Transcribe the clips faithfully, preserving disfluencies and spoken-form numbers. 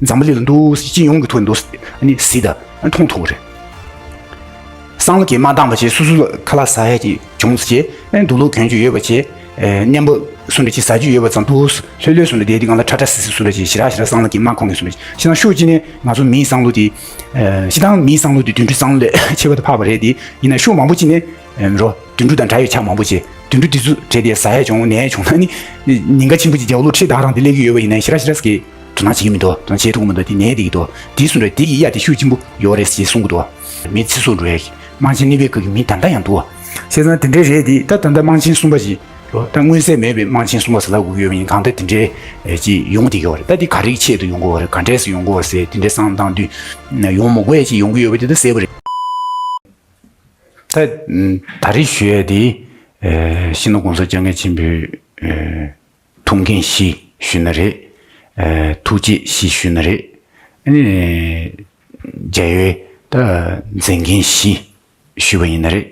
འཛམ་བུ་གླིང་ལ་འདུག་སྤྱི་ཡོངས་ཀྱི་ཐོག་འདུག་ཨ་ནི་གཟིགས་དང་མཐོང་ཐུབ་ཀྱི་རེད། བསམ་བློ་གིས་མ་འདང་བ་བྱས། སོ་སོ་ལ་ཁ་ལག་ཟ་ཡ་ཅིག་བྱུང་ཟེར་བྱས། ཨ་ནི་འདུག་ལོག་གྱོན་རྒྱུ་ཡོད་པ་བྱས། ཨ་མཉམ་པོ་སུ་འདྲ་ཅིག་ཟ་རྒྱུ་ཡོད་པ་ཙམ་འདུག་ལྷོད་ལྷོད་སུ་འདྲ་བསྡད་དུས་སྒང་ལ་ཁྲ་ཁྲ་སི་སི་སུ་འདྲ་ཅིག་ཞེ་དྲག་ཞེ་དྲག་བསམ་བློ་གིས་མ་འཁོར་མཁན་སུ་འདྲ་ཅིག་ཤི་ན། ཤོག་གཅིག་ནས་ང་ཚོ་མིའི་བསམ་བློ་དེ། ཨ་སྤྱིར་བཏང་མིའི་བསམ་བློ་དེ་དུད་འགྲོའི་བསམ་བློ་ལས་ཁྱད་པར་དུ་འཕགས་པ་རེད་དེ། ཡིན་ན་ཤོག་མང་པོ་གཅིག་ནས། ཨེམ་རོ། དུད་འགྲོ་དང་འདྲ་བའི་ཆ་མང་པོ་བྱས། དུད་འགྲོ་དེ་ཚོ་བྲེལ་ཏེ་ཟ་ཡ་བྱུང་ནས་བྱུང་ན་ནི། ཉེན་ཁ་ཆེན་པོ་ཅིག་རྒྱབ་ལོགས་ཁྲིད་ད་རང་དེ་སླེབས་ཀྱི་ཡོད་པ་ཡིན་ན་ཞེ་དྲག་ཞེ་དྲག་གི་དོ་སྣང་བྱེད་ཀྱི་མི་འདུག་དོ་སྣང་བྱེད་ཐུབ་ཀྱི་མི་འདུག་དེ་ནས་དེ་གི་དོ་དེ་གསུང་རེད། དེ་གི་ཡ་དེ་ཤུགས་ཆེན་པོ་ཡོད་རེད་ཞེས་གསུང་གི་འདུག་མི་ཚེ་སྲོག་འགྲོ་ཡ་གི་དམངས་ཆེན་གནོད་པའི་སྐབས་ཀྱི་མི་ད་ལྟ་ཡང་འདུག་བྱས་ཙང་དེ་འདྲའི་རེད་དེ། ད་ད་ལྟ་དམངས་ཆེན་གསུམ་པ་ཞིག་རོ། ད་མངོན་གསལ་མེད་པའི་དམངས་ཆེན་གསུམ་པ་ཟེར་ལབ་དགོས་ཀྱི་ཡོད་པ་ཡིན། གང་ལྟར་དེ་འདྲའི་ཅིག་ཡོང་བསྡད་ཀྱི་ཡོད་རེད། ད་དེ་ག་རེ་གི་ཆེད་དུ་ཡོང་གི་ཡོད་རེད། ག་འདྲས་སུ་ཡོང་གི་ཡོད་རེད་ཟེར། དེ་འདྲའི་བསམ་བློ་བཏང་དུས་ཡོང་མི་དགོས་ཡ་ཅིག་ཡོང་གི་ཡོད་པ་དེ་ད་གསལ་པོ་རེད། ད་ད་རེས་ཞུ་ཡ་དེ། ཨེ་སྤྱི་ནོར་གོང་ས་སྐྱབས་མགོན་ཆེན་པོའི་ཨེ་ཐུགས་འགན་བཞེས་ཞུས་ན་རེད། ཨེ་ཐུགས་རྗེ་བཞེས་ཞུས་ན་རེད། ཨ་ནི་རྒྱལ་བའི་ད་མཛད་འགན་བཞེས་ཞུས་པ་ཡིན་ན་རེད།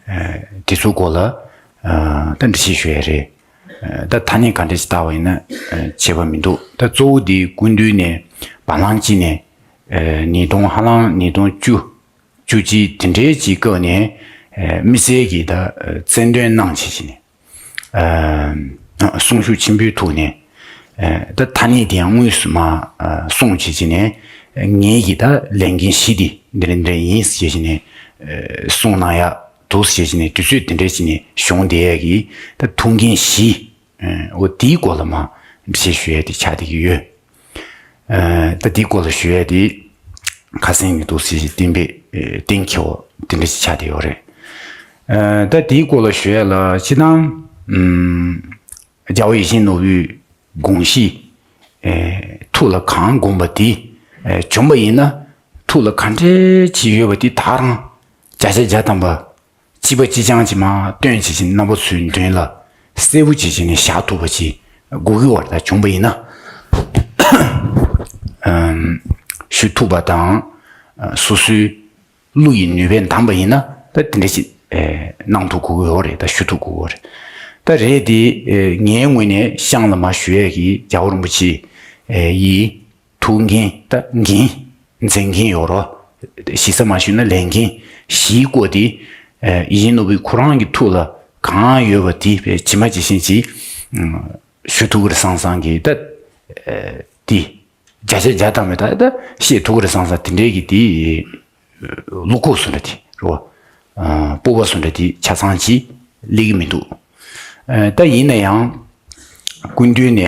ཨེ་དེ་ཚོའི་སྐོར་ལ་ཨ་ད་འགྲེལ་བཤད་ཞུ་ཡ་རེད། ཨེ་ད་ཐ་སྙད་ག་འདྲ་ཞིག་བཏགས་པ་ཡིན་ན་ཨེ་ཁྱད་པར་མི་འདུག་ད་གཙོ་བོ་དེ་སྐུ་མདུན་ནས་བར་ལམ་གཅིག་ནས་ཨེ་ཉིས་སྟོང་། ཧ་ལམ་ཉིས་སྟོང་བཅུ། བཅུ་གཅིག་དེ་འདྲའི་ཅིག་སྐབས་ནས། ཨེ་དམིགས་བསལ་གྱིས་ད་ཨེ་རྩལ་འདོན་གནང་བྱས་བྱས་ནས། ཨེ་གསུང་ཤུགས་ཆེན་པོའི་ཐོག་ནས། ཨེ་ད་ཐ་སྙད་དེ་ཡང་དངོས་སུ་མར་ཨེ་གསུངས་བྱས་བྱས་ནས། ངེད་ཀྱི་ད་ལས་འགན་བཞི་དེ་འདི་འདྲ་འདི་འདྲ་ཡིན་ཟེར་བྱས་ནས། ཨེ་གསུངས་གནང་ཡག་འདུག་ཟེར་བྱས་ནས་དུས་ཚོད་དེ་འདྲ་བྱས་ནས་བྱུང་བསྡད་ཡག་གི་ད་ཐུགས་འགན་བཞི། ཨེ་འོ་དེའི་སྐོར་ལ་མར་འགྲེལ་བཤད་ཞུ་ཡ་དེ་ཆགས་བསྡད་ཀྱི་ཡོད། ཨ་ད་འདིའི་སྐོར་ལ་ཞུ་ཡ་དེ་ཁ་སང་གི་འདུག་སེ་གཏན་འབེབས། ཨེ་གཏན་འཁེལ་བ་དེ་འདྲ་ཞིག་ཆགས་བསྡད་ཡོད་རེད། ཨ་ད་དེའི་སྐོར་ལ་ཞུ་ཡ་ལ་སྤྱིར་བཏང་། ཨམ་རྒྱལ་བ་ཡིད་བཞིན་ནོར་བུའི་དགོངས་གཞི། ཨེ་ཐུགས་ལ་གང་བསྒོམས་པ་དེ། ཨེ་བྱུང་བ་ཡིན་ན། ཐུགས་ལ་ག་འདྲས་ཅིག་ཡོད་པ་དེ་དག་རང་བརྒྱ་ཆ་བརྒྱ་ཐམ་པ། གཅིག་པ་གཅིག་རྐྱང་གཅིག་མར་སྟོན་བྱེད་ཀྱི་རྣམ་པ་ཚོའི་མདུན་ལ་གསལ་པོ་བྱེད་ཀྱི་ནས་བཞག་ཐུབ་པ་ཅིག་དགོས་ཀྱི་ཡོད་རེད། ད་བྱུང་བ་ཡིན་ན། ཨམ་ཞུ་ཐུབ་པ་དང་། སོ་སོའི་གླུ་ཡི་ནུས་པས་འདང་པ་ཡིན་ན་ད་དེ་འདྲ་ཞིག་ཨེ་གནང་ཐུབ་དགོས་ཀྱི་ཡོད་རེད། ད་ཞུ་ཐུབ་དགོས་ཀྱི་ཡོད་རེད། ད་རེད་དེ། ཨེ་ངའི་ངོས་ནས་ཤངས་ལ་མར་ཞུ་ཡས་ཀྱི་རྒྱལ་བ་རིན་པོ་ཆེ་ཨེ་ཡི་ཐུགས་འགན། ད་འགན། མཛད་འགན་ཡོད་རོ། ཞིབ་ས་མ་ཞུས་ན་ལས་འགན་བཞིའི་སྐོར་དེ། ཨེ་ཡིད་བཞིན་ནོར་བུའི་ཁོ་རང་གི་ཐུགས་ལ་གང་ཡོད་པ་དེ་ཇི་མ་ཇི་བཞིན་ཅིག་ཨམ་ཞུ་ཐུབ་ཀྱི་རེད་བསམ་བསམ་གི། ད་ཨེ་དེ་བརྒྱ་ཆ་བརྒྱ་ཐམ་པ་ད་ད་བཤད་ཐུབ་ཀྱི་རེད་བསམ་བསམ་དེ་འདྲའི་གི་དེ་བློ་ཁོག་སུ་འདྲ་དེ་རོ། ཨ་སྤོབས་པ་སུ་འདྲ་དེ་ཆ་ཚང་ཅིག་སླེབས་ཀྱི་མི་འདུག་ཨེ་ད་ཡིན་ན་ཡང་སྐུ་མདུན་ནས།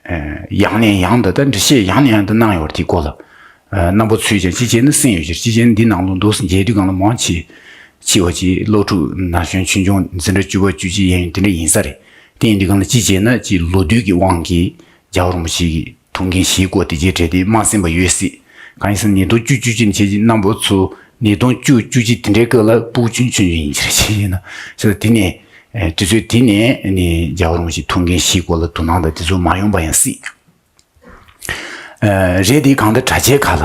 ཨེ་ཡང་ནས་ཡང་དུ་ད་འགྲེལ་བཤད་ཡང་ནས་ཡང་དུ་གནང་ཡོད་རེད། དེའི་སྐོར་ལ། ཨེ་རྣམ་པ་ཚོས་ཀྱང་གཅིག་བྱས་ན་གསན་ཡོད་ཀྱི་རེད། གཅིག་བྱས་ན་འདི་ནང་ལོགས་འདུག་སེ་མཇལ་དུས་སྒང་ལ་མང་ཆེ་ཆེ་བ་ཅིག་སློབ་ཕྲུག་ན་གཞོན་ཆུང་ཆུང་འཛིན་གྲྭ་བཅུ་པ་བཅུ་གཅིག་ཡན་དེ་འདྲ་ཡིན་ས་རེད། དེ་ཡིན་དུས་སྒང་ལ་གཅིག་བྱས་ན་ཅིག་ལོ་དུས་ཀྱི་དབང་གིས་རྒྱལ་བ་རིན་པོ་ཆེ་གི་ཐུགས་འགན་བཞེས་སྐོར་དེ་རྗེས་དྲན་དེ་མ་གསན་པ་ཡོད་སྲིད། གང་ཡིན་ཟེར་ན་ཉིས་སྟོང་བཅུ་བཅུ་གཅིག་ནས་བྱས་ཀྱི་རྣམ་པ་ཚོ་ཉིས་སྟོང་བཅུ་བཅུ་གཅིག་དེ་འདྲའི་སྐབས་ལ་ཕྲུ་གུ་ཆུང་ཆུང་ཡིན་གྱི་རེད། བྱས་ན་ཟེར་དེ་ནས། ཨེ་དུས་ཚོད་དེ་ནས་ནི་རྒྱལ་བ་རིན་པོ་ཆེའི་ཐུགས་འགན་བཞེས་སྐོར་ལ་དོ་སྣང་དང་དེ་ཚོ་མ་ཡོང་པ་ཡང་སྲིད། ཨེ་རེད་དེ། གང་ལྟར་གྲྭ་ཆས་ཁག་ལ་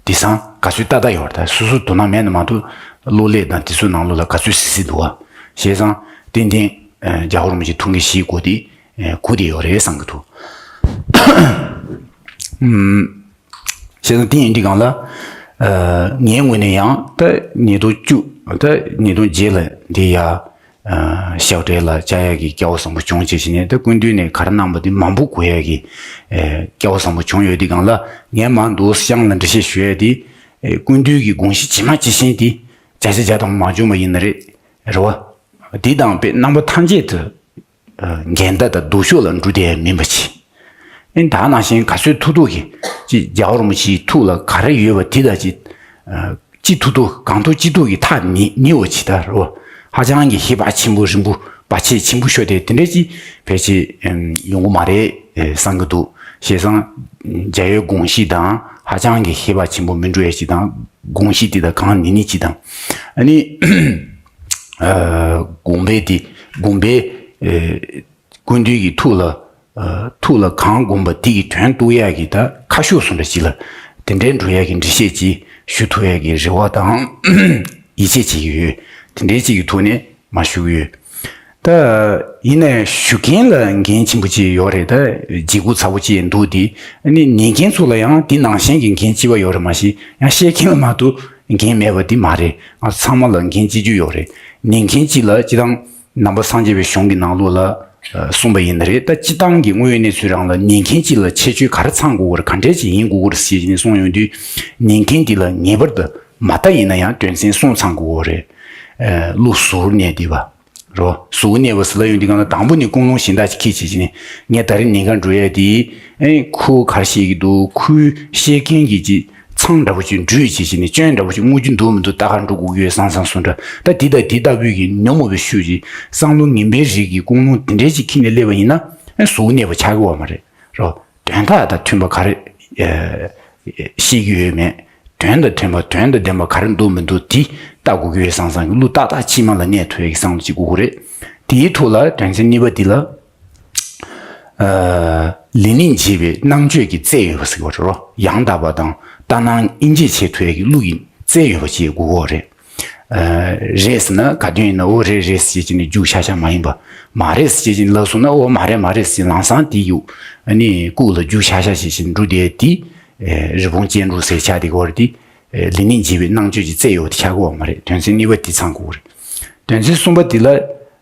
དེང་སང་ག་ཚོད་ཏག་ཏག་ཡོད་རེད། ད་སོ་སོ་དོ་སྣང་མེད་ན་མ་གཏོགས་གློག་ཀླད་དང་དེ་ཚོའི་ནང་ལོགས་ལ་ག་ཚོད་སི་སི་འདུག་བ། བྱས་ཙང་ཏན་ཏན་ཨེ་རྒྱལ་བ་རིན་པོ་ཆེའི་ཐུགས་འགན་བཞེས་སྐོར་དེ་ཨེ་གོ་བསྡད་ཡོད་རེད་བསམ་གྱི་འདུག་ཨམ། བྱས་ཙང་དེ་ཡིན་དུས་སྒང་ལ། ཨ་ངའི་ངོས་ནས་ཡང་ད་ཉིས་སྟོང་བཅུ། ད་ཉིས་སྟོང་བརྒྱད་ལ་འདི་ཡ། ཨ་ཞབས་གྲལ་ལ་བཅར་ཡག་གི་སྐལ་བ་བཟང་པོ་བྱུང་བྱས་བྱས་ནས། ད་སྐུ་མདུན་ནས་ག་རེ་གནང་པ་དེ་མང་པོ་གོ་ཡག་གི་ཨེ་སྐལ་བ་བཟང་པོ་བྱུང་ཡོད་དུས་སྒང་ལ། ངས་མར་འདུག་ཤངས་ལ་འགྲེལ་བཤད་ཞུ་ཡག་དེ། ཨེ་སྐུ་མདུན་གྱི་དགོངས་གཞི་ཇི་མ་ཇི་བཞིན་དེ་བརྒྱ་ཆ་བརྒྱ་དང་མ་བྱུང་བ་ཡིན་ན་རེད། རེད་བ། འདི་དང་དཔེ་རྣམ་པ་ཐམས་ཅད་དུ། ཨ་འགལ་ཟླ་དང་སྡུག་ཤོས་ལ་འགྲོ་བསྡད་ཡ་མིན་པ་ཅིག་ཨེ་ད་ནང་བཞིན་ག་ཚོད་ཐུབ་ཐུབ་ཀྱིས་ཅིག་རྒྱལ་བ་རིན་པོ་ཆེའི་ཐུགས་ལ་ག་རེ་ཡོད་པ་དེ་དང་ཅིག་ཨ་ཅི་ཐུབ་ཐུབ། གང་ཐུབ་ཅི་ཐུབ་ཀྱིས་ཐག་ཉེ་ཉེ་བ་ཅིག་ད་རོ། ཧ་ཅང་གི་ཧེ་བག་ཆེན་པོ་རིང་པོ་བར་ཆད་ཆེན་པོ་ཤོར་ཏེ་དེ་འདྲ་ཅིག་ཕལ་ཆེར་ཨེམ་ཡོང་གི་མ་རེད་ཨེ་བསམ་གྱི་འདུག་བྱས་ཙང་རྒྱལ་བའི་དགོངས་གཞི་དང་ཧ་ཅང་གི་ཧེ་བག་ཆེན་པོ་མི་འགྲོ་ཡ་ཅིག་དང་། དགོངས་གཞི་དེ་དང་གང་ཉེ་ཉེ་ཅིག་དང་། ཨ་ནི། ཨ་དགོངས་པའི་དེ། དགོངས་པའི་ཨེ་སྐུ་མདུན་གྱི་ཐུགས་ལ། ཨ་ཐུགས་ལ་གང་བསྒོམས་པ་དེ་གི་དོན་རྟོགས་ཡག་གི་ད་ཁ་ཕྱོགས་སུ་འདྲ་ཅིག་ལ་དེ་འདྲའི་འགྲོ་ཡག་གི་འགྲེལ་བཤད་ཅིག་ཞུ་ཐུབ་ཡག་གི་རེ་བ་དང་ཡིད་ཆེས་བྱེད་ཀྱི་ཡོད། དེ་འདྲའི་ཅིག་གི་ཐོག་ནས་མར་ཞུ་གི་ཡོད། ད་ཡིན་ནའི་ཞུ་མཁན་ལ་འགན་ཆེན་པོ་ཅིག་ཡོད་རེད། ད་ལྗིད་ཁོག་ཚ་པོ་ཅིག་འདུག་དེ་ནི་ཉན་མཁན་ཚོ་ལ་ཡང་དེ་ནང་བཞིན་གྱི་འགན་ལྕི་བ་ཡོད་རེད། མ་གཞི་ཡང་བཤད་མཁན་ལ་མ་གཏོགས་འགན་མེད་པ་དེ་མ་རེད། ང་ཚང་མ་ལ་འགན་ལྕི་རྒྱུ་ཡོད་རེད། ཉན་མཁན་གཅིག་ལ་སྤྱིར་བཏང་ནང་པ་སངས་རྒྱས་པའི་གཞུང་གི་ནང་ལོགས་ལ་གསུངས་པ་ཡིན་ན་རེད། ད་སྤྱིར་བཏང་གི་དངོས་ཡོད་གནས་ཚུལ་རང་ལ་ཉན་མཁན་གཅིག་ལ་ཁྱད་ཆོས་ག་རེ་ཚང་དགོས་ཀྱི་རེད། ག་འདྲས་ཅིག་ཡིན་དགོས་ཀྱི་རེད་ཟེར་ནས་གསུངས་ཡོང་དུས། ཉན་མཁན་དེ་ལ་ངེས་པར་དུ་མ་ལྟ་ཡིན་ན་ཡང་དོན་ཚན་གསུམ་ཚང་དགོས་ཀྱི་རེད། ཨ། བློ་གཟུ་བོར་གནས་བསྡད་པ། རོ། གཟུ་བོར་གནས་པ་ཟེར་ལབ་ཡོང་དུས་སྒང་ལ་དང་པོ་ནས་ཀུན་སློང་གཞན་དག་ཅིག་འཁྱེར་བྱས་བྱས་ནས་ངས་ད་རེས་ཉན་གར་འགྲོ་ཡ་དེ། ཨེ། ཁོ་ག་རེ་བཤད་ཀྱི་འདུག་ཁོས་བཤད་མཁན་གྱི་ཅིག་མཚང་འདྲ་པོ་ཅིག་འདྲུད་བྱས་བྱས་ནས་སྐྱོན་འདྲ་པོ་ཅིག་རྔུབ་རྒྱུ་འདུག་མི་འདུག་ལྟ་གར་འགྲོ་དགོས་ཀྱི་ཡོད་བསམ་བསམ་སོང་འདྲ། ད་འདི་དང་འདི་ལྟ་བུའི་གི་ཉོན་མོངས་པའི་ཤུགས་ཀྱིས་བསམ་བློ་ངན་པའི་རིགས་ཀྱི་ཀུན་སློང་དེ་འདྲས་ཅིག་འཁྱེར་ནས་སླེབས་པ་ཡིན་ན། ཨེ། གཟུ་བོར་གནས་པ་ཆགས་ཀྱི་ཡོད་མ་རེད། རོ། དོན་དག་དང་མཐུན་པ་ག་རེ། ཨེ། བཤད་ཀྱི་ཡོད་མེད། དོན་དང་མཐུན་པ། དོན་དང་ལྡན་པ་ག་རེ་འདུག་མི་འདུག་དེ་ལྟ་དགོས་ཀྱི་ཡོད་བསམ་བསམ་གྱི་བློ་ཏག་ཏག་གཅིག་མ་ལ་གནས་ཐུབ་ཡ་གི་བསམ་བློ་གཅིག་དགོས་ཀྱི་རེད། དེའི་ཐོག་ལ་དོན་ཚན་གཉིས་པ་འདི་ལ། ཨ། ལས་ནི་འབྱེད་པའི་རྣམ་དཔྱོད་ཀྱི་རྩལ་ཡོད་པ་ཟེར་གྱི་ཡོད་རེད། རོ། ཡང་དག་པ་དང་ལྟར་སྣང་དབྱེ་འབྱེད་བྱེད་ཐུབ་ཡ་གི་བློ་ཡི་རྩལ་ཡོད་པ་ཅིག་དགོས་ཀྱི་རེད། ཨ། རེད་ཟེར་ན་ག་དོན་ཡིན་ན་འོ་རེད་རེད་ཟེར་བྱས་ནས་རྒྱུགས་ཤག་ཤག་མ་ཡིན་པ། མ་རེད་ཟེར་བྱས་ནས་ལབ་སོང་ན་འོ་མ་རེད་མ་རེད་ཟེར་ལམ་སང་དེ་ཡུག་ཨ་ནི་ལྐུགས་ལ་རྒྱུགས་ཤག་ཤག་བྱས་ནས་འགྲོ་བསྡད་དེ། ཨེ། རི་བོང་ཅལ་འདྲོགས་ཟེར་ཆགས་དེ་གོ་རེད་དེ། ཨེ། ལས་ནི་འབྱེད་པའི་རྣམ་དཔྱོད་ཀྱི་རྩལ་ཡོད་པ་དེ་ཆགས་ཀྱི་ཡོད་མ་རེད། དོན་ཚན་གཉིས་པ་དེ་ཚང་དགོས་རེད། དོན་ཚན་གསུམ་པ་དེ་ལ།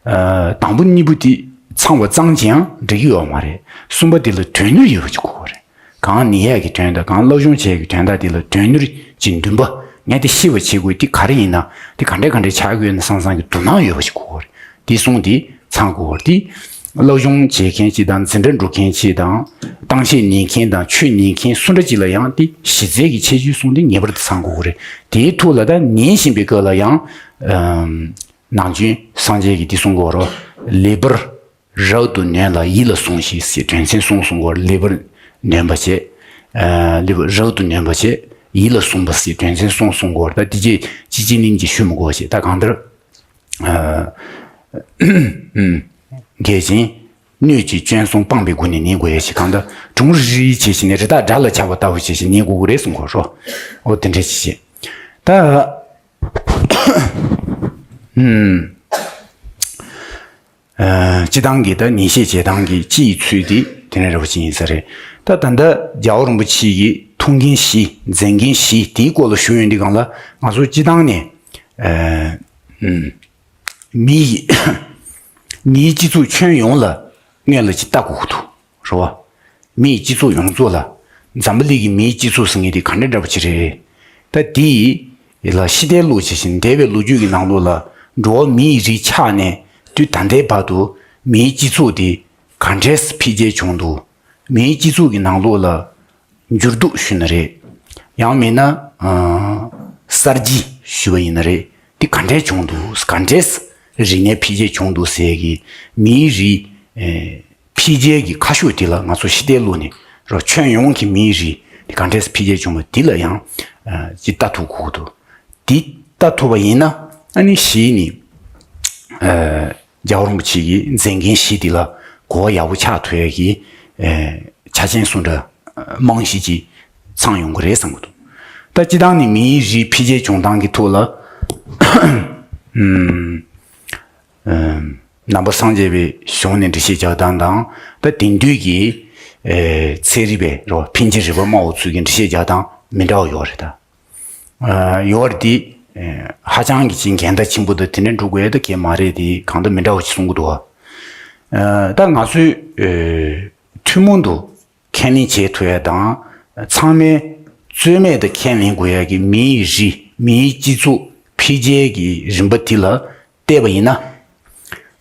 ཨ། དང་པོ་གཉིས་པོ་དེ་ཚང་བ་ཙམ་གྱིས་ཡང་འགྲིག་གི་ཡོད་མ་རེད། གསུམ་པ་དེ་ལ་དོན་སྣོད་ཡོད་པ་ཅིག་དགོས་ཀྱི་རེད། གང་ཉན་ཡག་གི་དོན་དང་གང་སློབ་སྦྱོང་བྱེད་ཡག་གི་དོན་དག་དེ་ལ་དོན་སྣོད་ཀྱི་འདུན་པ། ངས་དེ་ཤེས་པ་བྱེད་དགོས། དེ་ག་རེ་ཡིན་ན། དེ་ག་འདྲས་ག་འདྲས་ཆགས་ཀྱི་ཡོད་ན་བསམ་བསམ་གྱི་དོ་སྣང་ཡོད་པ་ཞིག་དགོས་ཀྱི་རེད། དེ་གསུམ་དེ་ཚང་དགོས་ཀྱི་རེད། དེ་སློབ་སྦྱོང་བྱེད་མཁན་གཅིག་དང་འཛིན་གྲྭ་འགྲོ་མཁན་གཅིག་དང་གཏམ་བཤད་ཉན་མཁན་དང་ཆོས་ཉན་མཁན་སུ་འདྲ་ཅིག་ལ་ཡང་དེ་གཞི་རྩའི་གི་ཁྱད་ཆོས་གསུམ་དེ་ངེས་པར་དུ་ཚང་དགོས་ཀྱི་རེད། དེའི་ཐོག་ལ་ད་ཉན་བཞིན་པའི་སྐབས་ལ་ཡང་། ཨམ། ནམ་རྒྱུན་སངས་རྒྱས་ཀྱིས་འདི་གསུང་གི་ཡོད་རེད། ལེགས་པར་རབ་ཏུ་ཉོན་ལ་ཡིད་ལ་ཟུངས་ཤིག་ཟེར་དོན་ཚན་གསུམ་གསུང་གི་ཡོད་རེད། ལེགས་པར་ཉོན་པ་བྱས། ཨ། ལེགས་པར་རབ་ཏུ་ཉོན་པ་བྱས། ཡིད་ལ་ཟུངས་པ་ཟེར་དོན་ཚན་གསུམ་གསུང་གི་ཡོད་རེད། ད་འདི་རྗེས་ཅི་ཅི་ནིང་གི་ཞུ་མི་དགོས་བྱས། ད་གང་ལྟར། ཨ། ཨུམ། འགལ་ཞིང་སྣོད་ཀྱི་སྐྱོན་གསུམ་སྤངས་པའི་སྒོ་ནས་ཉན་དགོས་ཡ་ཞིག་གང་ལྟར་གྲུང་རིག་རིག་བྱས་ཤིང་ནས་རི་དྭགས་དགྲ་ལ་ཆགས་པ་ལྟ་བུ་བྱས་ཤིང་ཉན་དགོས་ཀྱི་རེད་གསུང་གི་ཡོད་རེད། འོ་དེ་འདྲ་ཞིག་བྱས། ད། ཨུམ། ཨ། སྤྱི་བཏང་གི་ད་ཉན་བཤད་བྱེད་སྟངས་ཀྱི་སྤྱི་ཡི་ཚུལ་དེ་དེ་འདྲ་འདྲ་བོ་ཅིག་ཡིན་ས་རེད། ད་ད་ལྟ་རྒྱལ་བ་རིན་པོ་ཆེ་གིས་ཐུགས་འགན་བཞི་མཛད་འགན་བཞི་དེའི་སྐོར་ལ་ཞུ་ཡོང་དུས་སྒང་ལ་ང་ཚོ་སྤྱི་བཏང་ནས། ཨ། ཨུམ། མི་ཡི་མིའི་སྤྱི་ཚོགས་ཁྱོན་ཡོངས་ལ་སྔོན་ལ་ཅིག་ལྟ་དགོས་ཀྱི་འདུག་རེད་བ། མིའི་སྤྱི་ཚོགས་ཡོངས་རྫོགས་ལ། འཛམ་བུ་གླིང་གི་མིའི་སྤྱི་ཚོགས་ཟེར་མཁན་དེ་ག་འདྲ་འདྲ་པོ་ཅིག་རེད། ད་དེ་ཡི་ལ་ཕྱི་བལྟས་ལོག་བྱས་ཤིང་འདས་པའི་ལོ་རྒྱུས་ཀྱི་ནང་ལོགས་ལ་འགྲོ་བ་མིའི་རིགས་ཆགས་ནས་དུས་ད་ལྟའི་བར་དུ་མིའི་སྤྱི་ཚོགས་དེ་ག་འདྲས་འཕེལ་རྒྱས་བྱུང་འདུག་མིའི་སྤྱི་ཚོགས་ཀྱི་ནང་ལོགས་ལ་འགྱུར་ལྡོག་ཞུས་ན་རེད། ཡང་མིན་ན། ཨ། གསར་བརྗེ་ཞུས་པ་ཡིན་ན་རེད། དེ་ག་འདྲས་བྱུང་འདུག་ག་འདྲས་རིག་གནས་འཕེལ་རྒྱས་བྱུང་འདུག་ཟེར་གི་མིའི་རིགས། ཨེ། འཕེལ་རྒྱས་ཀྱི་ཁ་ཕྱོགས་དེ་ལ་ང་ཚོ་ཕྱི་བལྟས་ལོག་ནས་རོ། ཁྱོན་ཡོངས་ཀྱི་མིའི་རིགས་དེ་ག་འདྲས་འཕེལ་རྒྱས་བྱུང་བ་དེ་ལ་ཡང་། ཨ། ཅིག་ལྟ་ཐུབ་དགོས་ཀྱི་འདུག་དེ་ལྟ་ཐུབ་པ་ཡིན་ན་ཨ་ནི་གཞི་ནས། ཨ། རྒྱལ་བ་རིན་པོ་ཆེ་གི་མཛད་འགན་བཞི་དེ་ལ་གོ་བ་ཡག་པོ་ཆགས་ཐུབ་ཡ་གི། ཨེ། ཆ་རྐྱེན་སུ་འདྲ་རྨང་གཞི་ཅིག་ཚང་ཡོང་གི་རེད་བསམ་གྱི་འདུག་ད་སྤྱི་བཏང་ནས་མིའི་རིགས་འཕེལ་རྒྱས་བྱུང་སྟངས་ཀྱི་ཐོག་ལ། ཨུམ། ཨུམ། ནང་པ་སངས་རྒྱས་པའི་གཞུང་ནས་འགྲེལ་བཤད་རྒྱག་སྟངས་དང་ད་དེང་དུས་ཀྱི། ཨེ། ཚན་རིག་པའི་རོ། འཕེལ་འགྱུར་རིག་པ་སྨྲ་བ་ཚོས་ཀྱི་འགྲེལ་བཤད་རྒྱག་སྟངས་མི་འདྲ་བ་ཡོད་རེད་ད། ཨ། ཡོད་རེད་དེ། ཨེ། ཧ་ཅང་གི་ཅིག་འགལ་ཟླ་ཆེན་པོ་དང་དེ་འདྲ་འགྲོ་དགོས་ཡ་ད་གལ་མ་རེད་དེ། གང་ལྟར་མི་འདྲ་བ་ཅིག་གསུང་གི་འདུག་ཨ། ད་ང་ཚོས། ཨེ། ཐུན་མོང་དུ་ཁས་ལེན་བྱེད་ཐུབ་ཡ་དང་ཚང་མས་རྩོད་མེད་དུ་ཁས་ལེན་དགོས་ཡ་གི་མིའི་རིགས་མིའི་སྤྱི་ཚོགས་འཕེལ་རྒྱས་ཀྱི་རིམ་པ་དེ་ལ་བལྟས་པ་ཡིན་ན།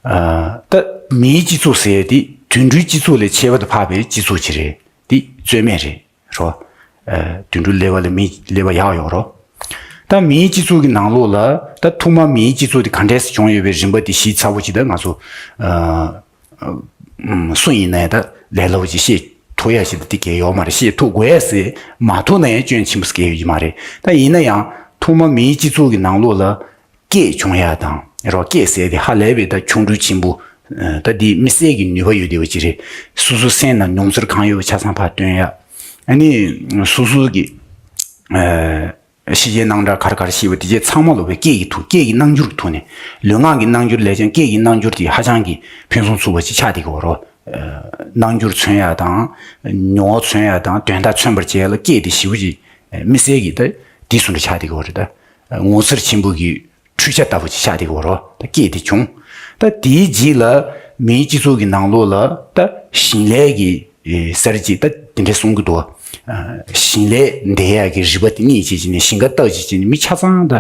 ཨ། ད་མིའི་སྤྱི་ཚོགས་ཟེར་ཡ་དེ་དུད་འགྲོའི་སྤྱི་ཚོགས་ལས་ཁྱད་པར་དུ་འཕགས་པའི་སྤྱི་ཚོགས་ཅིག་རེད། དེ་རྩོད་མེད་རེད། རོ། ཨ། དུད་འགྲོ་ཀླད་པ་ལས་མིའི་ཀླད་པ་ཡག་ཡོད་རོ། ད་མིའི་སྤྱི་ཚོགས་ཀྱི་ནང་ལོགས་ལ་ད་ཐོག་མ་མིའི་སྤྱི་ཚོགས་དེ་ག་འདྲས་སེ་བྱུང་ཡོད་པའི་རིམ་པ་དེ་ཞིབ་ཚགས་པོ་ཅིག་ད་ང་ཚོ། ཨ། ཨ། སུ་ཡིན་ན་ཡང་ད་ལས་སླ་པོ་ཅིག་བཤད་ཐུབ་ཡ་ཞིག་ད་དེ་གལ་ཡོད་མ་རེད། བཤད་ཐུབ་དགོས་ཡ་ཟེར་མ་ཐུབ་ན་ཡང་སྐྱོན་ཆེན་པོ་ཟེར་གལ་ཡོད་ཀྱི་མ་རེད། ད་ཡིན་ན་ཡང་ཐོག་མ་མིའི་སྤྱི་ཚོགས་ཀྱི་ནང་ལོགས་ལ། སྐད་བྱུང་ཡ་དང་། རོ། སྐད་ཟེར་དེ་ཧ་ལས་པའི་ད་ཆུང་འགྲོས་ཆེན་པོ། ཨ། ད་འདི་མི་སེར་གྱི་ནུས་པ་ཡོད་བསྡད་པ་ཅིག་རེད། སོ་སོ་སེམས་ནང་མྱོང་ཚོར་གང་ཡོད་པ་ཆ་ཚང་ཕར་སྟོན་ཡ། ཨ་ནི་སོ་སོ་གི། ཨ། ཤེས་བྱའི་རྣམ་གྲངས་ག་རེ་ག་རེ་ཤེས་པ་དེ་ཚོ་ཚང་མ་ལོ་བའི་སྐད་ཀྱི་ཐོག་སྐད་ཀྱི་རྣམ་འགྱུར་གྱི་ཐོག་ནས། ལུས་ངག་གི་རྣམ་འགྱུར་ལས་ཀྱང་སྐད་ཀྱི་རྣམ་འགྱུར་དེ་ཧ་ཅང་གི་ཕུན་སུམ་ཚོགས་པ་ཅིག་ཆགས་བསྡད་ཀྱི་ཡོད་རེད། རྣམ་འགྱུར་མཚོན་ཡ་དང་། མྱོང་བ་མཚོན་ཡ་དང་དོན་དག་མཚོན་པར་བྱེད་ཡ་ལ་སྐད་དེ་ཞེ་པོ་ཅིག་དམིགས་བསལ་གྱི་ད་དེ་བཟོ་འདྲ་ཆགས་བསྡད་ཀྱི་ཡོད་རེད་ད། ངོ་མཚར་ཆེན་པོ་གི་འཕྲུལ་ཆ་ལྟ་བུ་ཅིག་ཆགས་བསྡད་ཀྱི་ཡོད་རེད། ད་སྐད་དེ་བྱུང་། ད་དེའི་རྗེས་ལ་མིའི་སྤྱི་ཚོགས་ཀྱི་ནང་ལོགས་ལ་ད་ཞིང་ལས་ཀྱི་ཨེ་གསར་བརྗེ་ད་དེ་འདྲ་གསུང་གི་འདུག་ཨ་ཞིང་ལས་འདེབས་ཡག་གི་རིག་པ་དེ་རྙེད་བྱས་བྱས་ནས་ཞིང་ཁ་བཏབ་བྱས་བྱས་ནས་མི་ཆ་ཚང་ད་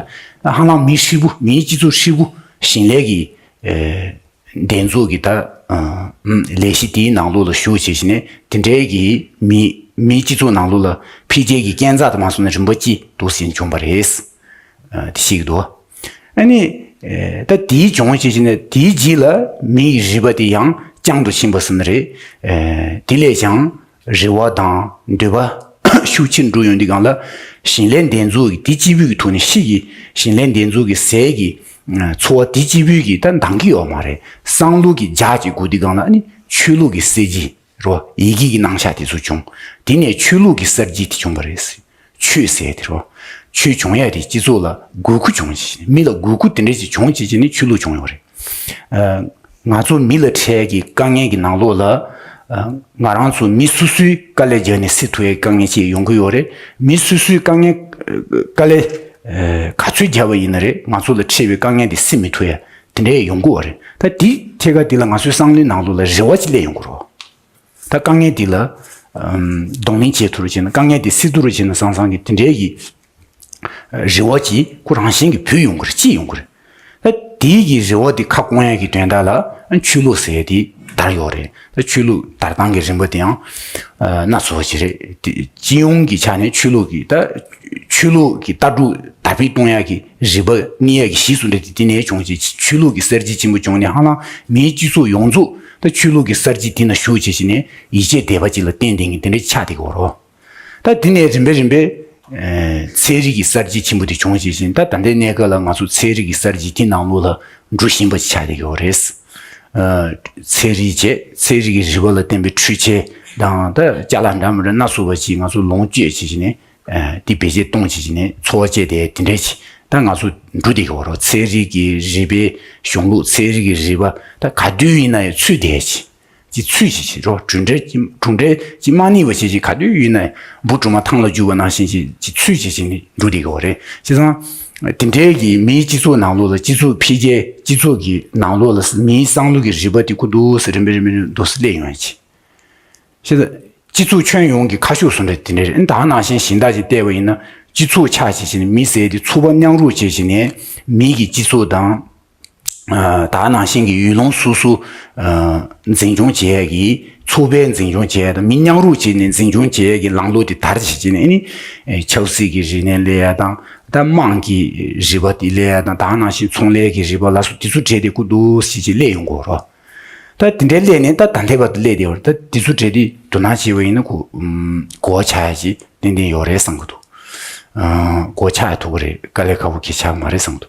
ཧ་ལམ་མི་ཧྲིལ་པོ་མིའི་སྤྱི་ཚོགས་ཧྲིལ་པོ་ཞིང་ལས་ཀྱི་ཨེ་འདེབས་འཛུགས་ཀྱི་ད་ཨ་ལས་གཞི་དེའི་ནང་ལོགས་ལ་ཞུགས་བྱས་བྱས་ནས་དེ་འདྲའི་གི་མི་མིའི་སྤྱི་ཚོགས་ནང་ལོགས་ལ་འཕེལ་རྒྱས་ཀྱི་རྐྱེན་རྩ་དུ་མ་སོང་ན་རིམ་པ་གཅིག་འདུག་སེ་བྱུང་བ་རེད། ཨ་དེ་ཤེས་ཀྱི་འདུག་ཨ་ནི། ཨེ་ད་དེའི་སྦྱོང་བྱེད་ཀྱི་ནས་དེའི་རྗེས་ལ་མི་ཡི་རིག་པ་དེ་ཡང་བསྐྱར་དུ་ཕྱིན་པ་ཟེར་ན་རེད། ཨེ་དེ་ལས་ཀྱང་རེ་བ་དང་འདོད་པ་ཤུགས་ཆེར་འགྲོ་ཡོང་དུས་སྒང་ལ་ཞིང་ལས་འདེབས་འཛུགས་ཀྱི་དེ་གཅིག་པུའི་གི་ཐོག་ནས་ཕྱི་གི་ཞིང་ལས་འདེབས་འཛུགས་ཀྱི་ཟས་ཀྱི་འཚོ་བ་དེ་གཅིག་པུའི་གི་ད་འདང་གི་ཡོད་མ་རེད། བསམ་བློ་གི་རྒྱ་ཅིག་སྒུག་དུས་སྒང་ལ་ཨ་ནི་ཆོས་ལུགས་ཀྱི་གསར་བརྗེ་རོ་ཡི་གེ་གི་རྣམ་གཞག་དེ་ཚོ་བྱུང་། དེ་ནས་ཆོས་ལུགས་ཀྱི་གསར་བརྗེ་དེ་བྱུང་བ་རེད། ཆོས་ཟེར་དེ་རོ། ཆོས་བྱུང་ཡ་དེ་སྤྱི་ཚོགས་ལ་དགོས་མཁོ་བྱུང་བྱས་ནས་མི་ལ་དགོས་མཁོ་དེ་འདྲ་ཞིག་བྱུང་བྱས་བྱས་ནས་ཆོས་ལུགས་བྱུང་ཡོད་རེད། ཨ་ང་ཚོ་མི་ལ་འཕྲད་ཀྱི་དཀའ་ངལ་གྱི་ནང་ལོགས་ལ། ཨ་ང་རང་ཚོ་མི་སོ་སོའི་དཀའ་ལས་རྒྱག་ནས་སེལ་ཐུབ་ཡའི་དཀའ་ངལ་ཅིག་ཡོང་གི་ཡོད་རེད། མི་སོ་སོའི་དཀའ་ངལ་དཀའ་ལས་ག་ཚོད་རྒྱབ་པ་ཡིན་ན་རེད། ང་ཚོ་ལ་འཕྲད་པའི་དཀའ་ངལ་དེ་སེལ་མི་ཐུབ་ཡ་དེ་འདྲ་ཡོང་གི་ཡོད་རེད། ད་དེ་ཐད་ཀ་དེ་ལ་ང་ཚོའི་བསམ་བློའི་ནང་ལོགས་ལ་རེ་བ་ཅིག་སླེབས་ཡོང་གི་རེད། ད་དཀའ་ངལ་འདི་ལ་ཨམ་གདོང་ལེན་བྱེད་ཐུབ་རུ་བྱས་ན། དཀའ་ངལ་འདི་སེལ་ཐུབ་རུ་བྱས་ན་བསམ་བསམ་གྱི་དེ་འདྲའི་གི་རེ་བ་ཅིག་ཁོ་རང་བཞིན་གྱིས་བུད་ཡོང་གི་རེད། སྐྱེས་ཡོང་གི་རེད། ད་དེའི་གི་རེ་བ་འདི་ཁ་སྐོང་ཡ་གི་དོན་དག་ལ་ཨ་ཆོས་ལུགས་ཟེར་ཡ་དེ་དར་ཡོད་རེད། ད་ཆོས་ལུགས་དར་སྟངས་ཀྱི་རིམ་པ་དེ་ཡང་ཨ་སྣ་ཚོགས་ཅིག་རེད། དེ་སྤྱི་ཡོངས་ཀྱི་ཆ་ནས་ཆོས་ལུགས་ཀྱི་ད་ཆོས་ལུགས་ཀྱི་ལྟ་གྲུབ་དར་སྤེལ་གཏོང་ཡ་གི་རིག་པ་རྙེད་ཡ་གི་གཞི་བཟོ་འདྲ་དེ་དེ་ནས་བྱུང་བྱས། ཆོས་ལུགས་ཀྱི་གསར་བརྗེ་ཆེན་པོ་བྱུང་ནས་ཧ་ལམ་མིའི་སྤྱི་ཚོགས་ཡོངས་རྫོགས་ད་ཆོས་ལུགས་ཀྱི་གསར་བརྗེ་དེ་ན་ཞུགས་བྱས་བྱས་ནས་ཡིད་ཆེས་དད་པ་ཅིག་ལ་བརྟེན་བསྡད་མཁན་དེ་འདྲ་ཆགས་བསྡད་ཀྱི་ཡོད་རེད། ད་དེ་ནས་རིམ་པས་རིམ་པས་ཨེ་ཚན་རིག་གི་གསར་བརྗེ་ཆེན་པོ་དེ་བྱུང་བྱས་བྱས་ད་ད་ལྟའི་གནས་སྐབས་ལ་ང་ཚོ་ཚན་རིག་གི་གསར་བརྗེ་དེ་ནང་ལོགས་ལ་འགྲོ་བཞིན་པ་ཅིག་ཆགས་བསྡད་ཀྱི་ཡོད་རེད། ཨ་ཚན་རིག་བྱས་ཚན་རིག་གི་རིག་པ་ལ་བརྟེན་པའི་འཕྲུལ་ཆས་དང་ད་ཅ་ལག་འདྲ་མི་འདྲ་སྣ་ཚོགས་པ་ཅིག་ང་ཚོ་ལོངས་སྤྱོད་བྱས་བྱས་ནས། ཨ་དེ་བེད་སྤྱོད་གཏོང་བྱེད་ཀྱི་ནས་འཚོ་བ་སྐྱེལ་ཏེ་དེ་འདྲས་བྱེད། ད་ང་ཚོ་འགྲོ་བསྡད་ཀྱི་ཡོད་རེད། ཚན་རིག་གི་རིག་པའི་གཞུང་ལུགས་ཚན་རིག་གི་རིག་པ་ད་ག་དུས་ཡིན་ན་ཡང་ཚུད་བསྡད་བྱེད་ཅིག་ཚུད་བྱེད་བྱེད་རོགས། གྲུབ་འབྲས་ཀྱི་གྲུབ་འབྲས་ཀྱི་མ་རྙེད་པ་བྱེད་ཅིག་ག་དུས་ཡིན་ན་ཡང་འབུ་གྲུབ་མ་ཐང་ལ་རྒྱུག་པ་ནང་བཞིན་ཅིག་ཅིག་ཚུད་བྱེད་བྱེད་ནས་འགྲོ་བསྡད་ཀྱི་ཡོད་རེད། བྱས་ཙང་དེ་འདྲའི་གི་མིའི་སྤྱི་ཚོགས་ནང་ལོགས་ལ་སྤྱི་ཚོགས་འཕེལ་རྒྱས་སྤྱི་ཚོགས་ཀྱི་ནང་ལོགས་ལ་མིའི་བསམ་བློ་གི་རིག་པ་དེ་ཁུ་འདུག་སེ་རིམ་པས་རིམ་པས་རིམ་པས་འདུག་སེ་སླེབས་ཡོང་ཡ་ཅིག་ཤེས་ད། སྤྱི་ཚོགས་ཁྱོན་ཡོངས་ཀྱི་ཁ་ཕྱོགས་སུ་འདྲ་དེ་འདྲ་རེད། ད་ནང་བཞིན་གཞན་དག་ཅིག་བལྟས་པ་ཡིན་ན་སྤྱི་ཚོགས་ཆགས་བྱས་བྱས་ནས་མི་ཟེར་དེ་ཚོགས་པ་མཉམ་རུབ་བྱས་བྱས་ནས་མི་གི་སྤྱི་ཚོགས་དང་། ཨ་ད་ནང་བཞིན་གྱི་ཡུལ་ལུང་སོ་སོ་ཨ་འཛིན་སྐྱོང་བྱེད་ཡ་གི་ཚོགས་པའི་འཛིན་སྐྱོང་བྱེད་ཡ་དང་མི་མཉམ་རུབ་བྱས་ནས་འཛིན་སྐྱོང་བྱེད་ཡ་གི་ལམ་ལུགས་དེ་དར་བྱས་བྱས་ནས་ཨ་ནི་ཨེ་ཆབ་སྲིད་ཀྱི་རིག་གནས་སླེབས་ཡ་དང་ད་དམངས་ཀྱི་རིག་པ་དེ་སླེབས་ཡ་དང་ད་ནང་བཞིན་ཚོང་ལས་ཀྱི་རིག་པ་ལ་སོགས་དེ་ཚོ་གྲས་དེ་ཁུ་འདུག་སེ་ཅིག་སླེབས་ཡོང་གི་ཡོད་རེད། ད་དེ་འདྲའི་སླེབས་ནས་ད་ད་ལྟའི་བར་དུ་སླེབས་བསྡད་ཡོད་རེད། ད་དེ་ཚོ་གྲས་དེ་དོ་སྣང་བྱས་པ་ཡིན་ན་གོ་ཨུམ་གོ་བ་ཆགས་ཡ་ཅིག་ཏན་ཏན་ཡོད་རེད་བསམ་གྱི་འདུག་ཨ་གོ་བ་ཆགས་ཡ་ཐུབ་ཀྱི་རེད། དཀའ་ལས་ཁག་པོ་གང་ཡང་ཆགས་ཀྱི་མ་རེད་བསམ་གྱི་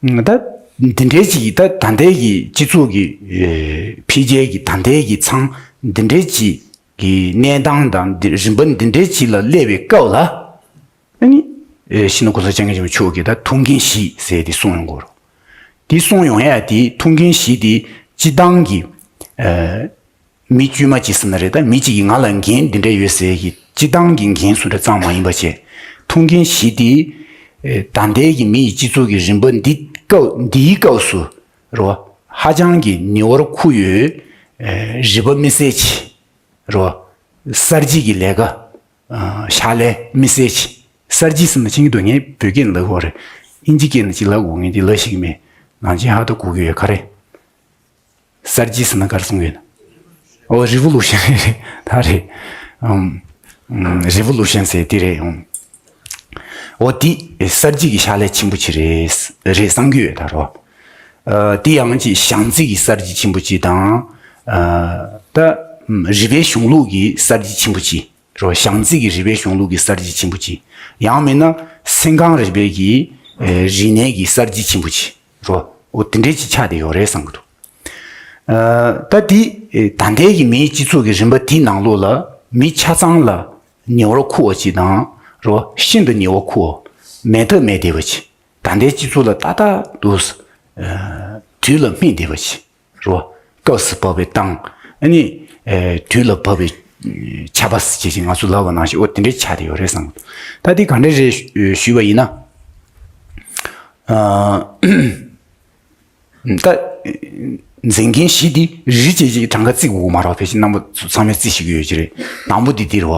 འདུག་ཨ་ད་འདི་འདྲའི་ཅིག་ད་ད་ལྟའི་གི་སྤྱི་ཚོགས་ཀྱི་ཨེ་འཕེལ་རྒྱས་ཀྱི་ད་ལྟའི་གི་མཚམས་འདི་འདྲའི་ཅིག་གི་གནས་སྟངས་དང་འདི་རིམ་པ་འདི་འདྲའི་ཅིག་ལ་སླེབས་པའི་སྐབས་ལ། ཨ་ནི། ཨེ་སྤྱི་ནོར་གོང་ས་སྐྱབས་མགོན་ཆེན་པོ་མཆོག་གིས་ད་ཐུགས་འགན་བཞེས་ཟེར་དེ་གསུངས་ཡོང་གི་ཡོད་རེད། དེ་གསུངས་ཡོང་ཡ་དེ་ཐུགས་འགན་བཞེས་དེ་སྤྱི་བཏང་གི་ཨེ་མི་དཀྱུས་མ་གཅིག་ཟེར་ན་རེད། ད་མི་གཅིག་གིས་ང་ལ་འགན་འདི་འདྲ་ཡོད་ཟེར་གི་སྤྱི་བཏང་གི་འགན་སུ་འདྲ་ཙམ་མ་ཡིན་པ་བྱས། ཐུགས་འགན་བཞེས་དེ་ཨེ་ད་ལྟའི་གི་མི་ཡི་སྤྱི་ཚོགས་ཀྱི་རིམ་པ་འདི་སྐབས་འདིའི་སྐབས་སུ་རེད་བ། ཧ་ཅང་གི་ཉེ་བར་འཁུར་ཡོད། ཨེ་རིག་པ་དམིགས་བསལ་གྱི་རེད་བ། གསར་བརྗེ་གི་ལས་ཀ་ཕྱག་ལས་དམིགས་བསལ་གྱི། གསར་བརྗེ་ཟེར་ན་ཕྱིན་གྱི་འདུག་ངས་བོད་སྐད་ལབ་དགོས་རེད། ཨིན་ཇི་སྐད་ནང་ཅིག་ལབ་དགོས། ངས་འདི་ལབ་ཤེས་ཀྱི་མེད། ནང་ཆེན་ཧ་ད་གོ་གི་ཡོད་ག་རེ། གསར་བརྗེ་ཟེར་ན་ག་རེ་གསུང་གི་ཡོད་ན། ཨོ་རི་ཝོ་ལུ་ཤན་རེད་རེད་ད་རེད། ཨམ་ཨམ་རི་ཝོ་ལུ་ཤན་ཟེར་དེ་རེད་ཨང་། ཨོ་དེ་གསར་བརྗེ་གི་ཕྱག་ལས་ཆེན་པོ་ཅིག་རེད་རེད་བསམ་གྱི་ཡོད་ད་རོ། ཨ་དེ་ཡང་ཅིག་བྱམས་བརྩེ་གི་གསར་བརྗེ་ཆེན་པོ་ཅིག་དང་། ཨ་ད་རིག་པའི་གཞུང་ལུགས་ཀྱི་གསར་བརྗེ་ཆེན་པོ་ཅིག་རོ། བྱམས་བརྩེ་གི་རིག་པའི་གཞུང་ལུགས་ཀྱི་གསར་བརྗེ་ཆེན་པོ་ཅིག་ཡང་མིན་ན་སེམས་ཁམས་རིག་པའི་གི་ཨེ་རིག་གནས་ཀྱི་གསར་བརྗེ་ཆེན་པོ་ཅིག་རོ། འོ་དེ་འདྲའི་ཅིག་ཆགས་བསྡད་ཡོད་རེད་བསམ་གྱི་འདུག་ཨ་ད་དེ་ཨེ་ད་ལྟའི་གི་མིའི་སྤྱི་ཚོགས་ཀྱི་རིམ་པ་དེའི་ནང་ལོགས་ལ་མི་ཆ་ཚང་ལ་ཉེ་བར་མཁོ་བ་ཅིག་དང་རོ། ཤིན་ཏུ་ཉེ་བར་མཁོ་ མེད་ཐབས་མེད་བསྡད་པ་ཅིག་ད་ལྟའི་སྤྱི་ཚོགས་ལ་ཏག་ཏག་འདུག་ཨ་དུས་ལ་སྨིན་བསྡད་པ་ཅིག་རེད་བ། སྐབས་སུ་བབས་པའི་གཏམ། ཨ་ནི་ཨ་དུས་ལ་བབས་པའི་ཨ་ཆར་པ་ཟེར་བྱས་ཅིག་ང་ཚོ་ལབ་པ་ནང་བཞིན་འོ་དེ་འདྲའི་ཆགས་བསྡད་ཡོད་རེད་བསམ། ད་འདི་ག་འདྲ་རེད་ཞུས་པ་ཡིན་ན། ཨ། ད། འཛིན་མཁན་བཞི་འདི་རིགས་གཅིག་གིས་གྲངས་ཀ་བརྩི་དགོས་ཀྱི་མ་རེད་བ། ཕལ་ཆེར་རྣམ་པ་ཚང་མས་བརྩི་ཤེས་ཀྱི་ཡོད་ཀྱི་རེད། དང་པོ་འདི་འདི་རེད་བ།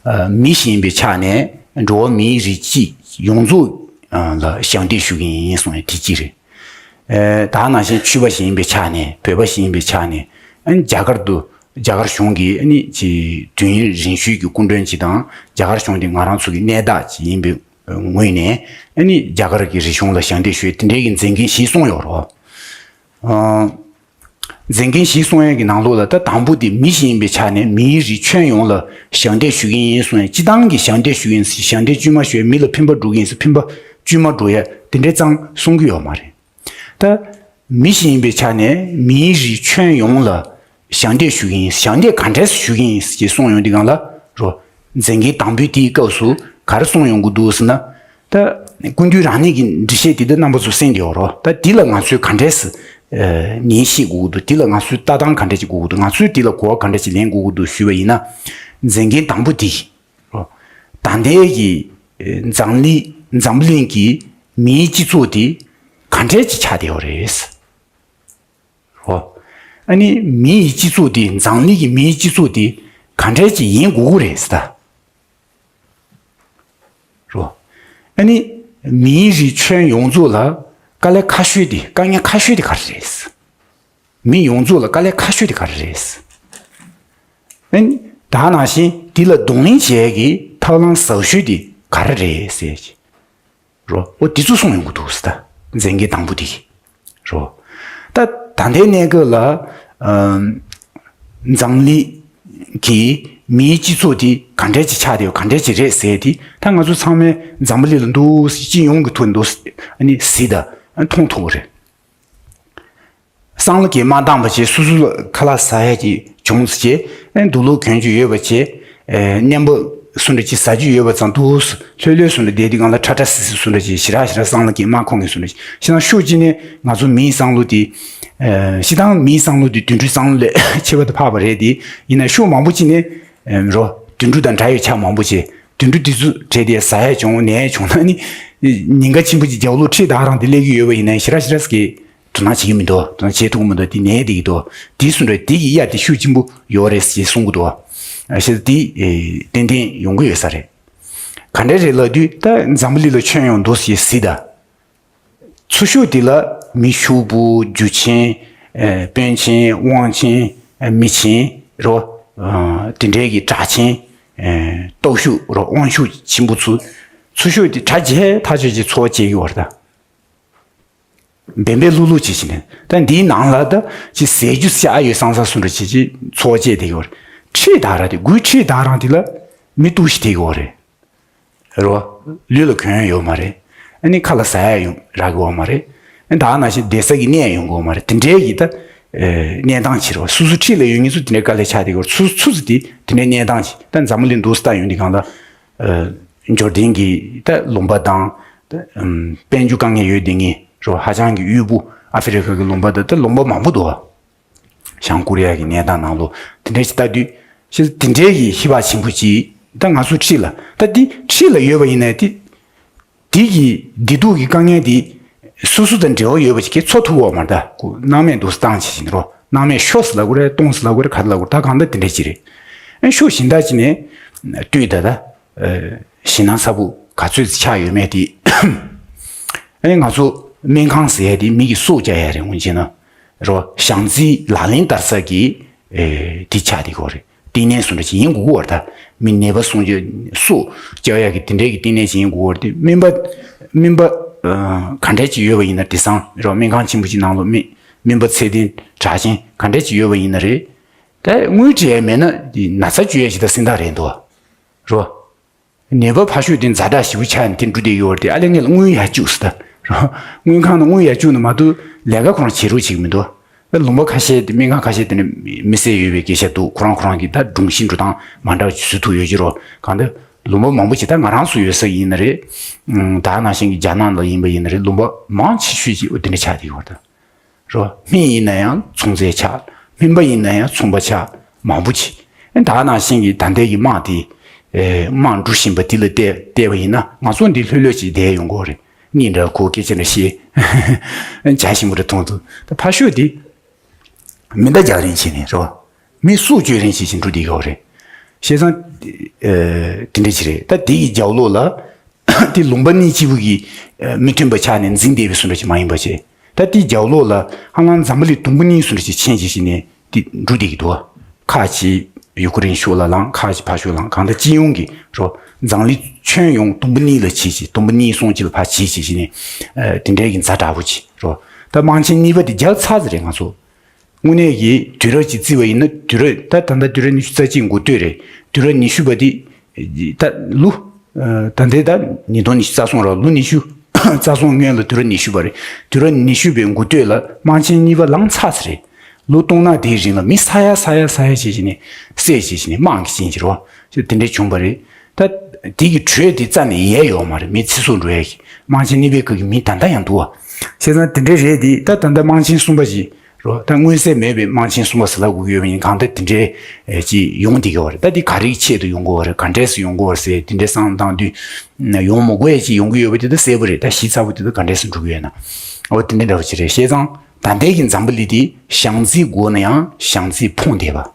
ཨ་མི་ཞིག་ཡིན་པའི་ཆ་ནས་འགྲོ་བ་མིའི་རིགས་གཅིག་ཡོངས་རྫོགས་ཨ་ལ་ཞབས་འདེགས་ཞུ་གི་ཡིན་གསུངས་ཡ་དེ་གཅིག་རེད། ཨ་ད་ནང་བཞིན་ཆོས་པ་ཞིག་ཡིན་པའི་ཆ་ནས་བོད་པ་ཞིག་ཡིན་པའི་ཆ་ནས་ཨ་ནི་རྒྱ་གར་དུ་རྒྱ་གར་གཞུང་གིས་ཨ་ནི་ཅིག་དུས་ཡུན་རིང་ཤོས་ཀྱི་སྐུ་མགྲོན་ཅིག་དང་རྒྱ་གར་གཞུང་འདི་ང་རང་ཚོ་གི་གནས་བདག་ཅིག་ཡིན་པའི་ངོས་ནས་ཨ་ནི་རྒྱ་གར་གྱི་རིག་གཞུང་ལ་ཞབས་འདེགས་ཞུ་ཡ་དེ་འདྲའི་གི་མཛད་འགན་བཞེས་གསུངས་ཡོད་རེད། ཨ་མཛད་འགན་བཞེས་གསུངས་ཡ་གི་ནང་ལོགས་ལ་ད་དང་པོ་དེ་མི་ཞིག་ཡིན་པའི་ཆ་ནས་མིའི་རིགས་ཁྱོན་ཡོངས་ལ་ཞབས་འདེགས་ཞུ་གི་ཡིན་གསུངས་ཡ། སྤྱི་བཏང་གི་ཞབས་འདེགས་ཞུ་གི་ཡིན་ཟེར་ཞབས་འདེགས་བཅོས་མ་ཞུ་ཡ་མི་ལ་ཕན་པ་འགྲོ་གི་ཡིན་ཟེར་ཕན་པ་བཅོས་མ་འགྲོ་ཡ་དེ་འདྲའི་ཙང་གསུང་གི་ཡོད་མ་རེད། ད་མི་ཞིག་ཡིན་པའི་ཆ་ནས་མིའི་རིགས་ཁྱོན་ཡོངས་ལ་ཞབས་འདེགས་ཞུ་གི་ཡིན། ཞབས་འདེགས་ག་འདྲས་ཞུ་གི་ཡིན་ཞེས་གསུངས་ཡོང་དུས་སྒང་ལ་རོ། མཛད་འགན་དང་པོའི་དེའི་སྐབས་སུ་ག་རེ་གསུངས་ཡོང་གི་འདུག་ཟེར་ན། ད་སྐུ་མདུན་རང་ཉིད་ཀྱི་འགྲེལ་བཤད་དེ་ད་རྣམ་པ་ཚོ་གསན་བསྡད་ཡོད་རོ། ད་འདི་ལ་ང་ཚོས་ག་འདྲས་ཉན་ཤེས་དགོས་ཀྱི་འདུག་འདི་ལ་ང་ཚོས་ལྟ་སྟངས་ག་འདྲས་ཅིག་དགོས་ཀྱི་འདུག་ང་ཚོས་འདི་ལ་གོ་བ་ག་འདྲས་ཅིག་ལེན་དགོས་ཀྱི་འདུག་ཞུས་པ་ཡིན་ན། མཛད་འགན་དང་པོ་དེ། ད་ལྟའི་གི་འཛམ་གླིང་འཛམ་བུ་གླིང་གི་མིའི་སྤྱི་ཚོགས་དེ་ག་འདྲས་ཅིག་ཆགས་བསྡད་ཡོད་རེད། རོ། ཨ་ནི་མིའི་སྤྱི་ཚོགས་དེ་འཛམ་གླིང་གི་མིའི་སྤྱི་ཚོགས་དེ་ག་འདྲས་ཅིག་ཡིན་དགོས་ཀྱི་རེད་ཟེར་ད། རོ། ཨ་ནི་མིའི་རིགས་ཁྱོན་ཡོངས་རྫོགས་ལ་དཀའ་ལས་ཁག་ཤོས་དེ་དཀའ་ངལ་ཁག་ཤོས་དེ་ག་རེ་རེད། མི་ཡོངས་རྫོགས་ལ་དཀའ་ལས་ཁག་ཤོས་དེ་ག་རེ་རེད། ཨ་ནི་ད་ནང་བཞིན་འདི་ལ་གདོང་ལེན་བྱེད་ཡས་ཀྱི་ཐབས་ལམ་ཟབ་ཤོས་དེ་ག་རེ་རེད་ཟེར་གྱི། རོ། འོ་དེ་ཚོ་གསུངས་ཡོང་གི་འདུག་ཟེར་ད། མཛད་འགན་དང་པོ་དེ་གི། རོ། ད་ད་ལྟའི་གནས་སྐབས་ལ་ཨམ། འཛམ་གླིང་གི་མིའི་སྤྱི་ཚོགས་དེ་ག་འདྲས་ཅིག་ཆགས་བསྡད་ཡོད་ག་འདྲས་ཅིག་རེད་ཟེར་དེ་ད་ང་ཚོ་ཚང་མས་འཛམ་བུ་གླིང་ལ་འདུག་སྤྱི་ཡོངས་ཀྱི་ཐོག་འདུག་ཨ་ནི་གཟིགས་ད་མཐོང་ཐུབ་ཀྱི་རེད། སང་ལོ་གི་མ་འདང་བ་བྱས་སོ་སོ་ལ་ཁ་ལག་ཟ་ཡ་གི་བྱུང་ཚེ་བྱས་ཨེ་འདུག་ལོ་གྱོན་རྒྱུ་ཡོད་པ་བྱས་ཨེ་མཉམ་པ་སུ་འདྲ་ཅིག་ཟ་རྒྱུ་ཡོད་པ་ཙང་འདུག་ལྷོད་ལྷོད་སུ་འདྲ་བསྡད་དུས་སྒང་ལ་ཁྲ་ཁྲ་སི་སི་སུ་འདྲ་ཅིག་ཞེ་དྲག་ཞེ་དྲག་སང་ལོ་གི་མ་ཁོང་གི་སུ་འདྲ་ཅིག་ཤི་ན་ཤོག་ཅིག་ནས་ང་ཚོ་མིའི་སང་ལོ་དེ་ཨེ་ཤི་དང་མིའི་སང་ལོ་དེ་དུད་འགྲོའི་སང་ལོ་ལས་ཁྱད་པར་དུ་འཕགས་པ་རེད་དེ་ཡིན་ན་ཤོག་མང་པོ་ཅིག་ནས་ཨེ་རོ་དུད་འགྲོ་དང་འདྲ་ཡོད་ཆ་མང་པོ་བྱས་དུད་འགྲོ་དེ་ཚོ་བྲེས་ཏེ་ཟ་ཡ་བྱུང་ནས་བྱུང་ན་ནི་ཉེན་ཁ་ཆེན་པོ་ཅིག་རྒྱབ་ལོགས་ཁྲིད་དག་རང་དེ་སླེབས་ཀྱི་ཡོད་པ་ཡིན་ན་ཞེ་དྲག་ཞེ་དྲག་སི་གི་དོ་སྣང་བྱེད་ཀྱི་མི་འདུག་དོ་སྣང་བྱེད་ཐུབ་ཀྱི་མི་འདུག་དེ་ནས་དེ་གི་འདུག་དེ་སུ་འདྲ་དེ་གི་ཡ་དེ་ཤུགས་ཆེན་པོ་ཡོད་རེད་ཞེས་གསུང་གི་འདུག་ཨ་ཤེས་དེ་ཏན་ཏན་ཡོང་གི་ཡོད་ས་རེད། ག་འདྲ་རེད་ལབ་དུས་ད་འཛམ་བུ་གླིང་ལ་ཁྱོན་ཡོངས་འདུག་ཞེས་གཟིགས་ད། ཚུར་ཤོག་དེ་ལ་མི་ཕྱུག་པོ་རྒྱུ་ཆེན་དཔོན་ཆེན་དབང་ཆེན་མི་ཆེན་རོ། དེ་འདྲའི་གི་དྲག་ཆེན་སྟོབས་ཤུགས་རོ་དབང་ཤུགས་ཆེན་པོ་ཚུ་ཚུར་ཤོག་དེ་གྲ་རྒྱས་ཐག་ཆོད་ཀྱི་འཚོ་བ་སྐྱེལ་གི་ཡོད་རེད་ད། འབེན་པའི་ལྷུག་ལྷུག་བྱེད་བཞིན་ནས་ད་འདིའི་ནང་ལ་ད་ཅི་ཟས་རྒྱུ་ཤ་ཡོད་སང་ས་སུ་འདྲ་བྱེད་ཀྱི་འཚོ་བ་སྐྱེལ་བསྡད་ཀྱི་ཡོད་རེད། ཁྲིད་དག་ར་དེ་དགུའི་ཁྲིད་དག་རང་དེ་ལ་མི་གཏུག་ཤི་བསྡད་ཀྱི་ཡོད་རེད། རོ། ལུས་ལ་གྱོན་ཡ་ཡོད་མ་རེད། ཨ་ནི་ཁ་ལ་ཟ་ཡ་ཡོང་རག་གི་ཡོད་མ་རེད། ཨ་ནི་ད་ནང་བཞིན་བསྡད་ས་གི་གནས་ཡོང་གི་ཡོད་མ་རེད་དེ་འདྲའི་གི་ད། གནས་སྟངས་ཕྱིར་རོ་སུ་སུ་ཁྲིད་ལ་ཡོད་ངེས་སུ་དེ་འདྲའི་དཀའ་ལས་ཆགས་བསྡད་ཀྱི་ཡོད་རེད་ཚུ་ཚུ་ཚུ་དེ་དེ་འདྲའི་གནས་སྟངས་ཅིག་ད་འཛམ་བུ་གླིང་འདུག་སྟངས་ཡོང་དུས་སྒང་ལ། འབྱོར་ལྡན་གྱི་ད་ལུང་པ་དང་། དཔལ་འབྱོར་དཀའ་ངལ་ཡོད་དེ་ངེས་རོ་ཧ་ཅང་གི་དབུལ་པོ་ཨ་ཧྥེ་རི་ཁ་གི་ལུང་པ་དང་ད་ལུང་པ་མང་པོ་འདུག་བ། བྱང་ཀོ་རི་ཡ་གི་གནས་སྟངས་ནང་ལོ་དེ་འདྲའི་ཅིག་ལྟ་དུས་ཤེས་དེ་འདྲའི་གི་ཤེས་པ་ཆེན་པོ་ཅིག་ད་ང་ཚོ་ཁྲིད་ལ་ད་འདི་ཁྲིད་ལ་ཡོད་པ་ཡིན་ན་དེ་དེ་གི་བདེ་སྡུག་གི་དཀའ་ངལ་དེ་སོ་སོ་དང་འབྲེལ་བ་ཡོད་པ་ཅིག་གིས་ཚོར་ཐུབ་ཀྱི་ཡོད་མ་རེད་ད་ཁོ་སྣང་མེད་འདུག་སྟངས་ཅིག་ཡིན་རོ་སྣང་མེད་ཤོར་སི་ལ་གོ་རེད་སྟོང་སི་ལ་གོ་རེད་ག་རེ་ལ་གོ་རེད་ད་གང་ལྟར་དེ་འདྲ་ཅིག་རེད། ཨ་ཤུགས་གཞན་དག་ཅིག་ནས་ལྟོས་ད་ད། ཞེད་སྣང་ཚ་པོ་ག་ཚོད་ཅིག་ཆགས་ཡོད་མེད་དེ། ཨ་ནི་ང་ཚོ་སྨན་ཁང་ཟེར་ཡ་དེ་མི་གི་སྲོག་སྐྱོབ་ཡ་རེད་འོན་ཅིག་ན། རོ་བྱམས་བརྩེའི་ལག་ལེན་བསྟར་ས་གི་དེ་ཆགས་དེ་གོ་རེད་བསྟི་གནས་སུ་འདྲ་ཅིག་ཡིན་དགོས་ཀྱི་བར་ད་མི་ནད་པ་སྲུང་སྐྱོབ་སྲོག་སྐྱོབ་ཡ་གི་དེ་འདྲའི་གི་བསྟི་གནས་ཅིག་ཡིན་དགོས་ཀྱི་བར་དེ་སྨན་པ་སྨན་པ་ག་འདྲས་ཅིག་ཡོད་པ་ཡིན་ན་དེང་སང་རོ་སྨན་ཁང་ཆེན་པོ་ཅིག་ནང་ལོ་སྨན་སྨན་པ་ཚད་ལྡན་གྲགས་ཅན་ག་འདྲས་ཅིག་ཡོད་པ་ཡིན་ན་རེད། ད་དངུལ་སྤྲད་ཡ་མེད་ན་དེ་ན་ཚ་བཅོས་ཡ་ཞིག་ད་སེམས་ཐག་རེད་འདུག་རོ། ནད་པ་ཕར་ཤོད་དེ་ཛ་དྲག་ཞེ་པོ་ཆགས་ནས་དེ་འགྲོ་བསྡད་ཡོད་རེད་དེ་ཨ་ལས་ངས་ལ་དངུལ་ཡར་བཅུག་ཟེར་ད། རོ། དངུལ་ཁང་ནང་དངུལ་ཡར་བཅུག་ནས་མ་གཏོགས་ལས་ཀ་ཁོ་རང་བྱེད་རོགས་བྱེད་ཀྱི་མི་འདུག་ད་ལུང་པ་ཁ་ཤས་དེ་སྨན་ཁང་ཁ་ཤས་དེ་ནས་མི་སེར་ཡོད་པའི་སྐད་ཆ་འདུག་ཁོ་རང་ཁོ་རང་གི་ད་སྒྲུང་བཞིན་འགྲོ་སྟངས་མ་འདྲ་བ་ཅིག་བཟོ་ཐུབ་ཡོད་ཀྱི་རོ་གང་ལྟར་ ལུང་པ་མང་པོ་ཅིག་ད་ང་རང་ཚོ་ཡོད་ས་ཡིན་ན་རེད། ཨུམ། ད་ནང་བཞིན་གྱི་རྒྱ་ནག་ལ་ཡིན་པ་ཡིན་ན་རེད། ལུང་པ་མང་ཆེ་ཤོས་ཅིག་འོ་དེ་འདྲ་ཆགས་བསྡད་ཡོད་རེད། རོ། སྨན་ཡིན་ན་ཡང་ཚོང་རྫས་ཆགས། སྨན་པ་ཡིན་ན་ཡང་ཚོང་པ་ཆགས། མང་པོ་ཅིག་ཨེ། ད་ནང་བཞིན་གྱི་ད་ལྟའི་གི་དམག་དེ། ཨེ། དམག་འགྲོ་བཞིན་པ་དེ་ལ་བལྟས་བལྟས་པ་ཡིན་ན་ང་ཚོ་འདི་ལྷོད་ལྷོད་ཅིག་བསྡད་ཡོང་གི་རེད། གཉིས་འདྲ་གོ་སྐད་ཆ་འདྲ་བཤད། བྱ་ཞིམ་པོ་འདྲ་མཐོང་འདུག་ད་ཕར་ཕྱོགས་དེ་མེ་མདའ་རྒྱག་རིན་བྱས་ནས་རོ། མི་སྲོག་གཅོད་རིན་བྱས་བཞིན་འགྲོ་བསྡད་ཡོད་རེད། བྱས་ཙང་། ཨེ། དེ་འདྲ་ཅིག་རེད། ད་དེ་ཡི་རྒྱབ་ལོགས་ལ། དེ་ལུང་པ་གཉིས་གཅིག་པུ་གི་ཨ་མི་མཐུན་པ་ཆགས་ནས་འཛིང་བསྡད་པའི་བཟོ་འདྲ་ཅིག་མ་ཡིན་པ་བྱས། ད་དེའི་རྒྱབ་ལོགས་ལ་ཧ་ལམ་འཛམ་བུ་གླིང་དུམ་བུ་གཉིས་བཟོ་འདྲ་ཅིག་ཕྱིན་བྱས་བྱས་ནས་དེ་འགྲོ་བསྡད་ཀྱི་འདུག་ཁ་ཅིག་ཡུ་ཀེ་རེན་ཕྱོགས་ལ་ལངས། ཁ་ཅིག་ཕར་ཕྱོགས་ལངས། གང་ལྟར་སྤྱི་ཡོངས་ཀྱི་རོ། འཛམ་གླིང་ཁྱོན་ཡོངས་དུམ་བུ་གཉིས་ལ་ཕྱིན་བྱས། དུམ་བུ་གཉིས་གསུམ་ཅིག་ལ་ཕར་ཕྱིན་བྱས་བྱས་ནས་ཨ་དེ་འདྲའི་གི་ཛ་དྲག་པོ་ཅིག་རོ། ད་དམག་ཆེན་གཉིས་པ་དེ་རྒྱག་ཚར་ཟེར་རེད་ང་ཚོ། དངོས་གནས་ཀྱི་དུས་རབས་ཅིག་བརྩིས་པ་ཡིན་ན་དུས་རབས་ད་ད་ལྟ་དུས་རབས་ཉི་ཤུ་རྩ་གཅིག་འགོ་སྟོད་རེད། དུས་རབས་ཉི་ཤུ་པ་འདི་ད་ལོ། ད་ལྟའི་ད་ཉིས་སྟོང་ཉི་ཤུ་རྩ་གསུམ་ར། ལོ་ཉི་ཤུ་རྩ་གསུམ་སྔོན་ལ་དུས་རབས་ཉི་ཤུ་པ་རེད། དུས་རབས་ཉི་ཤུ་པའི་འགོ་སྟོད་ལ་དམག་ཆེན་གཉིས་པ་ལངས་ཚར་ཟེར་རེད། ལོ་སྟོང་ཕྲག་དེའི་རིང་ལ་མི་ས་ཡ་ས་ཡ་ས་ཡ་བྱས་བྱས་ནས་བསད་བྱས་བྱས་ནས་དམག་གི་ཆེན་གྱི་རོ། དེ་འདྲ་བྱུང་བ་རེད། ད་དེ་གི་དྲོད་དེ་རྩ་ནས་ཡལ་ཡོད་མ་རེད། མི་ཚེ་སྲོག་འགྲོ་ཡ་གི་དམག་ཆེན་གཉིས་པའི་སྐབས་ཀྱི་མི་ད་ལྟ་ཡང་འདུག་བ། བྱས་ཙང་དེ་འདྲ་རེད་དེ། ད་ད་ལྟ་དམག་ཆེན་གསུམ་པ་ཞིག་རོ། ད་མངོན་གསལ་མེད་པའི་དམག་ཆེན་གསུམ་པ་ཟེར་ལབ་དགོས་ཀྱི་ཡོད་པ་ཡིན། གང་ལྟར་དེ་འདྲའི་ཅིག་ཡོང་བསྡད་ཀྱི་ཡོད་རེད། ད་འདི་ག་རེའི་ཆེད་དུ་ཡོང་གི་ཡོད་རེད། ག་འདྲས་སུ་ཡོང་གི་ཡོད་རེད་ཟེར་དེ་འདྲའི་བསམ་བློ་བཏང་དུས་ཡོང་མི་དགོས་ཡ་ཅིག་ཡོང་གི་ཡོད་པ་དེ་ད་གསལ་པོ་རེད། ད་ཞིབ་ཚགས་པོ་དེ་ད་ག་འདྲས་སུ་འགྲོ་གི་ཡོད་ན། འོ་དེ་འདྲ་འདྲ་བོ་ཅིག་རེད། བྱས་ཙང་ད་ལྟའི་གི་འཛམ་བུ་གླིང་འདི་བྱང་རྩིས་དགོས་ན་ཡང་བྱང་རྩིས་ཕུང་བསྡད་པ།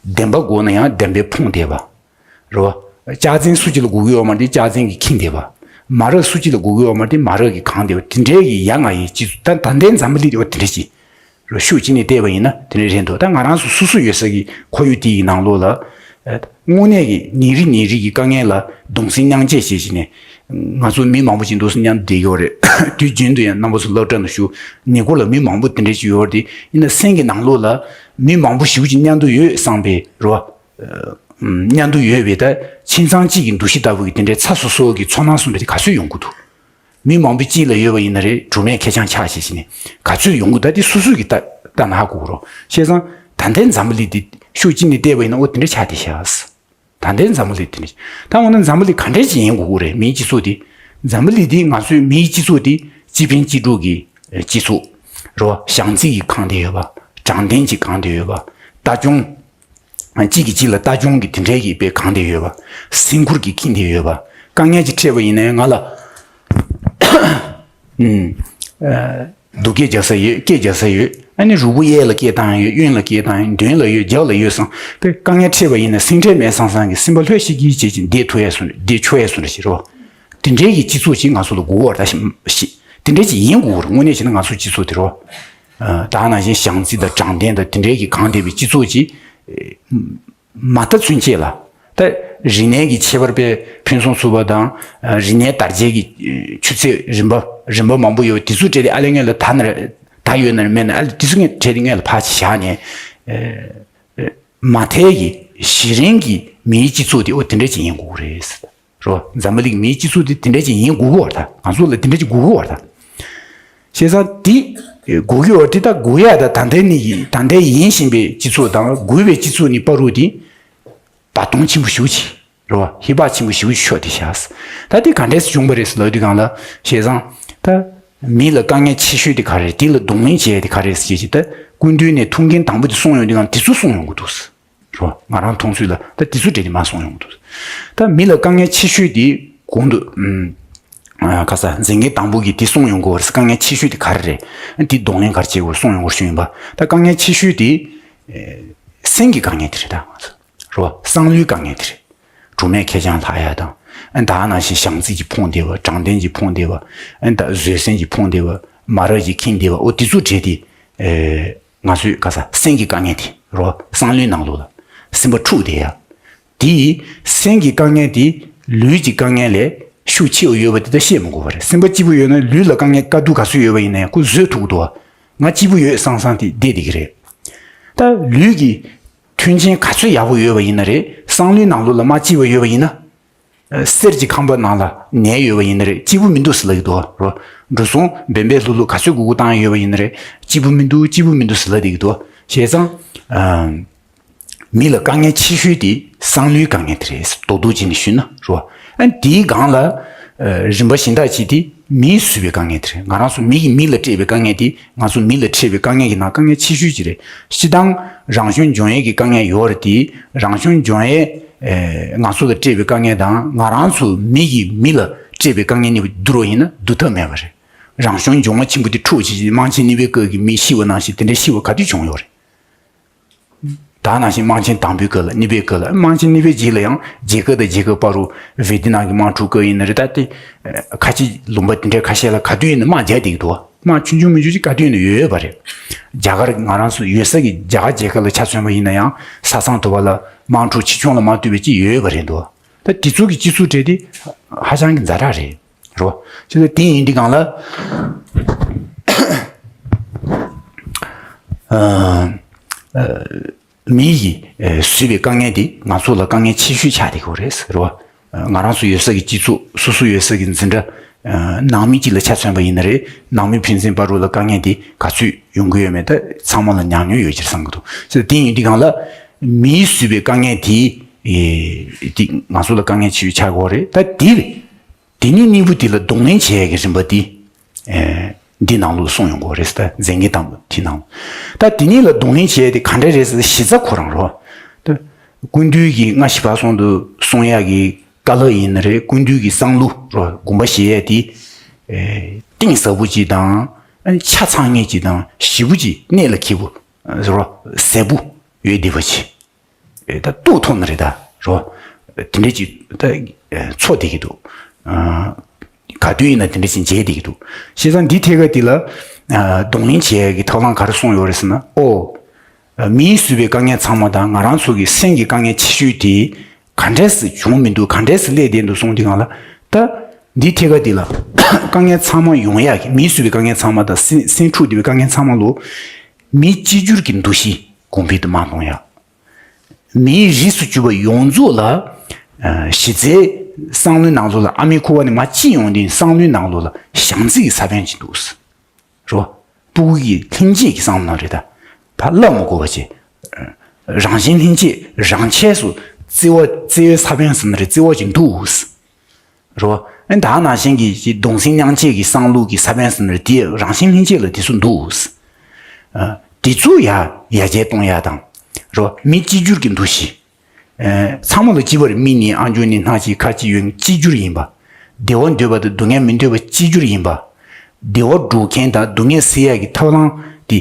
བདེན་པ་དགོས་ན་ཡང་བདེན་པས་ཕུང་བསྡད་པ། རེད་བ། ལྕགས་ཚན་སུ་གཅིག་ལ་དགོས་ཀྱི་ཡོད་མ་རེད། ལྕགས་ཚན་གྱིས་ཁེངས་བསྡད་པ། མ་རག་སུ་གཅིག་ལ་དགོས་ཀྱི་ཡོད་མ་རེད། མ་རག་གིས་གང་བསྡད་པ། དེ་འདྲའི་གི་ཡ་ང་ཡི་སྤྱི་ཚོགས་ད་ད་ལྟའི་འཛམ་བུ་གླིང་འདི་བ་དེ་འདྲ་ཅིག་རེད། ཤུགས་གཅིག་ནས་བལྟས་པ་ཡིན་ན་དེ་འདྲ་རེད་འདུག་ད་ང་རང་ཚོ་སོ་སོ་ཡོད་ས་གི་ཁོར་ཡུག་དེ་ཡི་ནང་ལོགས་ལ། དངོས་གནས་ཀྱི་ཉིན་རེ་ཉིན་རེ་གི་དཀའ་ངལ་ལ་གདུང་སེམས་མཉམ་སྐྱེད་བྱེད་བཞིན་ནས། ང་ཚོ་མི་མང་པོ་ཞིག་འདུག་སེ་མཉམ་དུ་བསྡད་ཀྱི་ཡོད་རེད། དུས་རྒྱུན་དུ་ཡང་རྣམ་པ་ཚོ་སློབ་གྲྭ་ནང་བཞུགས། ཉེ་འཁོར་ལ་མི་མང་པོ་དེ་འདྲ་ཞིག་ཡོད་རེད། དེ་ཡིན་ན་སེམས་ཀྱི་ནང་ལོགས་ལ་མི་མང་པོ་ཞིག་ཅིག་མཉམ་དུ་ཡོད་བསམ་པའི་རོ། མཉམ་དུ་ཡོད་པའི་ད་ཁྱིམ་ཚང་གཅིག་གི་འདུ་ཤེས་ལྟ་བུ་གི་དེ་འདྲའི་ཚ་སོ་སོ་གི་ཚོར་སྣང་གསུམ་པ་དེ་ག་ཚོད་ཡོང་གི་འདུག་མི་མང་པོ་གཅིག་ལ་ཡོད་པ་ཡིན་ན་རེད། གྲོགས་མེད་ཁེར་རྐྱང་ཆགས་བྱས་བྱས་ནས་ག་ཚོད་ཡོང་གི་འདུག་ད་དེ་སོ་སོ་གི་ལྟ་ལྟ་ན་ཧ་གོ་གི་རོ། བྱས་ཙང་ད་ལྟའི་འཛམ་བུ་གླིང་འདི་ཤུགས་གཅིག་ནས་བལྟས་པ་ཡིན་ན་འོ་དེ་འདྲ་ཆགས་བསྡད་ཤག་ད་ལྟའི་འཛམ་བུ་གླིང་དེ་འདྲ། ད་འོ་ན་འཛམ་བུ་གླིང་ག་འདྲས་ཅིག་ཡིན་དགོས་ཀྱི་རེད། མིའི་སྤྱི་ཚོགས་དེ། འཛམ་བུ་གླིང་འདི་ང་ཚོའི་མིའི་སྤྱི་ཚོགས་དེ་སྤྱི་ཕན་སྤྱི་སྒྲོག་གི་སྤྱི་ཚོགས་རེད་བ། བྱང་རྩིས་ཀྱིས་གང་བསྡད་ཡོད་པ། དྲང་བདེན་གྱིས་གང་བསྡད་ཡོད་པ། ལྟ་སྐྱོང་། གཅིག་གིས་གཅིག་ལ་ལྟ་སྐྱོང་གི་དེ་འདྲའི་གི་དཔེ་གང་བསྡད་ཡོད་པ། སེམས་ཁུར་གྱིས་ཁེངས་བསྡད་ཡོད་པ། དཀའ་ངལ་ཅིག་འཕྲད་པ་ཡིན་ན་ཡང་ང་ལ། ཨུམ། ཨ། སྡུག་སྐད་རྒྱག་ས་ཡོད། སྐད་རྒྱག་ས་ཡོད། ཨ་ནི་རུས་པ་གཡས་ལ་སྐད་བཏང་ཡོད། གཡོན་ལ་སྐད་བཏང་ཡོད། མདུན་ལ་ཡོད། རྒྱབ་ལ་ཡོད་བསམ་པའི་དཀའ་ངལ་འཕྲད་པ་ཡིན་ན་སེམས་ཁྲལ་མེད་བསམ་བསམ་གྱི་སེམས་པ་ལྷོད་ཤིག་གིས་བྱེད་ཅིང་བསྡད་ཐུབ་ཡས་སུ་བསྡད་ཆོག་ཡས་སུ་འདྲ་ཞིག་རོ། དེ་འདྲའི་གི་སྤྱི་ཚོགས་ཅིག་ང་ཚོ་ལ་དགོས་པ་རེད་ཤག་དེ་འདྲའི་ཅིག་ཡིན་དགོས་རེད། དངོས་གནས་བྱས་ན་ང་ཚོ་སྤྱི་ཚོགས་དེ་རོ། ཨ། ད་ནང་བཞིན་བྱང་རྩིས་དང་དྲང་བདེན་དང་དེ་འདྲའི་གི་གང་བསྡད་པའི་སྤྱི་ཚོགས་ཅིག་མ་མཐའ་ཚུན་ཆད་ལ། ད་རིག་གནས་ཀྱི་ཁྱད་པར་དཔེ་ཕུན་སུམ་ཚོགས་པ་དང་། རིག་གནས་དར་རྒྱས་ཀྱི་ཆུ་ཚད་རིམ་པ་རིམ་པ་མང་པོ་ཡོད། དེ་ཚོ་གྲས་དེ་ཨ་ལས་སྔོན་ལ་ད་ན་རེ་ད་ཡོད་ན་རེ་མེད་ན་ཨ་ལས་དེ་ཚོ་གྲས་དེ་སྔོན་ལ་ཕར་ཅིག་བཞག་ནས། མ་མཐའི་གི་གཞི་རིམ་གྱི་མིའི་སྤྱི་ཚོགས་དེ་འོ་དེ་འདྲ་ཅིག་ཡིན་དགོས་ཀྱི་རེད། རོ། འཛམ་བུ་གླིང་མིའི་སྤྱི་ཚོགས་དེ་དེ་འདྲ་ཅིག་ཡིན་དགོས་ཀྱི་ཡོད་རེད། ད་ང་ཚོ་ལ་དེ་འདྲ་ཅིག་དགོས་ཀྱི་ཡོད་རེད། ད། བྱས་ཙང་དེ་དགོས་ཀྱི་ཡོད་དེ། ད་དགོས་ཡ་ད་ད་ལྟའི་ནི་ཡིན། ད་ལྟའི་ཡིན་བཞིན་པའི་སྤྱི་ཚོགས་དང་དགོས་པའི་སྤྱི་ཚོགས་གཉིས་བར་དུ་དེ་བར་སྟོང་ཆེན་པོ་ཞེ་པོ་ཅིག་རེད་བ། ཧེ་བག་ཆེན་པོ་ཞེ་པོ་ཅིག་ཤོར་བསྡད་ཤག་ད་དེ་ག་འདྲས་སེ་བྱུང་བ་རེད་ཟེར་ལབ་དུས་སྒང་ལ། བྱས་ཙང་ད་མི་ལ་དཀའ་ངལ་ཆེ་ཤོས་དེ་ག་རེ་རེད། དེ་ལ་གདོང་ལེན་བྱེད་ཡ་དེ་ག་རེ་རེད་ཟེར་བྱས་ཅིག་ད་སྐུ་མདུན་ནས་ཐུགས་འགན་དང་པོ་དེ་གསུངས་ཡོང་དུས་སྒང་དེ་ཚོ་གསུངས་ཡོང་གི་འདུག་རོ། ང་རང་མཐོང་ཚུལ་ལ་ད་དེ་ཚོ་གྲས་དེ་མར་གསུངས་ཡོང་གི་འདུག་ད་མི་ལ་དཀའ་ངལ་ཆེ་ཤོས་དེ་གོང་དུ་ཨུམ། ཨ། ཁ་ས་མཛད་འགན་དང་པོ་གིས་དེ་གསུངས་ཡོང་གི་ཡོད་རེད། དཀའ་ངལ་ཆེ་ཤོས་དེ་ག་རེ་རེད། དེ་གདོང་ལེན་ག་རེ་བྱེད་དགོས་གསུངས་ཡོང་གི་ཡོད་པ། ད་དཀའ་ངལ་ཆེ་ཤོས་དེ་ཨེ། སེམས་ཀྱི་དཀའ་ངལ་དེ་རེད། ད་ང་ཚོ་རོ། བསམ་བློའི་དཀའ་ངལ་དེ་རེད། གྲོགས་མེད་ཁེར་རྐྱང་ལྷག་ཡ་དང་། ཨ། ད་ནང་བཞིན་བྱམས་བརྩེ་གྱིས་ཕུང་བསྡད་པ། དྲང་བདེན་གྱིས་ཕུང་བསྡད་པ། ཨ། ད་བཟོད་བསྲན་གྱིས་ཕུང་བསྡད་པ། མ་རབས་ཀྱིས་ཁེངས་བསྡད་པ། འོ་དེ་ཚོ་གྲས་དེ། ཨེ། ང་ཚོའི་ག་ས་སེམས་ཀྱི་དཀའ་ངལ་དེ་རོ། བསམ་བློའི་ནང་ལོགས་ལ་སེམས་པ་འཁྲུགས་བསྡད་ཡ། དེ་སེམས་ཀྱི་དཀའ་ངལ་དེ་ལུས་ཀྱི་དཀའ་ངལ་ལས་ཤུགས་ཆེ་བ་ཡོད་པ་དེ་ད་བཤད་མི་དགོས་པ་རེད། སེམས་པ་སྐྱིད་པོ་ཡོད་ན་ལུས་ལ་དཀའ་ངལ་དཀའ་སྡུག་ག་ཚོད་ཡོད་པ་ཡིན་ན་ཡང་ཁོ་བཟོད་ཐུབ་ཀྱི་འདུག་ང་སྐྱིད་པོ་ཡོད་བསམ་བསམ་དེ་བསྡད་བསྡད་ཀྱི་རེད། ད་ལུས་ཀྱི་མཐུན་རྐྱེན་ག་ཚོད་ཡག་པོ་ཡོད་པ་ཡིན་ན་རེད། བསམ་བློའི་ནང་ལོགས་ལ་མ་སྐྱིད་པ་ཡོད་པ་ཡིན་ན། གསེར་གྱི་ཁང་པ་ནང་ལ་ནད་ཡོད་པ་ཡིན་ན་རེད། སྐྱིད་པོ་མི་འདུག་ཟེར་ལབ་ཀྱི་འདུག་རོ། འགྲོ་སོང་འབེན་པས་ལྷུག་ལྷུག་ག་ཚོད་དགོས་དགོས་བཏང་ཡོད་པ་ཡིན་ན་རེད། སྐྱིད་པོ་མི་འདུག་སྐྱིད་པོ་མི་འདུག་ཟེར་ལབ་བསྡད་ཀྱི་འདུག་བྱས་ཙང་། ཨ། མི་ལ་དཀའ་ངལ་ཆེ་ཤོས་དེ་བསམ་བློའི་དཀའ་ངལ་དེ་རེད། རྡོག་རྡོག་བྱས་ནས་ཞུས་ན་རོ། ཨ་དེའི་སྒང་ལ་རིམ་པ་གཞན་དག་ཅིག་དེ་མིས་བཟོས་པའི་དཀའ་ངལ་དེ་རེད། ང་རང་ཚོ་མི་གིས་མི་ལ་སྤྲད་པའི་དཀའ་ངལ་དེ་ང་ཚོ་མི་ལ་འཕྲད་པའི་དཀའ་ངལ་གྱི་ནང་དཀའ་ངལ་ཆེ་ཤོས་ཅིག་རེད། སྤྱིར་བཏང་རང་བྱུང་འབྱུང་ཡས་ཀྱི་དཀའ་ངལ་ཡོད་རེད་དེ། རང་བྱུང་འབྱུང་ཡས་ང་ཚོ་ལ་སྤྲད་པའི་དཀའ་ངལ་དང་ང་རང་ཚོ་མི་གིས་མི་ལ་སྤྲད་པའི་དཀའ་ངལ་གཉིས་པོ་བསྡུར་བ་ཡིན་ན་བསྡུར་ཐབས་མེད་པ་རེད། རང་བྱུང་འབྱུང་བ་ཆེན་པོ་དེ་འཁྲུག་བྱེད་ཀྱི་དམག་ཆེན་གཉིས་པའི་སྐབས་ཀྱི་མི་ཤི་བ་ནང་བཞིན་དེ་འདྲའི་ཤི་བ་ག་དུས་བྱུང་ཡོད་རེད། ད་ནང་བཞིན་དམག་ཆེན་དང་པོའི་སྐབས་ལ་གཉིས་པའི་སྐབས་ལ་དམག་ཆེན་གཉིས་པའི་རྗེས་ལ་ཡང་རྒྱལ་ཁབ་དང་རྒྱལ་ཁབ་བར་དུ་ཝེ་ཏི་ནམ་གྱི་དམག་འཁྲུག་སྐབས་ཡིན་ན་རེད། ད་དེ་ཁ་ཆེ་ལུང་པ་དེ་འདྲའི་ཁ་ཤས་ལ་ག་དུས་ཡིན་ན་དམག་རྒྱག་བསྡད་ཀྱི་འདུག་དམག་ཆུང་ཆུང་མོ་ཆུང་ཅིག་ག་དུས་ཡིན་ན་ཡོད་ཡོད་པ་རེད། རྒྱ་གར་ང་རང་ཚོ་ཡོད་ས་གི་རྒྱ་གར་རྒྱལ་ཁབ་ལ་ཆ་མཚོན་པ་ཡིན་ན་ཡང་ས་མཚམས་དུ་བ་ལ་དམག་འཁྲུག་ཆེ་ཆུང་ལ་མ་ལྟོས་པའི་ཅིག་ཡོད་ཡོད་པ་རེད་འདུག་ད་དེ་ཚོ་གི་སྤྱི་ཚོགས་གྲས་དེ་ཧ་ཅང་གི་ཛ་དྲག་རེད། རོ། ཅི་ལ་དེ་ཡིན་དུས་སྒང་ལ། ཨ། ཨ། མི་ཡིས་ཨ་བཟོས་པའི་དཀའ་ངལ་དེ་ང་ཚོ་ལ་དཀའ་ངལ་ཆེ་ཤོས་ཆགས་བསྡད་ཀྱི་ཡོད་རེད་ཟེར་བ། ང་རང་ཚོ་ཡོད་ས་གི་སྤྱི་ཚོགས་སོ་སོ་ཡོད་ས་གི་འཛིན་གྲྭ། ཨ། ནང་མི་གཅིག་ལ་ཆ་མཚོན་པ་ཡིན་ན་རེད། ནང་མི་ཕན་ཚུན་བར་དུ་ལ་དཀའ་ངལ་དེ་ག་ཚོད་ཡོང་གི་ཡོད་མེད་ད་ཚང་མ་ལ་ཉམས་མྱོང་ཡོད་ཀྱི་རེད་བསམ་གྱི་འདུག་ཅི་ལ་དེ་ཡིན་དུས་སྒང་ལ་མིས་བཟོས་པའི་དཀའ་ངལ་དེ་ཨེ་དེ་ང་ཚོ་ལ་དཀའ་ངལ་ཆེ་ཤོས་ཆགས་ཀྱི་ཡོད་རེད། ད་དེ། དེ་ནས་གཉིས་པོ་དེ་ལ་གདོང་ལེན་བྱེད་ཡས་ཀྱི་རིམ་པ་འདི། ཨེ། འདི་ནང་ལོགས་གསུངས་ཡོང་གི་རེད་ཟེར། ད་མཛད་འགན་དང་པོ་དེ་ནང་ལོགས། ད་དེ་གཉིས་ལ་གདོང་ལེན་བྱེད་ཡས་དེ་ག་འདྲ་རེད་ཟེར་གཞི་རྩ་ཁོ་རང་རོ། ད་སྐུ་མདུན་གྱིས་སྔ་ཕྱི་བར་གསུམ་དུ་གསུང་ཡག་གི་བཀའ་སློབ་ཡིན་ན་རེད། སྐུ་མདུན་གྱི་བསམ་བློ་རོ་དགོངས་པ་བཞེས་ཡས་དེ། ཨེ། གཏིང་ཟབ་པོ་ཅིག་དང་། ཨ་ནི་ཆ་ཚང་ངེས་ཅིག་དང་ཞིབ་པོ་ཅིག་གནད་ལ་འཁེལ་པོ་རོ་གསལ་པོ་ཡོད་བསྡད་པ་ཅིག་ད་རྟོགས་ཐུབ་ན་རེད་ད་རོ། དེ་འདྲས་ཅིག་ད་ཚོར་བསྡད་ཀྱི་འདུག་ག་དུས་ཡིན་ན་དེ་འདྲས་ཅིག་མཇལ་བསྡད་ཀྱི་འདུག་བྱས་ཙང་འདི་ཐད་ཀ་འདི་ལ་གདོང་ལེན་བྱེད་ཡག་གི་ཐབས་ལམ་ག་རེ་གསུངས་ཡོད་རེད་ཟེར་ན། ཨོ། མིས་བཟོས་པའི་དཀའ་ངལ་ཚང་མ་དང་ང་རང་ཚོ་གི་སེམས་ཀྱི་དཀའ་ངལ་ཆེ་ཤོས་དེ་ག་འདྲས་སེ་བྱུང་མི་འདུག་ག་འདྲས་སེ་སླེབས་བསྡད་འདུག་གསུངས་དུས་སྒང་ལ། ད་འདི་ཐད་ཀ་འདི་ལ་དཀའ་ངལ་ཚང་མ་ཡོང་ཡག་གི་མིས་བཟོས་པའི་དཀའ་ངལ་ཚང་མ་དང་སེམས་སེམས་འཁྲུག་བསྡད་པའི་དཀའ་ངལ་ཚང་མ་ལོ། མི་གཅིག་གྱུར་གྱི་འདུ་ཤེས་གོང་འཕེལ་དུ་མ་གཏོང་ཡ། མིའི་རིས་སུ་གྱུར་པ་ཡོངས་རྫོགས་ལ། ཨ། གཞི་རྩའི་བསམ་བློའི་ནང་ལོགས་ལ་ཨ་མའི་ཁུ་བ་ནས་མར་ཅི་ཡོང་དུས་བསམ་བློའི་ནང་ལོགས་ལ་བྱམས་བརྩེ་གི་ས་བོན་ཅིག་འདུག་རོ། ཕྲུ་གུ་གི་ལྷན་སྐྱེས་ཀྱི་བསམ་བློ་རེད་ད། ད་ལབ་མ་དགོས་པ་བྱས། རང་བཞིན་ལྷན་སྐྱེས་རང་ཆས་སུ་བརྩེ་བ་བརྩེ་བའི་ས་བོན་ཟེར་ན་རེད། བརྩེ་བ་ཅིག་འདུག་རོ། ཨ་ནི་ད་ནང་བཞིན་གྱི་གདུང་སེམས་མཉམ་སྐྱེད་ཀྱི་བསམ་བློ་གི་ས་བོན་ཟེར་ན་རེད། དེ་རང་བཞིན་ལྷན་སྐྱེས་ལ་དེ་ཚོ་འདུག་ཨ། དེ་ཚོ་ཡར་ཡར་རྒྱས་གཏོང་ཡ་དང་། རོ། མི་གཅིག་གྱུར་གྱི་འདུ་ཤེས། ཨ། ཚང་མ་ལ་གཅིག་པ་རེད། མིག་ནི་ཨ་འགྱོ་ནི་སྣ་གཅིག་ཁ་གཅིག་ཡོད་གཅིག་གྱུར་ཡིན་པ། བདེ་བ་འདོད་པ་དང་སྡུག་བསྔལ་མི་འདོད་པ་གཅིག་གྱུར་ཡིན་པ། བདེ་བ་སྒྲུབ་མཁན་དང་སྡུག་བསྔལ་སེལ་ཡ་གི་ཐབས་ལམ་དེ།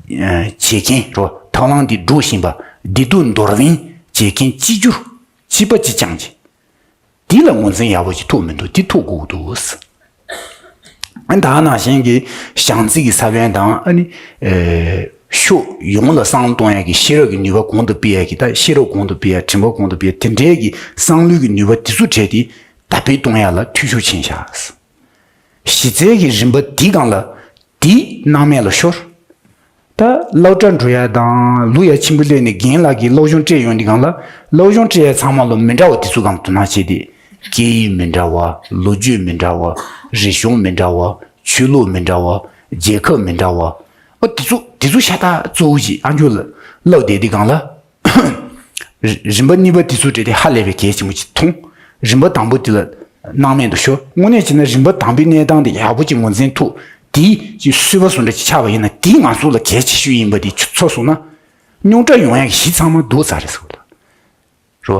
ཨ། བྱེད་མཁན་རོ། ཐབས་ལམ་དེ་སྒྲུབ་བཞིན་པ། བདེ་སྡུག་འདོར་ལེན་བྱེད་མཁན་གཅིག་གྱུར། གཅིག་པ་གཅིག་རྐྱང་གཅིག་དེ་ལ་ངོས་འཛིན་ཡག་པོ་ཅིག་ཐུབ་མི་འདུག་དེ་ཐུབ་དགོས་ཀྱི་འདུག་ཨ། ད་ནང་བཞིན་གྱི་བྱམས་བརྩེ་གི་ས་བོན་དང་། ཨ་ནི། ཨེ། ཕྱོགས་ཡོངས་ལ་བསམ་བློ་གཏོང་ཡག་གི་ཤེས་རབ་ཀྱི་ནུས་པ་གོང་དུ་སྤེལ་ཡག་གི། ད་ཤེས་རབ་གོང་དུ་སྤེལ་ཡག་དྲན་པ་གོང་དུ་སྤེལ་ཡག་དེ་འདྲའི་གི་བསམ་བློའི་གི་ནུས་པ་དེ་ཚོ་བྲལ་ཏེ་དར་སྤེལ་གཏོང་ཡག་ལ་འཐུས་ཤོར་ཕྱིན་ཤག་གཞི་རྩའི་གི་རིམ་པ་འདི་སྒང་ལ་འདི་སྣང་མེད་ལ་ཤོར། ད་སློབ་གྲྭ་འགྲོ་ཡ་དང་ལུག་ཡ་ཆེན་པོ་སླེབས་ནས་རྒན་ལགས་ཀྱིས་སློབ་སྦྱོང་སྤྲད་ཡོང་དུས་སྒང་ལ། སློབ་སྦྱོང་སྤྲད་ཡ་ཚང་མ་ལ་མི་འདྲ་བ་དེ་ཚོ་སྒང་དུ་ན་བྱས་ཏེ། སྐད་ཡིག་མི་འདྲ་བ། ལོ་རྒྱུས་མི་འདྲ་བ། རིག་གཞུང་མི་འདྲ་བ། ཆོས་ལུགས་མི་འདྲ་བ། རྒྱལ་ཁབ་མི་འདྲ་བ། ཨོ་དེ་ཚོ་དེ་ཚོ་ཤ་སྟག་གཙོ་བོ་ཞིག་ཨ་འཇོ་ལ་བསླབ་བསྡད་དུས་སྒང་ལ། རི་རིམ་པ་གཉིས་པ་དེ་ཚོ་སྤྲད་དེ་ཧ་ལས་པའི་གལ་ཆེན་པོ་ཅིག་མཐོང་། རིམ་པ་དང་པོ་དེ་ལ་སྣང་མེད་དུ་ཤོར། དངོས་གནས་བྱས་ན་རིམ་པ་དང་པོའི་གནས་སྟངས་དེ་ཡག་པོ་ཅིག་ངོས་འཛིན་ཐུབ། དེ་ཅིག་གསོལ་བ་བཟོ་འདྲ་ཅིག་ཆགས་པ་ཡིན་ན་དེ་ང་ཚོ་ལ་གལ་ཆེ་ཤོས་ཡིན་པ་དེ་ཚོར་སོང་ན། རྙོག་དྲ་ཡོང་ཡག་གི་གཞི་ཚང་མ་འདུག་ཚར་རེད་ཟེར་བ་ལ། རོ།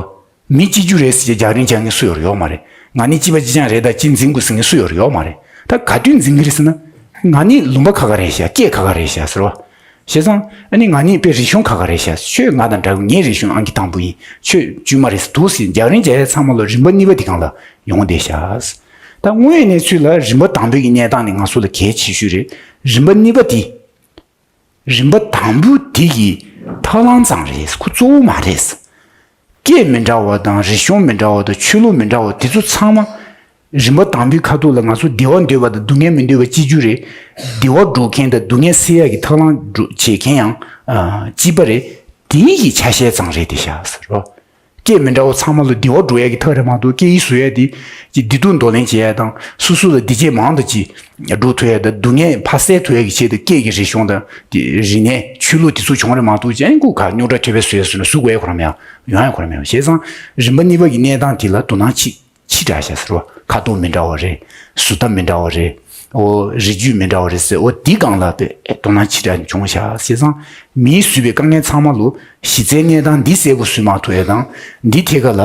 མི་གཅིག་གྱུར་རེད་ཟེར་གྱི་རྒྱང་རིང་རྒྱག་མཁན་སུ་ཡོད་རེད། ཡོད་མ་རེད། ང་ནི་གཅིག་པ་གཅིག་རྐྱང་རེད། ད་གཅིག་འཛིན་དགོས་ཟེར་མཁན་སུ་ཡོད་རེད། ཡོད་མ་རེད། ད་ག་དུས་འཛིན་གི་རེད་ཟེར་ན། ང་ནི་ལུང་པ་ཁ་ཁ་རེད་ཤག་སྐད་ཁ་ཁ་རེད་ཤག་ཟེར་བ། བྱས་ཙང་ཨ་ནི་ང་ནི་དཔེ་རིག་གཞུང་ཁ་ཁ་རེད་ཤག་ཁྱོད་ང་དང་འདྲ་བོ། ངའི་རིག་གཞུང་ཨང་ཀི་དང་པོ་ཡིན། ཁྱོད་བཅུ་མ་རེད་ཟེར་འདུག་ཟེར་རྒྱང་རིང་རྒྱག་ཡ་ཚང་མ་ལ་རིམ་པ་གཉིས་པ་དེ་སྒང་ལ་ཡོང་བསྡད་ཤག་ད་དངོས་ཡོད་གནས་ཚུལ་ལ་རིམ་པ་དང་པོའི་གི་གནས་སྟངས་ནི་ང་ཚོ་ལ་གལ་ཆེ་ཤོས་རེད། རིམ་པ་གཉིས་པ་དེ། རིམ་པ་དང་པོ་དེ་གི་ཐབས་ལམ་ཙམ་རེད། ཁོ་གཙོ་བོ་མ་རེད། སྐད་མི་འདྲ་བ་དང་རིག་གཞུང་མི་འདྲ་བ་དང་ཆོས་ལུགས་མི་འདྲ་བ་དེ་ཚོ་ཚང་མ། རིམ་པ་དང་པོའི་ཁ་ཐུག་ལ་ང་ཚོ་བདེ་བ་འདོད་པ་དང་སྡུག་བསྔལ་མི་འདོད་པ་གཅིག་གྱུར་རེད། བདེ་བ་སྒྲུབ་མཁན་དང་སྡུག་བསྔལ་སེལ་ཡག་གི་ཐབས་ལམ་སྒྲུབ་བྱེད་མཁན་ཡང་ཨ་གཅིག་པ་རེད། དེའི་གི་ཆ་ཤས་ཙམ་རེད་དེ་ཤག་ཟེར་རོ། སྐད་མི་འདྲ་བ་ཚང་མ་ལ་བདེ་བ་འགྲོ་ཡ་གི་ཐབས་རེད་མ་གཏོགས། སྐད་ཡིག་བཟོ་ཡ་དེ་ཅིག་བདེ་སྡུག་འདོར་ལེན་བྱེད་ཡ་དང་། སོ་སོ་ལ་བདེ་སྐྱིད་མང་དུ་ཅིག་འགྲོ་ཐུབ་ཡ་དང་། སྡུག་བསྔལ་ཕར་སེལ་ཐུབ་ཡ་གི་ཆེད་དུ་སྐད་ཀྱི་རིག་གཞུང་དང་དེ་རིག་གནས་ཆོས་ལུགས་དེ་ཚོ་བྱུང་རེད་མ་གཏོགས། ཅན་ཀུ་ག་རྙོག་དྲ་ཐེབས་པའི་བཟོ་ཡ་བཟོས་ན་བཟོ་དགོས་ཡ་ཁོ་རང་མེད། ཡོང་ཡ་ཁོ་རང་མེད། བྱས་ཙང་རིམ་པ་གཉིས་པ་གི་གནས་སྟངས་དེ་ལ་དོ་སྣང་ཅིག་ཅི་འདྲ་བྱས་ཟེར་བ། ཁ་དོག་མི་འདྲ་བ་རེད། བཟོ་ལྟ་མི་འདྲ་བ་རེད། འོ་རིགས་རྒྱུད་མི་འདྲ་བ་རེད་ཟེར། འོ་འདི་སྒང་ལ་དཔེ་དོ་སྣང་ཅི་འདྲ་བྱུང་ཤག་ཟེར་ཙང་། མིས་བཟོས་པའི་དཀའ་ངལ་ཚང་མ་ལོ་གཞི་རྩའི་གནས་སྟངས་འདི་གསལ་པོ་བཟོས་མ་ཐུབ་ཡ་དང་། འདི་ཐད་ཀ་ལ་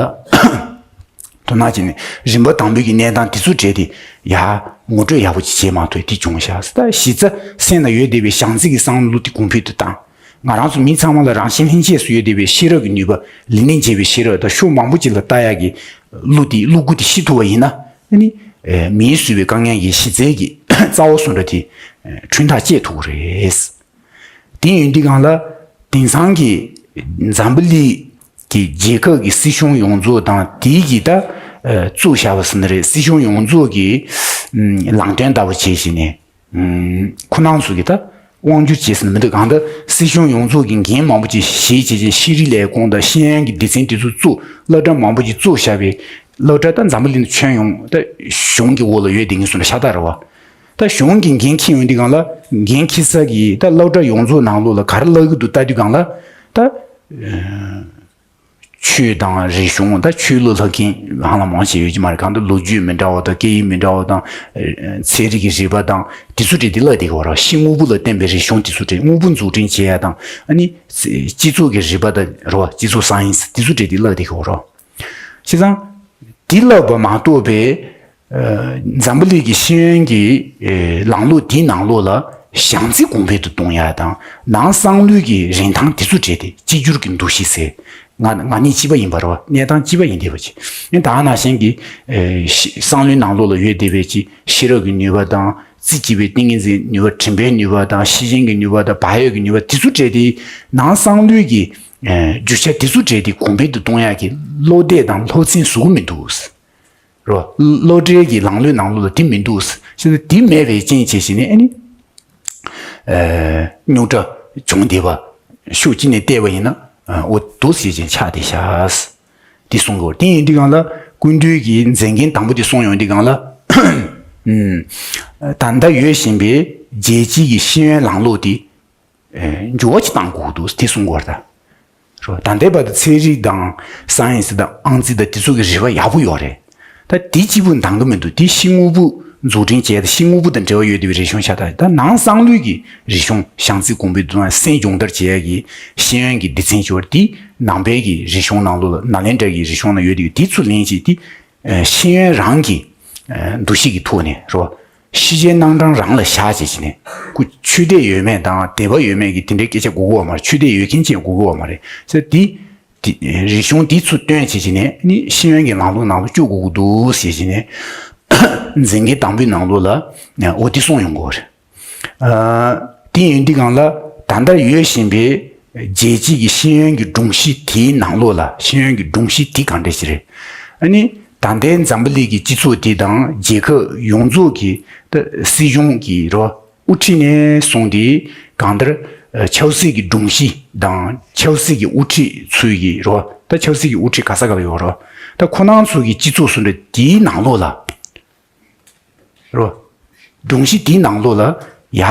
དོ་སྣང་བྱས་ནས་རིམ་པ་དང་པོའི་གི་གནས་སྟངས་འདི་ཚོ་བྲལ་ཏེ་ཡ་ངོ་སྤྲོད་ཡག་པོ་ཅིག་བྱས་མ་ཐུབ་ཡ་འདི་བྱུང་ཤག་ཟེར། ད་གཞི་རྩ་སེམས་ན་ཡོད་བསྡད་པའི་བྱང་རྩེ་གི་བསམ་བློ་འདི་གོང་འཕེལ་དུ་བཏང་། ང་རང་ཚོ་མི་ཚང་མ་ལ་རང་བཞིན་ལྷན་སྐྱེས་སུ་ཡོད་བསྡད་པའི་ཤེས་རབ་ཀྱི་ནུས་པ། ལས་གནས་འབྱེད་པའི་ཤེས་རབ་དང་། ཕྱོགས་མང་པོ་ཅིག་ལ་ལྟ་ཡག་གི་བློ་དེ། བློ་སྒོ་དེ་ཕྱེ་ཐུབ་པ་ཡིན་ན། ཨ་ནི་མིས་བཟོས་པའི་དཀའ་ངལ་གྱི་གཞི་རྩའི་གི་རྩ་བ་སུ་འདྲ་དེ་ཁྲུན་ཐག་བཅད་ཐུབ་ཀྱི་རེད། དེ་ཡིན་དུས་སྒང་ལ་དེང་སང་གི་འཛམ་བུ་གླིང་གི་རྒྱལ་ཁབ་ཀྱི་སྲིད་གཞུང་ཡོངས་རྫོགས་དང་། དེའི་གི་ད་ཨ་བཙུགས་བཞག་པ་ཟེར་ན་རེད། སྲིད་གཞུང་ཡོངས་རྫོགས་ཀྱི་ཨམ་ལམ་སྟོན་ལྟ་བུ་བྱས་བྱས་ནས། ཨུམ། ཁོ་རང་ཚོ་གི་ད་དབང་སྒྱུར་བྱས་ཟིན་ན་མི་འདུག་གང་ལྟར་སྲིད་གཞུང་ཡོངས་རྫོགས་ཀྱི་འགན་མང་པོ་ཅིག་བཞེས་བྱས་བྱས། ཤེས་རིག་ལས་ཁུངས་དང་ཤེས་ཡོན་གྱི་སྡེ་ཚན་དེ་ཚོ་བཙུགས། སློབ་གྲྭ་མང་པོ་ཅིག་བཙུགས་བཞག་པའི་སློབ་གྲྭ། ད་འཛམ་བུ་གླིང་ཁྱོན་ཡོངས་ད་གཞུང་གི་འོག་ལ་ཡོད་བསྡད་མཁན་ཚོ་ལ་ཤ་སྟག་རེད་བ། ད་གཞུང་གི་འགན་འཁྱེར་ཡོང་དུས་སྒང་ལ། འགན་འཁྱེར་ས་གི་ད་སློབ་གྲྭ་ཡོངས་རྫོགས་ནང་ལོགས་ལ་ག་རེ་བསླབ་ཀྱི་འདུག་ལྟ་དུས་སྒང་ལ། ད་ཆོས་དང་རིག་གཞུང་། ད་ཆོས་ལུགས་ལྷབ་མཁན་ཧ་ལམ་མང་ཆེ་ཡོད་ཀྱི་མ་རེད། གང་ལྟར་ལོ་རྒྱུས་མི་འདྲ་བ་དང་། སྐད་ཡིག་མི་འདྲ་བ་དང་། ཨ་ཚན་རིག་གི་རིག་པ་དང་། དེ་ཚོ་འདྲ་དེ་བསླབ་བསྡད་ཀྱི་ཡོད་རེད། ཤིང་སྔོན་པོ་ལ་བརྟེན་པའི་རིག་གཞུང་དེ་ཚོ་འདྲ། དངོས་པོ་འཛུགས་སྐྲུན་བྱེད་ཡ་དང་། ཨ་ནི་སྤྱི་ཚོགས་ཀྱི་རིག་པ་དང་རེད་བ། སྤྱི་ཚོགས་སའེན་སི་དེ་ཚོ་འདྲ་དེ་བསླབ་བསྡད་ཀྱི་ཡོད་རེད། བྱས་ཙང་དེ་བསླབ་པ་མ་གཏོགས་པའི་ཨ་འཛམ་བུ་གླིང་གི་ཤེས་ཡོན་གྱི་ཨེ་ལམ་ལུགས་དེའི་ནང་ལོགས་ལ་བྱང་རྩེ་གོང་འཕེལ་དུ་གཏོང་ཡ་དང་། ནང་གསང་ལུས་ཀྱི་རིན་ཐང་དེ་ཚོ་བྲལ་ཏེ། གཅིག་གྱུར་གྱི་འདུ་ཤེས་ཟེར། ང་ང་གཉིས་གཅིག་པ་ཡིན་པ་རེད་བ། གནས་སྟངས་གཅིག་པ་ཡིན་བསྡད་པ་ཅིག་ཨེ་ད་ག་ནང་བཞིན་གྱི་ཨེ་ཤེ་གསང་ལུས་ནང་ལོགས་ལ་ཡོད་བསྡད་པའི་ཅིག་ཤེས་རབ་ཀྱི་ནུས་པ་དང་། རྩིས་བྱེད་པའི་ཏིང་ངེ་འཛིན་ནུས་པ། དྲན་པའི་ནུས་པ་དང་། ཤེས་བཞིན་གྱི་ནུས་པ་དང་། བག་ཡོད་ཀྱི་ནུས་པ་དེ་ཚོ་བྲལ་ཏེ། ནང་གསང་ལུས་ཀྱི་ཨེ་རྒྱུ་ཆ་དེ་ཚོ་བྲལ་ཏེ་གོང་འཕེལ་དུ་གཏོང་ཡག་གི་བློ་གཏད་དང་སློབ་ཚན་བཟོ་གི་མི་འདུག་རོ། སློབ་གྲྭའི་གི་ལམ་ལུགས་ནང་ལོགས་ལ་དེ་མི་འདུག་བྱས་ཙང་དེ་མེད་པའི་རྐྱེན་བྱས་བྱས་ནས། ཨ་ནི་ཨ་རྙོག་དྲ་བྱུང་བསྡད་པ་ཕྱོགས་གཅིག་ནས་བལྟས་པ་ཡིན་ན། ཨ་འོ་འདུག་སེ་བྱས་ཆགས་བསྡད་ཤག་དེ་གསུང་གི་ཡོད། དེ་ཡིན་དུས་སྒང་ལ་སྐུ་མདུན་གྱི་མཛད་འགན་དང་པོ་དེ་གསུང་ཡོང་དུས་སྒང་ལ། ཨུམ། ད་ལྟ་ཡོད་བཞིན་པའི་རྒྱལ་སྤྱིའི་གི་ཤེས་ཡོན་ལམ་ལུགས་དེ། ཨེ་འགྱུར་བ་ཅིག་བཏང་དགོས་འདུག་དེ་གསུང་གི་ཡོད་རེད་ད། རོ། ད་ལྟའི་བར་དུ་ཚན་རིག་དང་སའེན་སི་དང་ཨང་རྩིས་དང་དེ་ཚོ་གི་རིག་པ་ཡག་པོ་ཡོད་རེད། ད་དེ་གཅིག་པུ་འདང་གི་མི་འདུག་དེ་ཤིང་སྔོན་པོ་འཛུགས་སྐྲུན་བྱས། ད་ཤིང་སྔོན་པོ་དང་འབྲེལ་བ་ཡོད་བསྡད་པའི་རིག་གཞུང་ཤ་སྟག་ད་ནང་གསང་ལུས་ཀྱི་རིག་གཞུང་བྱང་རྩེ་གོང་འཕེལ་དུ་གཏོང་ཡ། སེམས་སྦྱོང་བརྡར་བྱེད་ཡ་གི་ཤེས་ཡོན་གྱི་སྡེ་ཚན་ཅིག་ཡོད་རེད། དེ་ནང་པའི་གི་རིག་གཞུང་ནང་ལོགས་ལ། ནཱ་ལེནྡྲ་གི་རིག་གཞུང་ནང་ཡོད་བསྡད་པའི་དེ་ཚུར་ལེན་བྱས། དེ་ཨ་ཤེས་ཡོན་རང་གི་ཨ་འདུ་ཤེས་ཀྱི་ཐོག་ནས་རོ། ཤེས་བྱའི་སྣང་གྲངས་རང་ལ་བཞག་བྱས་བྱས་ནས། ཁོ་ཆོས་དད་ཡོད་མེད་དང་དད་པ་ཡོད་མེད་ཀྱི་དེ་འདྲའི་སྐད་ཆ་གོ་གི་ཡོད་མ་རེད། ཆོས་དད་ཡོད་མཁན་ཅིག་གོ་གི་ཡོད་མ་རེད། ཟེར་དེ་དེ་རིག་གཞུང་དེ་ཚུར་བཏོན་བྱས་བྱས་ནས། ནི་ཤེས་ཡོན་གྱི་ལམ་ལུགས་ནང་ལ་བཅུག་དགོས་ཀྱི་འདུག་ཟེར་བྱས་ནས་མཛད་འགན་དང་པོའི་ནང་ལོགས་ལ་འོ་དེ་གསུངས་ཡོང་གི་ཡོད་རེད། ཨ་དེ་ཡིན་དུས་སྒང་ལ་ད་ལྟ་ཡོད་བཞིན་པའི་རྒྱལ་སྤྱིའི་གི་ཤེས་ཡོན་གྱི་སྒྲོམ་གཞི་དེའི་ནང་ལོགས་ལ། ཤེས་ཡོན་གྱི་སྒྲོམ་གཞི་དེ་གང་འདྲ་ཞིག་རེད། ཨ་ནི་ད་ལྟའི་འཛམ་བུ་གླིང་གི་སྤྱི་ཚོགས་དེ་དང་། རྒྱལ་ཁབ་ཡོངས་རྫོགས་ཀྱི་ད་སྲིད་གཞུང་གི་རོ། དབུ་ཁྲིད་ནས་བཟུང་སྟེ་གང་ལྟར་ཨ་ཆབ་སྲིད་ཀྱི་སྒྲོམ་གཞི་དང་། ཆབ་སྲིད་ཀྱི་དབུ་ཁྲིད་ཚོས་ཀྱི་རོ། ད་ཆབ་སྲིད་ཀྱི་དབུ་ཁྲིད་ག་ས་ག་ལ་ཡོད་རོ། ད་ཁོ་རང་ཚོ་གི་སྤྱི་ཚོགས་སུ་འདྲ་དེའི་ནང་ལོགས་ལ། རོ། སྒྲོམ་གཞི་དེའི་ནང་ལོགས་ལ་ཡ།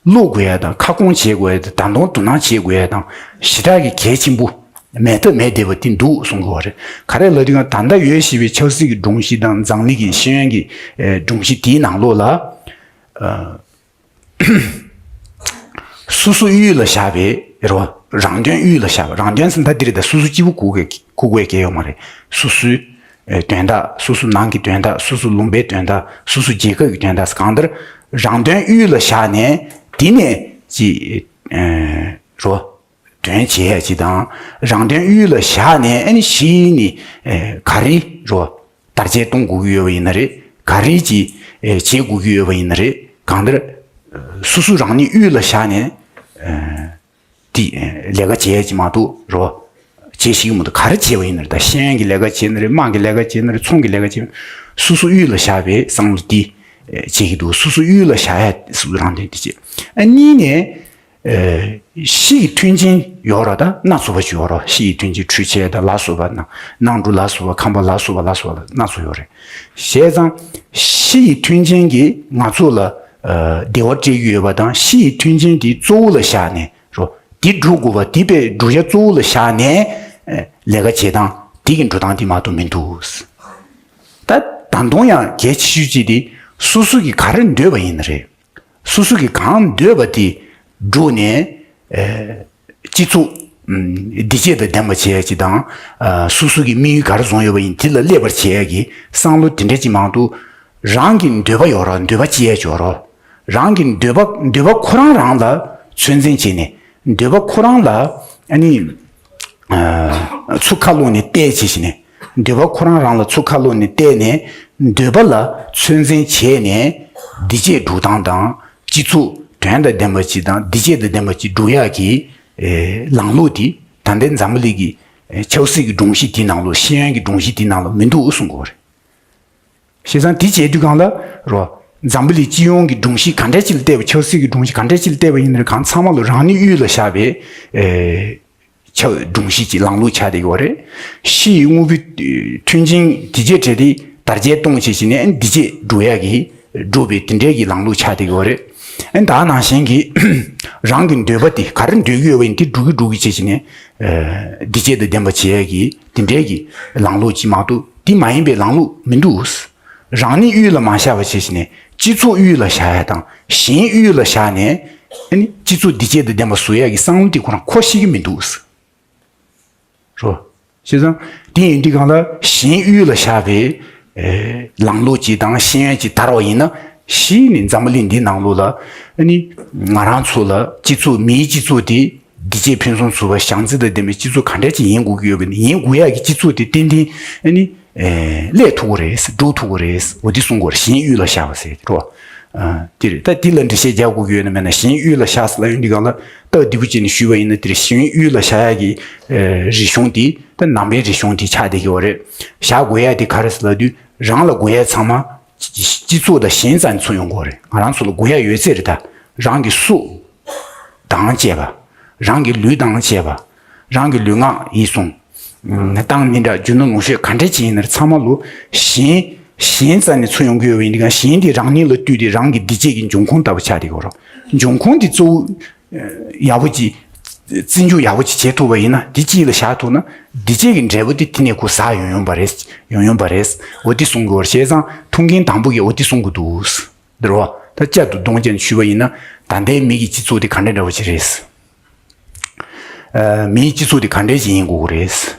བློ་དགོས་ཡ་དང་། ཁ་སྐོང་བྱེད་དགོས་ཡ་དང་། ད་དུང་དོ་སྣང་བྱེད་དགོས་ཡ་དང་། ཞེ་དྲག་གི་གལ་ཆེན་པོ་མེད་ཐབས་མེད་བསྡད་པ་དེ་འདུག་གསུང་གི་ཡོད་རེད། ག་རེ་ལབ་དུས་ཀྱང་། ད་ལྟ་ཡོད་བཞིན་པའི་ཆབ་སྲིད་ཀྱི་སྒྲོམ་གཞི་དང་། འཛམ་གླིང་གི་ཤེས་ཡོན་གྱི་ཨེ་སྒྲོམ་གཞི་དེའི་ནང་ལོགས་ལ། ཨ་སོ་སོ་དབུས་ལ་བཞག་པའི་རོ། རང་དོན་དབུས་ལ་བཞག་པ། རང་དོན་ཟེར་ད་འདི་རེད། ད་སོ་སོ་གཅིག་པུ་གོ་དགོས་གོ་དགོས་གལ་ཡོད་མ་རེད། སོ་སོའི་ཨེ་དོན་དག། སོ་སོ་ནང་གི་དོན་དག། སོ་སོ་ལུང་པའི་དོན་དག། སོ་སོ་རྒྱལ་ཁབ་ཀྱི་དོན་དག། གང་ལྟར་རང་དོན་དབུས་ལ་བཞག་ནས། དེ་ནས་ཅི་ཨེ་རོ། དོན་བྱེད་ཡ་ཅིག་དང་། རང་དོན་དབུས་ལ་བཞག་ནས། ཨ་ནི་གཞི་ནས་ཨེ་ག་རེ་རོ། དར་རྒྱས་གཏོང་དགོས་ཀྱི་ཡོད་པ་ཡིན་ན་རེད། ག་རེ་ཅིག་ཨེ་བྱེད་དགོས་ཀྱི་ཡོད་པ་ཡིན་ན་རེད། གང་ལྟར་ཨེ་སོ་སོ་རང་ཉིད་དབུས་ལ་བཞག་ནས་ཨེ་དེ་ཨེ་ལས་ཀ་བྱེད་ཡ་ཅིག་མ་གཏོགས་རོ། བྱེད་ཤེས་ཀྱི་མི་འདུག་ག་རེ་བྱེད་པ་ཡིན་ན་རེད། ད་ཤེས་ཡོན་གྱི་ལས་ཀ་བྱེད་ན་རེད། དམངས་ཀྱི་ལས་ཀ་བྱེད་ན་རེད། ཚོང་གི་ལས་ཀ་བྱེད་ན། སོ་སོ་དབུས་ལ་བཞག་པའི་བསམ་བློ་དེ་ཨེ་བྱེད་ཀྱི་འདུག་སོ་སོ་དབུས་ལ་བཞག་ཡ། སོ་སོ་རང་དོན་དེ་བྱེད། ཨ་གཉིས་ནས། ཨེ། ཕྱི་ཡི་མཐུན་རྐྱེན་ཡོད་རེད། ད་སྣ་ཚོགས་པ་ཞིག་ཡོད་རེད། ཕྱི་ཡི་མཐུན་རྐྱེན་འཕྲུལ་ཆས་དང་ལ་སོགས་པ་དང་། ནང་འགྲོ་ལ་སོགས་པ། ཁང་པ་ལ་སོགས་པ་ལ་སོགས་པ་སྣ་ཚོགས་ཡོད་རེད། བྱས་ཙང་ཕྱི་ཡི་མཐུན་རྐྱེན་གྱིས་ང་ཚོ་ལ་ཨ་བདེ་བ་སྤྲད་ཀྱི་ཡོད་པ་དང་། ཕྱི་ཡི་མཐུན་རྐྱེན་དེ་གཙོ་བོ་ལ་བཞག་ནས་རོ། དེ་སྒྲུབ་དགོས་པ་དེ་དཔེ་བསྒྲུབ་བྱ་གཙོ་བོ་ལ་བཞག་ནས་ཨ་ལས་ཀ་བྱེད་སྟངས་དེ་གི་འགྲོ་སྟངས་དེ་མ་གཏོགས་མི་འདུག། ད་ད་དུང་ཡང་གལ་ཆེ་ཤོས་གཅིག་དེ་སོ་སོ་གིས་ག་རེ་འདོད་པ་ཡིན་ན་རེད། སོ་སོ་གིས་གང་འདོད་པ་དེ་བསྒྲུབས་ནས་ཨེ་སྤྱི་ཚོགས་ཨམ་བདེ་སྐྱིད་དང་ལྡན་པ་བྱེད་ཡ་གཅིག་དང་། ཨ་སོ་སོ་གི་དམིགས་ཡུལ་ག་རེ་བཟུང་ཡོད་པ་ཡིན་དེ་ལ་སླེབས་པར་བྱེད་ཡ་གི་བསམ་བློ་དེ་འདྲ་གཅིག་མ་གཏོགས། རང་གི་འདོད་པ་ཡོད་རོགས། འདོད་པ་ཅི་ཡ་ཅོག་རོགས། རང་གི་འདོད་པ་འདོད་པ་ཁོ་རང་རང་ལ་ཚོད་འཛིན་བྱས་ནས། འདོད་པ་ཁོ་རང་ལ་ཨ་ནི་ཨ་ཚུར་ཁ་ལོག་ནས་བལྟས་བྱས་ཤིག་ནས། འདོད་པ་ཁོ་རང་རང་ལ་ཚུར་ཁ་ལོག་ནས་བལྟས་ནས། འདོད་པ་ལ་ཚོད་འཛིན་བྱས་ནས་བདེ་སྐྱིད་སྒྲུབ་སྟངས་དང་། སྤྱི་ཚོགས་དོན་དང་ལྡན་པ་ཅིག་དང་བདེ་སྐྱིད་དང་ལྡན་པ་ཅིག་སྒྲུབ་ཡག་གི་ཨེ་ལམ་ལུགས་དེ་ད་ལྟའི་འཛམ་བུ་གླིང་གི་ཨེ་ཆབ་སྲིད་ཀྱི་སྒྲོམ་གཞི་དེའི་ནང་ལོགས། ཤེས་ཡོན་གྱི་སྒྲོམ་གཞི་དེའི་ནང་ལོགས་མི་འདུག་གསུང་གི་ཡོད་རེད། བྱས་ཙང་དེ་བྱེད་དུས་སྒང་ལ་རོ། འཛམ་བུ་གླིང་སྤྱི་ཡོངས་ཀྱི་སྒྲོམ་གཞི་ག་འདྲ་ཅིག་ལ་བལྟས་པ། ཆབ་སྲིད་ཀྱི་སྒྲོམ་གཞི་ག་འདྲ་ཅིག་ལ་བལྟས་པ་ཡིན་ན་རེད། གང་ཚང་མ་ལོ་རང་ཉིད་དབུས་ལ་བཞག་པའི་ཨེ་ཆབ་སྒྲོམ་གཞི་ཅིག་ལམ་ལུགས་ཆགས་བསྡད་ཀྱི་ཡོད་རེད། ཕྱི་ཡི་དངོས་པོའི་མཐུན་རྐྱེན་དེ་རྗེས་བྲལ་ཏེ་དར་རྒྱས་གཏོང་བྱེད་ཀྱི་ནས་བདེ་སྐྱིད་སྒྲུབ་ཡག་གི་སྒྲུབ་པའི་དེ་འདྲའི་གི་ལམ་ལུགས་ཆགས་བསྡད་ཀྱི་ཡོད་རེད། ཨ་ད་ནང་བཞིན་གྱི་རང་གི་འདོད་པ་དེ་ག་རེ་འདོད་ཀྱི་ཡོད་པ་ཡིན་དེ་སྒྲུབ་ཀྱི་སྒྲུབ་ཀྱི་བྱེད་ཀྱི་ནས་བདེ་སྐྱིད་དང་ལྡན་པ་བྱེད་ཡག་གི་དེ་འདྲའི་གི་ལམ་ལུགས་ཅིག་མ་གཏོགས། དེ་མ་ཡིན་པའི་ལམ་ལུགས་མི་འདུག། རང་ཉིད་དབུས་ལ་མ་བཞག་པ་བྱས་ཤིག་ནས་སྤྱི་ཚོགས་དབུས་ལ་བཞག་ཡ་དང་། གཞན་དབུས་ལ་བཞག་ནས་ཨ་ནི་སྤྱི་ཚོགས་བདེ་སྐྱིད་དང་ལྡན་པ་བཟོ་ཡ་གི་བསམ་བློ་དེ་ཁོ་རང་འཁོར་ཤེས་ཀྱི་མི་འདུག་རོ། བྱས་ཙང་དེ་ཡིན་དུས་སྒང་ལ་གཞན་དབུས་ལ་བཞག་པའི་ཨེ་ལམ་ལུགས་ཅིག་དང་ཤེས་ཡོན་ཅིག་དར་བ་ཡིན་ན། གཞི་ནས་འཛམ་བུ་གླིང་འདིའི་ནང་ལོགས་ལ་ཨ་ནི་ང་རང་ཚོ་ལ་སྤྱི་ཚོགས་མིའི་སྤྱི་ཚོགས་དེ་བདེ་སྐྱིད་ཕུན་སུམ་ཚོགས་པ་བྱམས་བརྩེ་དང་ལྡན་པའི་སྤྱི་ཚོགས་ག་འདྲ་ཅིག་ཡིན་དགོས་ཀྱི་ཡོད་པ་ཡིན་ན། ཡིན་དགོས་ཡག་གི་སྤྱི་ཚོགས་དེ་ཏན་ཏན་ཨ་ནི་ཨེ་སླེབས་ཐུབ་ཀྱི་རེད། འགྲོ་ཐུབ་ཀྱི་རེད། འོ་དེ་གསུང་གི་ཡོད་རེད། གཞན་དབུས་ལ་བཞག་པ་ཟེར་དེ་རོ། ཨ་དེ་རེད། ད་དེ་ལ་འགྲེལ་བཤད་རྒྱག་དགོས་ཀྱི་ཡོད་ན་མེད་ན། གཞན་དབུས་ལ་བཞག་ཟེར་ལབ་ཡོང་དུས་སྒང་ལ་སྟབས་བདེ་པོ་བྱས་ནས་ཞུས་པ་ཡིན་ན། དེ་རེད། གཞན་དབུས་ལ་བཞག་ཡག་གི་ཨེ་རིག་གཞུང་དེ་ད་ནང་པའི་རིག་གཞུང་དེ་ཆགས་བསྡད་ཀྱི་ཡོད་རེད། བཞག་དགོས་ཡག་དེ་ག་རེ་ཟེར་ལབ་དུས། རང་ལ་དགོས་ཡག་ཚང་མ་སྤྱི་ཚོགས་དང་གཞན་རྩ་ནས་ཚུར་ཡོང་དགོས་རེད། ང་རང་ཚོ་ལ་དགོས་ཡག་ཡོད་ཚད་རེད། ད་རང་གི་སྲོག་དང་བཅས་པ། རང་གི་ལུས་དང་བཅས་པ། རང་གི་ལུས་ངག་ཡིད་གསུམ། ཨ་གཏམ་མི་འདྲ། རྒྱུ་ནོར་ལོངས་སྤྱོད་ག་འདྲ་ཅིག་ཡིན་ན་རེད། ཚང་མ་ལོ་གཞན་གཞན་རྩ་ནས་ཚུར་ཡོང་གི་ཡོད་པ་ཡིན་དུས་སྒང་། གཞན་དེ་རང་ཉིད་ལ་ལྟོས་ཏེ་རང་གི་བདེ་སྐྱིད་ཀྱི་འབྱུང་ཁུངས་ལྟ་བུ་ཆགས་བསྡད་ཀྱི་ཡོད་རེད། འབྱུང་ཁུངས་དེ་གཙོ་བོ་ཡག་པོ་ཅིག་རྩི་འཇོག་ཡག་པོ་ཅིག་བྱེད་ཐུབ་པ་ཡིན་ན། དེ་དཀྱིལ་ལ་བཞག་ཐུབ་ན། བདེ་སྐྱིད་ཀྱི་འབྲས་བུ་དེ་དེ་ནས་ཁོ་ཟ་ཡོང་ཡོང་པ་རེད། ཡོང་ཡོང་པ་རེད། འོ་དེ་གསུང་གི་ཡོད་རེད། བྱས་ཙང་ཐུགས་འགན་དང་པོ་གིས་འོ་དེ་གསུང་གི་འདུག། འདིར་བ་ད་བསྐྱར་དུ་གདོང་བཅས་ནས་ཞུས་པ་ཡིན་ན། ད་ལྟའི་མི་གི་སྤྱི་ཚོགས་དེ་ག་འདྲ་འདྲ་བོ་ཅིག་རེད། ཨ་མིའི་སྤྱི་ཚོགས་དེ་ག་འདྲ་ཅིག་ཡིན་དགོས་ཀྱི་རེད།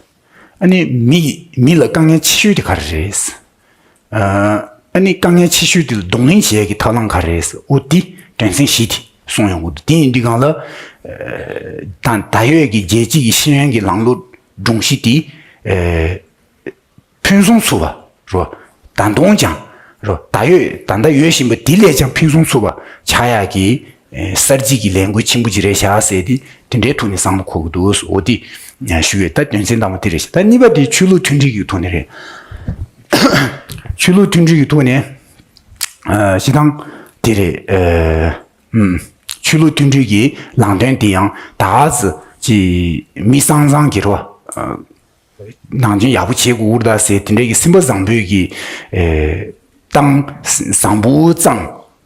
ཨ་ནི་མི་མི་ལ་དཀའ་ངལ་ཆེ་ཤོས་དེ་ག་རེ་རེད། ཨ་ནི་དཀའ་ངལ་ཆེ་ཤོས་དེ་ལ་གདོང་ལེན་བྱེད་ཡག་གི་ཐབས་ལམ་ག་རེ་རེད། འོ་དེ་དོན་ཚན་བཞི་དེ་གསུངས་ཡོང་གི་འདུག། དེ་ཡིན་དུས་སྒང་ལ་ཨ་ད་ད་ཡོད་ཀྱི་རྒྱལ་སྤྱི་གི་ཤེས་ཡོན་གྱི་ལམ་ལུགས་སྒྲོམ་གཞི་དེ་ཨ་ཕུན་སུམ་ཚོགས་པ་རོ། ད་དུང་ཀྱང་རོ། ད་ཡོད་ད་ལྟ་ཡོད་བཞིན་པ་དེ་ལས་ཀྱང་ཕུན་སུམ་ཚོགས་པ་ཆགས་ཡག་གི་ཨེ་གསར་བརྗེ་གི་ལས་འགུལ་ཆེན་པོ་ཅིག་རེད་ཤག་ཟེར་ཏེ་དེ་འདྲའི་ཐོག་ནས་བསམ་བློ་འཁོར་གྱི་འདུག། འོ་དེ་ཞུ་ཡས། ད་དོན་ཚན་དང་པོ་དེ་རེད་ཤག། ད་གཉིས་པ་དེ་ཆོས་ལུགས་མཐུན་སྒྲིལ་གྱི་ཐོག་ནས་རེད། ཆོས་ལུགས་མཐུན་སྒྲིལ་གྱི་ཐོག་ནས་ཨ་སྤྱིར་བཏང་དེ་རེད། ཨ་ཨུམ། ཆོས་ལུགས་མཐུན་སྒྲིལ་གྱི་ལམ་སྟོན་དེ་ཡང་ད་ག་ཙམ་ཅིག་མི་གཙང་གཙང་གི་རོ། ཨ་ནང་ཆོས་ཡག་པོ་བྱེད་དགོས་ཀྱི་རེད་ད་ཟེར་དེ་འདྲའི་གི་སེམས་པ་བཟང་པོའི་གི་ཨེ་གཏམ་བཟང་པོ་ཙམ་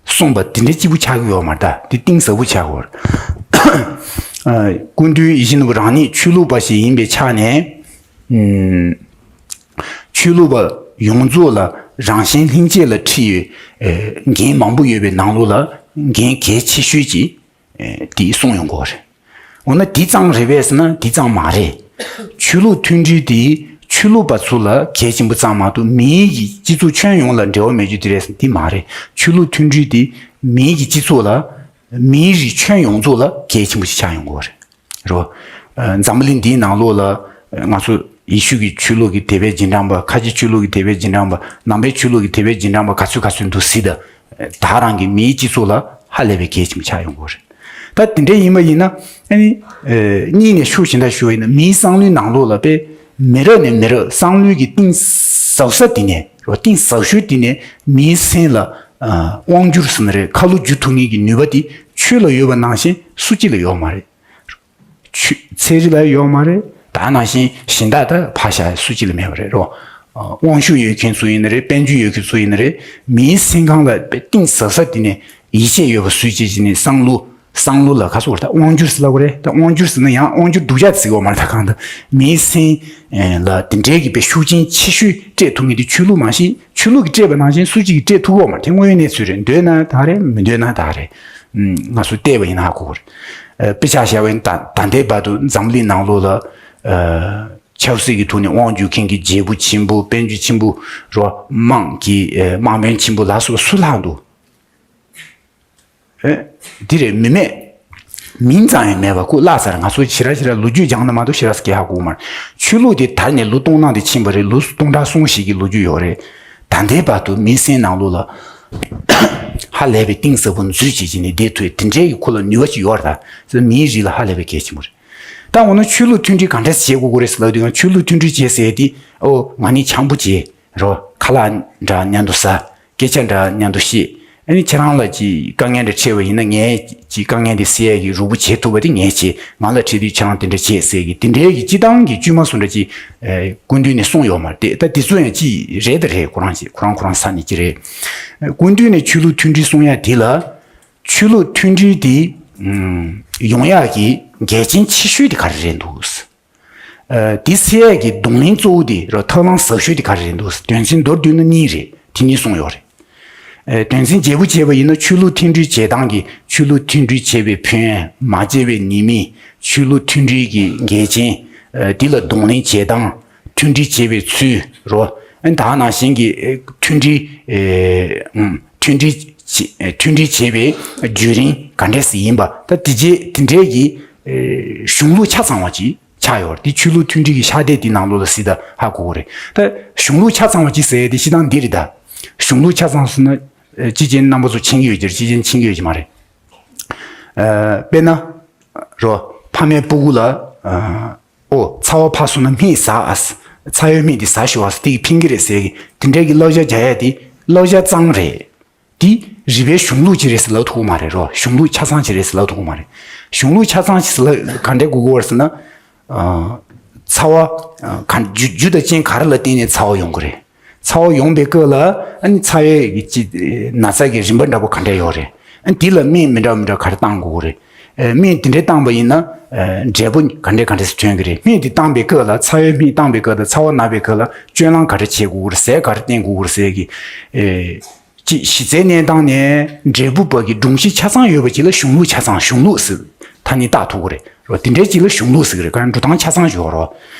གསུངས་པ་དེ་འདྲ་གཅིག་པུ་ཆགས་ཀྱི་ཡོད་མ་རེད་ད། དེ་གཏིང་ཟབ་པོ་ཆགས་ཀྱི་ཡོད་རེད། ཨ་སྐུ་མདུན་ཡིད་བཞིན་ནོར་བུ་རང་ཉིད་ཆོས་ལུགས་པ་ཞིག་ཡིན་པའི་ཆ་ནས། ཨུམ། ཆོས་ལུགས་པ་ཡོངས་རྫོགས་ལ་རང་གཞན་ལྷན་སྐྱེས་ལ་འཁྲི་ཡོད་ཨེ་འགན་མང་པོ་ཡོད་པའི་ནང་ལོགས་ལ་འགན་གལ་ཆེ་ཤོས་ཅིག་ཨེ་དེ་གསུངས་ཡོང་གི་ཡོད་རེད། འོ་ན་དེ་ཙམ་རེད་པས་ཟེར་ན་དེ་ཙམ་མ་རེད། ཆོས་ལུགས་མཐུན་སྒྲིལ་དེ་ཆོས་ལུགས་པ་ཚོ་ལ་གལ་ཆེན་པོ་ཙམ་མ་གཏོགས་མིའི་གི་སྤྱི་ཚོགས་ཁྱོན་ཡོངས་ལ་འབྲེལ་བ་མེད་རྒྱུ་དེ་རེད་ཟེར་ན་དེ་མ་རེད། ཆོས་ལུགས་མཐུན་སྒྲིལ་དེ་མིའི་གི་སྤྱི་ཚོགས་ལ་མིའི་རིགས་ཁྱོན་ཡོངས་རྫོགས་ལ་གལ་ཆེན་པོ་ཞིག་ཆགས་ཡོང་གི་ཡོད་རེད། རོ། ཨ་འཛམ་བུ་གླིང་འདིའི་ནང་ལོགས་ལ་ཨ་ང་ཚོ་ཡེ་ཤུ་གི་ཆོས་ལུགས་ཀྱི་དད་པའི་རྗེས་འབྲང་པ། ཁ་ཆེ་ཆོས་ལུགས་ཀྱི་དད་པའི་རྗེས་འབྲང་པ། ནང་པའི་ཆོས་ལུགས་ཀྱི་དད་པའི་རྗེས་འབྲང་པ་ག་ཚོད་ག་ཚོད་འདུག་ཟེར་ད། ད་རང་གི་མིའི་སྤྱི་ཚོགས་ལ་ཧ་ལས་པའི་གལ་ཆེན་པོ་ཆགས་ཡོང་གི་ཡོད་རེད། ད་དེ་འདྲ་ཡིན་པ་ཡིན་ན་ཨ་ནི་ཨ་གཉིས་ནས་ཤུགས་གཞན་དག་ཞུ་བ་ཡིན་ན། མིའི་བསམ་བློའི་ནང་ལོགས་ལ་དཔེ་མི་རབས་ནས་མི་རབས་བསམ་བློའི་གི་གཏིང་ཟབ་ས་དེ་ནས་རོ། གཏིང་ཟབ་ཤོས་དེ་ནས་མིའི་སེམས་ལ་ དབང་སྒྱུར་ཟེར་ན་རེད། ཁ་ལོ་བསྒྱུར་ཐུབ་མཁན་གྱི་ནུས་པ་དེ་ཆོས་ལ་ཡོད་པ་ནང་བཞིན་སུ་གཅིག་ལ་ཡོད་མ་རེད། ཆོས་ཚན་རིག་ལ་ཡོད་མ་རེད། ད་ནང་བཞིན་གཞན་དག་ད་ཕར་བཞག་སུ་གཅིག་ལ་མེད་པ་རེད་རོ། དབང་ཤུགས་ཡོད་མཁན་ཚོ་ཡིན་ན་རེད། དཔལ་འབྱོར་ཡོད་མཁན་ཚོ་ཡིན་ན་རེད། མིའི་སེམས་ཁམས་ལ་གཏིང་ཟབ་ཟབ་དེ་ནས་ཡིད་ཆེས་ཡོད་པ་བཟོས་བྱས་ཀྱི་ནས་བསམ་བློ་བསམ་བློ་ལ་ཁ་སོགས་ད་དབང་སྒྱུར་ཟེར་ལབ་དགོས་རེད། ད་དབང་སྒྱུར་ཟེར་ན་ཡང་དབང་སྒྱུར་སྡུག་ཅག་ཟེར་གྱི་ཡོད་མ་རེད། ད་གང་ལྟར་མིའི་སེམས་ལ་དེ་འདྲའི་གི་དཔེ་ཤུགས་རྐྱེན་ཆེ་ཤོས་སྤྲད་ཐུབ་མཁན་དེ་ཆོས་ལུགས་མ་གཞི་ཆོས་ལུགས་ཀྱིས་སྤྲད་པ་ནང་བཞིན་སུ་གཅིག་གིས་སྤྲད་ཐུབ་ཀྱི་ཡོད་མ་རེད། དེ་དངོས་གནས་ཚུལ་རེད། འདོད་ན་ད་རེད། མི་འདོད་ན་ད་རེད། ང་ཚོ་བལྟས་པ་ཡིན་ན་ཧ་གོ་གི་རེད། དཔེ་ཆ་བཞག་པ་ཡིན་ན་ད་ད་ལྟའི་བར་དུ་འཛམ་གླིང་ནང་ལོགས་ལ་ཆབ་སྲིད་ཀྱི་ཐོག་ནས་དབང་སྒྱུར་མཁན་གྱི་རྒྱལ་པོ་ཆེན་པོ་དཔལ་འབྱོར་ཆེན་པོ་རོ། དམངས་ཀྱི་དམངས་དཔོན་ཆེན་པོ་ལ་སོགས་སུ་ལྷག་འདུག་ཨེ། འདི་རེད། མི་མེད། མིང་ཙམ་ཡང་མེད་པ་ཁོ་བརླག་ཚར། ང་ཚོ་ཞེ་དྲག་ཞེ་དྲག་ལོ་རྒྱུས་སྦྱངས་ན་མ་གཏོགས་ཞེ་དྲག་སྐད་ཧ་གོ་མ་རེད། ཆོས་ལུགས་དེ་དར་ནས་ལོ་སྟོང་ནང་དེ་ཕྱིན་པ་རེད། ལོ་སྟོང་ཕྲག་སོང་ཞིག་གི་ལོ་རྒྱུས་ཡོད་རེད། ད་ལྟའི་བར་དུ་མིའི་སེམས་ནང་ལོགས་ལ་ཧ་ལས་པའི་གཏིང་ཟབ་པོ་འཛུལ་བྱེད་ཀྱི་ནི་བསྡད་ཐུབ་དེ་འདྲའི་གི་ཁོ་ལ་ནུས་པ་ཅིག་ཡོད་རེད། ད་མིའི་རིགས་ལ་ཧ་ལས་པའི་གལ་ཆེན་པོ་རེད། ད་འོ་ན་ཆོས་ལུགས་མཐུན་སྒྲིལ་ག་འདྲས་བྱེད་དགོས་ཀྱི་རེད་ཟེར་ལབ་དུས་ཡང་ཆོས་ལུགས་མཐུན་སྒྲིལ་བྱེད་ཟེར་དེ་ཨོ་ང་ནི་འཆམ་པོ་བྱེད་རོ། ཁ་ལག་འདྲ་མཉམ་དུ་ཟ། སྐད་ཆ་འདྲ་མཉམ་དུ་བཤད། ཨ་ནི་ཁྱེད་རང་ལ་ཅིག་དཀའ་ངལ་འདྲ་འཕྲད་པ་ཡིན་ན་ངས་ཅིག་དཀའ་ངལ་དེ་སེལ་ཡས་ཀྱི་རོགས་པ་བྱེད་ཐུབ་པ་དེ་ངས་བྱེད། ང་ལ་འཕྲད་དུས་ཁྱེད་རང་དེ་འདྲ་བྱེད་ཟེར་གི་དེ་འདྲའི་གི་སྤྱི་བཏང་གི་དཀྱུས་མ་བཟོ་འདྲ་ཅིག་སྐུ་མདུན་ནས་གསུངས་ཡོད་མ་རེད་དེ། ད་དེ་ཚོ་ཡང་ཅིག་རེད་ད་རེད། ཁོ་རང་ཅིག་ཁོ་རང་ཁོ་རང་ས་ནས་ཅི་རེད། སྐུ་མདུན་ནས་ཆོས་ལུགས་མཐུན་སྒྲིལ་གསུང་ཡ་དེ་ལ་ཆོས་ལུགས་མཐུན་སྒྲིལ་དེ་ཡོང་ཡག་གི་འགལ་རྐྱེན་ཆེ་ཤོས་དེ་ག་རེ་རེད་འདུག་དེ་སེལ་ཡས་ཀྱི་གདོང་ལེན་གཙོ་བོ་དེ་ར་ཐབས་ལམ་ཟབ་ཤོས་དེ་ག་རེ་རེད་འདུག་དོན་ཚན་མདོར་བསྡུས་ན་གཉིས་རེད། དེ་གཉིས་གསུངས་ཡོད་རེད། དོན་ཚན་བརྗེ་པོ་བྱས་པ་ཡིན་ན་ཆོས་ལུགས་མཐུན་སྒྲིལ་བྱེད་སྟངས་ཀྱི་ཆོས་ལུགས་མཐུན་སྒྲིལ་བྱེད་པའི་ཕན་ཡོན། མ་བྱས་པའི་ཉེས་དམིགས། ཆོས་ལུགས་མཐུན་སྒྲིལ་གྱི་འགལ་རྐྱེན། དེ་ལ་གདོང་ལེན་བྱེད་སྟངས། མཐུན་སྒྲིལ་བྱེད་པའི་ཚུལ་རོ། ད་ནང་བཞིན་གྱི་མཐུན་སྒྲིལ་མཐུན་སྒྲིལ་བྱེད་མཐུན་སྒྲིལ་བྱེད་པའི་བརྒྱུད་རིམ་ག་འདྲས་ཡིན་པ། ད་དེ་རྗེས་དེ་འདྲའི་གི་གཞུང་ལུགས་ཆ་ཚང་བ་ཅིག་ཆགས་ཡོད་རེད། དེ་ཆོས་ལུགས་མཐུན་སྒྲིལ་གྱི་ཤག་དེབ་དེ་ནང་ལོགས་ལ་གཟིགས་ད་ཧ་གོ་གི་རེད། ད་གཞུང་ལུགས་ཆ་ཚང་བ་ཅིག་ཟེར་ཡས་དེ་སྤྱིར་བཏང་འདི་རེད་ད། གཞུང་ལུགས་ཆ་ཚང་ཟེར་ན་ཅི་བྱས་རྣམ་པ་ཚོ་མཁྱེན་གྱི་ཡོད་ཀྱི་རེད། ཅི་བྱས་མཁྱེན་གྱི་ཡོད་ཀྱི་མ་རེད། དཔེར་ན་རོ། ཕ་མའི་སྤུ་གུ་ལ་ཨོ་ཚ་བ་ཕར་སོང་ན་སྨན་ཟ་ཨ། ཚ་བའི་སྨན་དེ་ཟ་ཤོག་ཨ། དེ་གིས་ཕན་གྱི་རེད་ཟེར་གི་དེ་འདྲའི་གི་བསླབ་བྱ་རྒྱག་ཡས་དེ་བསླབ་བྱ་གཙང་རེད། འདི་རིག་པའི་གཞུང་ལུགས་ཅིག་རེད་ཟེར་ལབ་ཐུབ་ཀྱི་མ་རེད་རོ། གཞུང་ལུགས་ཆ་ཚང་ཅིག་རེད་ཟེར་ལབ་ཐུབ་ཀྱི་མ་རེད། གཞུང་ལུགས་ཆ་ཚང་ཅིག་ཟེར་ལབ་ག་འདྲས་དགོས་ཀྱི་ཡོད་རེད་ཟེར་ན། ཚ་བ་ག་རྒྱུ་རྒྱུ་དང་རྐྱེན་ག་རེ་ལ་བརྟེན་ནས་ཚ་བ་ཡོང་གི་རེད། ཚ་བ་ཡོང་པའི་སྐབས་ལ་ཨ་ནི་ཚ་བའི་གི་ཅི་ན་ཚ་གི་རིམ་པ་འདྲ་པོ་ག་འདྲས་ཡོད་རེད། ཨ་ནི་དེ་ལ་སྨན་མི་འདྲ་མི་འདྲ་ག་རེ་བཏང་དགོས་ཀྱི་རེད། སྨན་དེ་འདྲས་བཏང་པ་ཡིན་ན་འབྲས་བུ་ག་འདྲས་ག་འདྲས་སུ་ཐོན་གྱི་རེད། སྨན་དེ་བཏང་པའི་སྐབས་ལ་ཚ་བའི་སྨན་བཏང་པའི་སྐབས་དང་ཚ་བ་ན་པའི་སྐབས་ལ་སྤྱོད་ལམ་ག་འདྲས་བྱེད་དགོས་ཀྱི་རེད། ཟས་ག་རེ་བསྟེན་དགོས་ཀྱི་རེད་ཟེར་གི་ཅིག་གཞི་རྩའི་གནས་སྟངས་ནས་འབྲས་བུ་བར་གྱི་སྒྲོམ་གཞི་ཆ་ཚང་ཡོད་པ་ཅིག་ལ་གཞུང་ལུགས་ཆ་ཚང་གཞུང་ལུགས་ཟེར་ཐ་སྙད་བཏགས་ཐུབ་ཀྱི་རེད་རོ། དེ་འདྲའི་ཅིག་ལ་གཞུང་ལུགས་ཟེར་གི་རེད། ག་རེ་འགྲོ་སྟངས་ཆ་ཚང་ཡོད་རོ།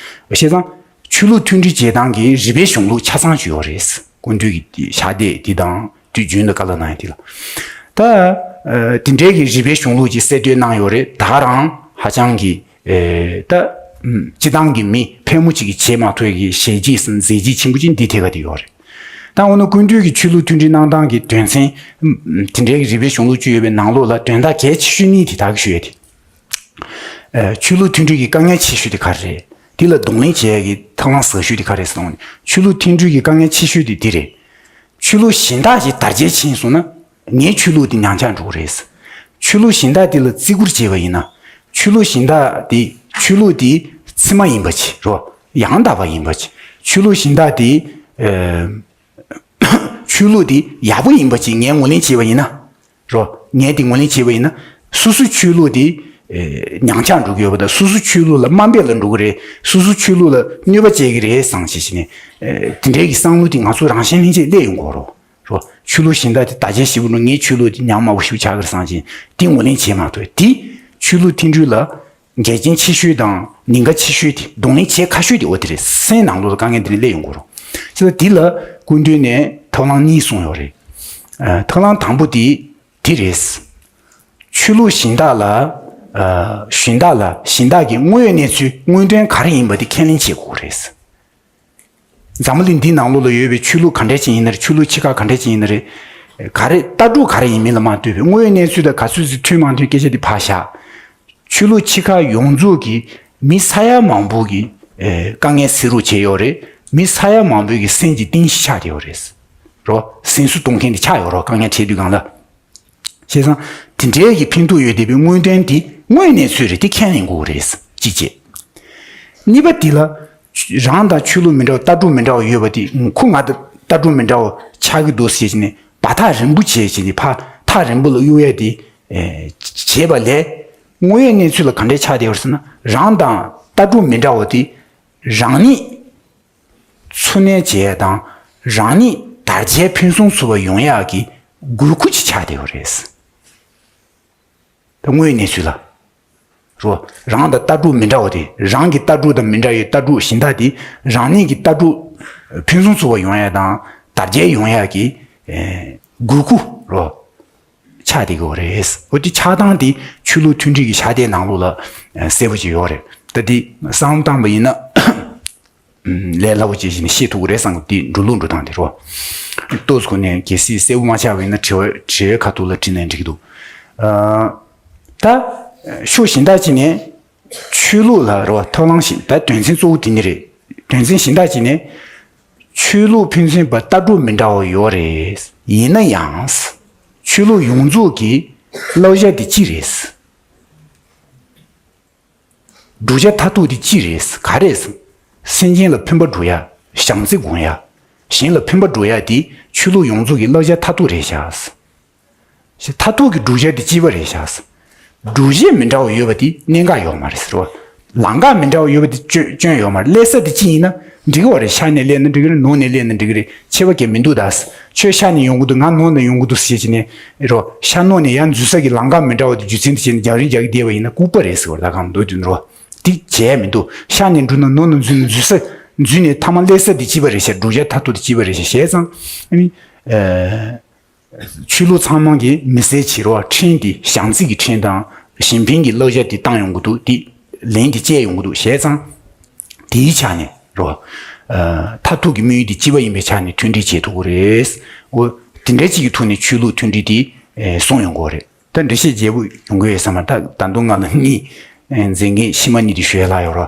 བྱས་ཙང་ཆོས་ལུགས་མཐུན་སྒྲིལ་བྱེད་སྟངས་ཀྱི་རིག་པའི་གཞུང་ལུགས་ཆ་ཚང་ཅིག་ཡོད་རེད། སྐུ་མདུན་གྱི་ཤག་དེབ་འདི་དང་དུས་རྒྱུན་དུ་བཀའ་སློབ་གནང་ཡ་འདི་ལ། ད་དེ་འདྲའི་གི་རིག་པའི་གཞུང་ལུགས་ཅིག་གསལ་སྟོན་གནང་ཡོད་རེད། ད་རང་ཧ་ཅང་གི་ད་སྤྱི་བཏང་གི་མི་ཕལ་མོ་ཅིག་གིས་བྱེད་མ་ཐུབ་ཀྱི་ཞལ་གྱིས་ཟིན་མཛད་རྗེས་ཆེན་པོ་ཅིག་འདི་ཐད་ཀ་དེ་ཡོད་རེད། ད་འོ་ན་སྐུ་མདུན་གྱི་ཆོས་ལུགས་མཐུན་སྒྲིལ་གནང་སྟངས་ཀྱི་དོན་ཚན་དེ་འདྲའི་གི་རིག་པའི་གཞུང་ལུགས་བཅུ་ཡོད་པའི་ནང་ལོགས་ལ་དོན་དག་གལ་ཆེ་ཤོས་གཉིས་དེ་དག་གི་ཞུ་ཡས་དེ། ཆོས་ལུགས་མཐུན་སྒྲིལ་གྱི་དཀའ་ངལ་ཆེ་ཤོས་དེ་ག་རེ་རེད། དེ་ལ་གདོང་ལེན་བྱེད་ཡས་ཀྱི་ཐབས་ལམ་ཟབ་ཤོས་དེ་ག་རེ་རེད་ཟེར་ན། ཆོས་ལུགས་མཐུན་སྒྲིལ་གྱི་དཀའ་ངལ་ཆེ་ཤོས་དེ་འདི་རེད། ཆོས་ལུགས་གཞན་དག་ཅིག་དར་རྒྱས་ཕྱིན་སོང་ན་ངའི་ཆོས་ལུགས་དེ་ཉམས་ཆག་འགྲོ་གི་རེད། ཆོས་ལུགས་གཞན་དག་དེ་ལ་བརྩི་བཀུར་བྱས་པ་ཡིན་ན། ཆོས་ལུགས་གཞན་དག་དེ་ཆོས་ལུགས་དེ་ཚད་མ་ཡིན་པ་ཅིག་རོ། ཡང་དག་པ་ཡིན་པ་ཅིག་ཆོས་ལུགས་གཞན་དག་དེ་ཆོས་ལུགས་དེ་ཡག་པོ་ཡིན་པ་ཅིག་ངས་ངོས་ལེན་བྱས་པ་ཡིན་ན། རོ། ངས་དེ་ངོས་ལེན་བྱས་པ་ཡིན་ན། སོ་སོའི་ཆོས་ལུགས་དེ་ཨེ་ཉམས་ཆག་འགྲོ་གི་ཡོད་པ་དང་། སོ་སོའི་ཆོས་ལུགས་ལ་དམའ་འབེབས་ལ་འགྲོ་གི་རེད། སོ་སོའི་ཆོས་ལུགས་ལ་གནོད་པ་བྱེད་ཀྱི་རེད་བསམ་བྱས་བྱས་ནས། ཨེ་དེ་འདྲའི་གི་བསམ་བློ་དེ་ང་ཚོ་རང་བཞིན་ལྷན་སྐྱེས་སླེབས་ཡོང་གི་རེད། རོ། ཆོས་ལུགས་གཞན་དག་དེ་དར་རྒྱས་ཞེ་པོ་འགྲོ། ངའི་ཆོས་ལུགས་དེ་ཉམས་དམའ་པོ་ཞེ་པོ་ཆགས་ཀྱི་རེད་བསམ་བྱས་དེ་ངོས་ལེན་བྱེད་མ་ཐུབ། དེ་ཆོས་ལུགས་མཐུན་སྒྲིལ་ལ་འགལ་རྐྱེན་ཆེ་ཤོས་དང་ཉེན་ཁ་ཆེ་ཤོས་དེ། གདོང་ལེན་བྱེད་ཁག་ཤོས་དེ་འོ་དེ་རེད། སེམས་ནང་ལོགས་ལ་དཀའ་ངལ་དེ་འདྲ་སླེབས་ཡོང་གི་རེད། བྱས་ཙང་དེ་ལ་སྐུ་མདུན་ནས་ཐབས་ལམ་གཉིས་གསུངས་ཡོད་རེད། ཨ་ཐབས་ལམ་དང་པོ་དེ་དེ་རེད། ཆོས་ལུགས་གཞན་དག་ལ་ཨ་གཞན་དག་ལ་གཞན་དག་གི་དངོས་ཡོད་གནས་ཚུལ་དངོས་དོན་ག་རེ་ཡིན་པ་དེ་ཁས་ལེན་བྱེད་དགོས་རེད། འཛམ་བུ་གླིང་འདིའི་ནང་ལོགས་ལ་ཡོད་པའི་ཆོས་ལུགས་ག་འདྲ་ཅིག་ཡིན་ན་རེད། ཆོས་ལུགས་ཆེ་ཁག་ག་འདྲ་ཅིག་ཡིན་ན་རེད། ག་རེ་ལྟ་གྲུབ་ག་རེ་ཡིན་མིན་ལ་མ་ལྟོས་པའི་དངོས་ཡོད་གནས་ཚུལ་དང་ག་ཚོད་ཅིག་མཐུན་མ་མཐུན་སྐད་ཆ་འདི་ཕར་བཞག་ཆོས་ལུགས་ཆེ་ཁག་ཡོངས་རྫོགས་ཀྱིས་མི་ས་ཡ་མང་པོ་གི་ཨེ་དཀའ་ངལ་སེལ་རོགས་བྱས་ཡོད་རེད། མི་ས་ཡ་མང་པོའི་གི་སེམས་ཀྱི་གཏིང་ཤི་ཆགས་བསྡད་ཡོད་རེད། རོ། སེམས་གསོ་གཏོང་མཁན་དེ་ཆགས་ཡོད་རོ། དཀའ་ངལ་འཕྲད་དུས་སྒང་ལ། བྱས་ཙང་དེ་འདྲའི་གི་ཕན་ཐོགས་ཡོད་བསྡད་པའི་དངོས་དོན་དེ་དངོས་གནས་ཚུལ་རེད། དེ་ཁས་ལེན་དགོས་རེད། གཅིག་བྱས། གཉིས་པ་དེ་ལ་རང་དང་ཆོས་ལུགས་མི་འདྲ་བ་ལྟ་གྲུབ་མི་འདྲ་བ་ཡོད་པ་དེ་ཁོ་ང་དང་ལྟ་གྲུབ་མི་འདྲ་བ་ཆགས་ཀྱི་འདུག་ཟེར་བྱས་ནས་བར་ཐག་རིང་པོ་བྱས་བྱས་ནས་ཕར་ཐག་རིང་པོ་ལ་གཡུག་ཡ་དེ་བྱས་པ་ལས་དངོས་ཡོད་གནས་ཚུལ་ལ་ག་འདྲས་ཆགས་བསྡད་ཡོད་ཟེར་ན། རང་དང་ལྟ་གྲུབ་མི་འདྲ་བ་དེ་རང་ཉིད་འཚོ་གནས་བྱེད་ཡ་དང་རང་ཉིད་དར་རྒྱས་ཕུན་སུམ་ཚོགས་པ་ཡོང་ཡག་གི་དགོས་མཁོ་ཅིག་ཆགས་བསྡད་ཡོད་རེད། ད་དངོས་གནས་ཚུལ་ལ། རོ། རང་དང་ལྟ་གྲུབ་མི་འདྲ་བ་དེ། རང་གི་ལྟ་གྲུབ་དང་མི་འདྲ་བའི་ལྟ་གྲུབ་གཞན་དག་དེ་རང་ཉིད་ཀྱི་ལྟ་གྲུབ་ཕུན་སུམ་ཚོགས་པ་ཡོང་ཡ་དང་དར་རྒྱས་ཡོང་ཡ་གི་ཨེ་དགོས་མཁོ་རོ། ཆགས་བསྡད་ཀྱི་ཡོད་རེད། འོ་དེ་ཆགས་སྟངས་དེ་ཆོས་ལུགས་མཐུན་སྒྲིལ་གྱི་ཕྱག་དེབ་ནང་ལོགས་ལ་ཨེ་གསལ་པོ་ཅིག་ཡོད་རེད། ད་དེ་བསམ་བློ་བཏང་པ་ཡིན་ན། ལས་སླ་པོ་བྱས་བཞིན་ཤེས་ཐུབ་ཀྱི་རེད་བསམ་གི། དེ་འགྲོ་ལུགས་འགྲོ་སྟངས་དེ་རོ། ཏོག་ཙམ་ནས་གལ་སྲིད་གསལ་པོ་མ་ཆགས་པ་ཡིན་ན་དྲི་བ་དྲི་བའི་ཁ་ཐུག་ལ་དྲིས་ན་འགྲིག་གི་འདུག་ཨ། ད་ཕྱོགས་གཞན་དག་ཅིག་ནས་ཆོས་ལུགས་ལ་རོ་ཐབས་ལམ་ཞིག་ད་དོན་ཚན་གཙོ་བོ་དེ་ནི་རེད། དོན་ཚན་གཞན་དག་ཅིག་ནས་ཆོས་ལུགས་ཕན་ཚུན་བར་ལྟ་གྲུབ་མི་འདྲ་བ་ཡོད་རེད། ཡིན་ན་ཡང་ཆོས་ལུགས་ཡོངས་རྫོགས་ཀྱི་བསླབ་བྱ་དེ་ཅི་རེད། བསྒྲུབ་བྱ་མཐར་ཐུག་དེ་ཅི་རེད། ག་རེ་རེད། སེམས་ཅན་ལ་ཕན་པ་སྒྲུབ་ཡ། བྱམས་བརྩེ་སྒོམ་ཡ། གཞན་ལ་ཕན་པ་སྒྲུབ་ཡ་དེ་ཆོས་ལུགས་ཡོངས་རྫོགས་ཀྱི་བསླབ་བྱ་མཐར་ཐུག་རེད་ཤག་ཞེས་མཐར་ཐུག་གི་བསྒྲུབ་བྱ་དེ་གཅིག་པ་རེད་ཤག་བསྒྲུབ་བྱེད་མི་འདྲ་བ་ཡོད་པ་དེ་གནད་འགག་ཡོད་མ་རེད་ཟེར་བ། ལམ་ཁ་མི་འདྲ་བ་ཡོད་པ་དེ་སྐྱོན་སྐྱོན་ཡོད་མ་རེད། སླེབས་ས་དེ་གཅིག་ཡིན་ན་འགྲིག་གི་བ་རེད། ཤར་ནས་སླེབས་ན་འགྲིག་གི་རེད། ནུབ་ནས་སླེབས་ན་འགྲིག་གི་རེད། ཁྱད་པར་གང་ཡང་མི་འདུག་ད། ཁྱོད་ཤར་ནས་ཡོང་གི་འདུག་ང་ནུབ་ནས་ཡོང་གི་འདུག་ཟེར་བྱས་ནས་རོ། ཤར་ནུབ་ནས་ཡར་འཛུལ་ས་གི་ལམ་ཁ་མི་འདྲ་བ་དེ་རྒྱུ་མཚན་དུ་བྱས་ནས་རྒྱང་རིང་རྒྱག་གི་བསྡད་པ་ཡིན་ན་ལྐུགས་པ་རེད་ཟེར་བ། ད་གང་འདོད་དུ་རོ། དེ་བྱས་མི་འདུག་ཤར་ནས་འགྲོ་ན་ནུབ་ནས་འཛུལ་ན་འཛུལ་ས་འཛུལ་ནས་མཐའ་མ་སླེབས་ས་དེ་གཅིག་པ་རེད་ཤག་བསྒྲུབ་བྱ་མཐར་ཐུག་དེ་གཅིག་པ་རེད་ཤག་བྱས་ཙང་ཨ་ནི། ཨ། ཆོས་ལུགས་ཚང་མ་གི་མི་སེར་བྱེད་རོགས་ཁྲིམས་དེ་བྱམས་བརྩེ་གི་ཁྲིམས་དང་གཞན་ཕན་གྱི་བསླབ་བྱ་དེ་བཏང་ཡོང་གི་འདུག་དེ་ལན་དེ་བཅད་ཡོང་གི་འདུག་བྱས་ཙང་དེའི་ཆ་ནས་རོ། ཨ། མཐར་ཐུག་གི་དམིགས་ཡུལ་དེ་གཅིག་པ་ཡིན་པའི་ཆ་ནས་མཐུན་སྒྲིལ་བྱེད་ཐུབ་ཀྱི་རེད། འོ། དེ་འདྲ་གཅིག་གི་ཐོག་ནས་ཆོས་ལུགས་མཐུན་སྒྲིལ་དེ་ཨེ་སྲུང་ཡོང་གི་རེད། ད་འགྲེལ་བཤད་རྒྱས་པོ་ཡོང་གི་ཡོད་ས་མ་རེད། ད་ད་དུང་ང་ལ་གཉིས་ཨེ་མཛད་འགན་ཕྱི་མ་གཉིས་དེ་ཞུ་ཡ་ལྷག་ཡོད་རོ།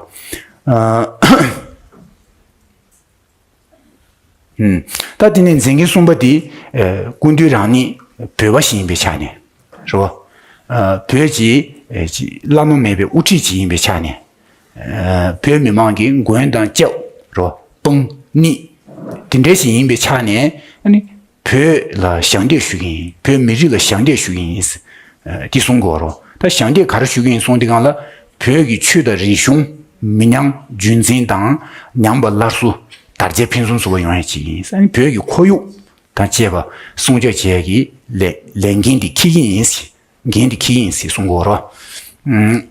ཨ། ཨུམ། ད་དེ་ནས་མཛད་འགན་གསུམ་པ་དེ་ཨེ་སྐུ་མདུན་རང་ཉིད་བོད་པ་ཞིག་ཡིན་པའི་ཆ་ནས་རོ། ཨ། བོད་ཀྱི་ཨེ་ཅི་བླ་ན་མེད་པའི་དབུ་ཁྲིད་ཅིག་ཡིན་པའི་ཆ་ནས། ཨ། བོད་མི་མང་གི་མགོན་དང་སྐྱབས་རོ། དཔུང་ནི་དེ་འདྲ་ཞིག་ཡིན་པའི་ཆ་ནས་ཨ་ནི་བོད་ལ་ཞབས་འདེགས་ཞུ་གི་ཡིན། བོད་མི་རིགས་ལ་ཞབས་འདེགས་ཞུ་གི་ཡིན། ཨ། དེ་གསུང་གི་ཡོད་རོ། ད་ཞབས་འདེགས་ག་རེ་ཞུ་གི་ཡིན་གསུང་དུས་སྒང་ལ་བོད་ཀྱི་ཆོས་དང་རིག་གཞུང་མི་ཉམས་རྒྱུན་འཛིན་དང་ཉམས་པ་སླར་གསོ་དར་རྒྱས་ཕུན་སུམ་ཚོགས་པ་ཡོང་ཡ་ཅིག་ཡིན། ཨ་ནི་བོད་ཀྱི་ཁོར་ཡུག་དང་བཅས་པ་སྲུང་སྐྱོབ་བྱེད་ཡ་གི་ལས་ལས་འགན་དེ་འཁྱེར་གྱི་ཡིན། འགན་དེ་འཁྱེར་གྱི་ཡིན་ཟེར་གསུང་གི་ཡོད་རོ། ཨུམ།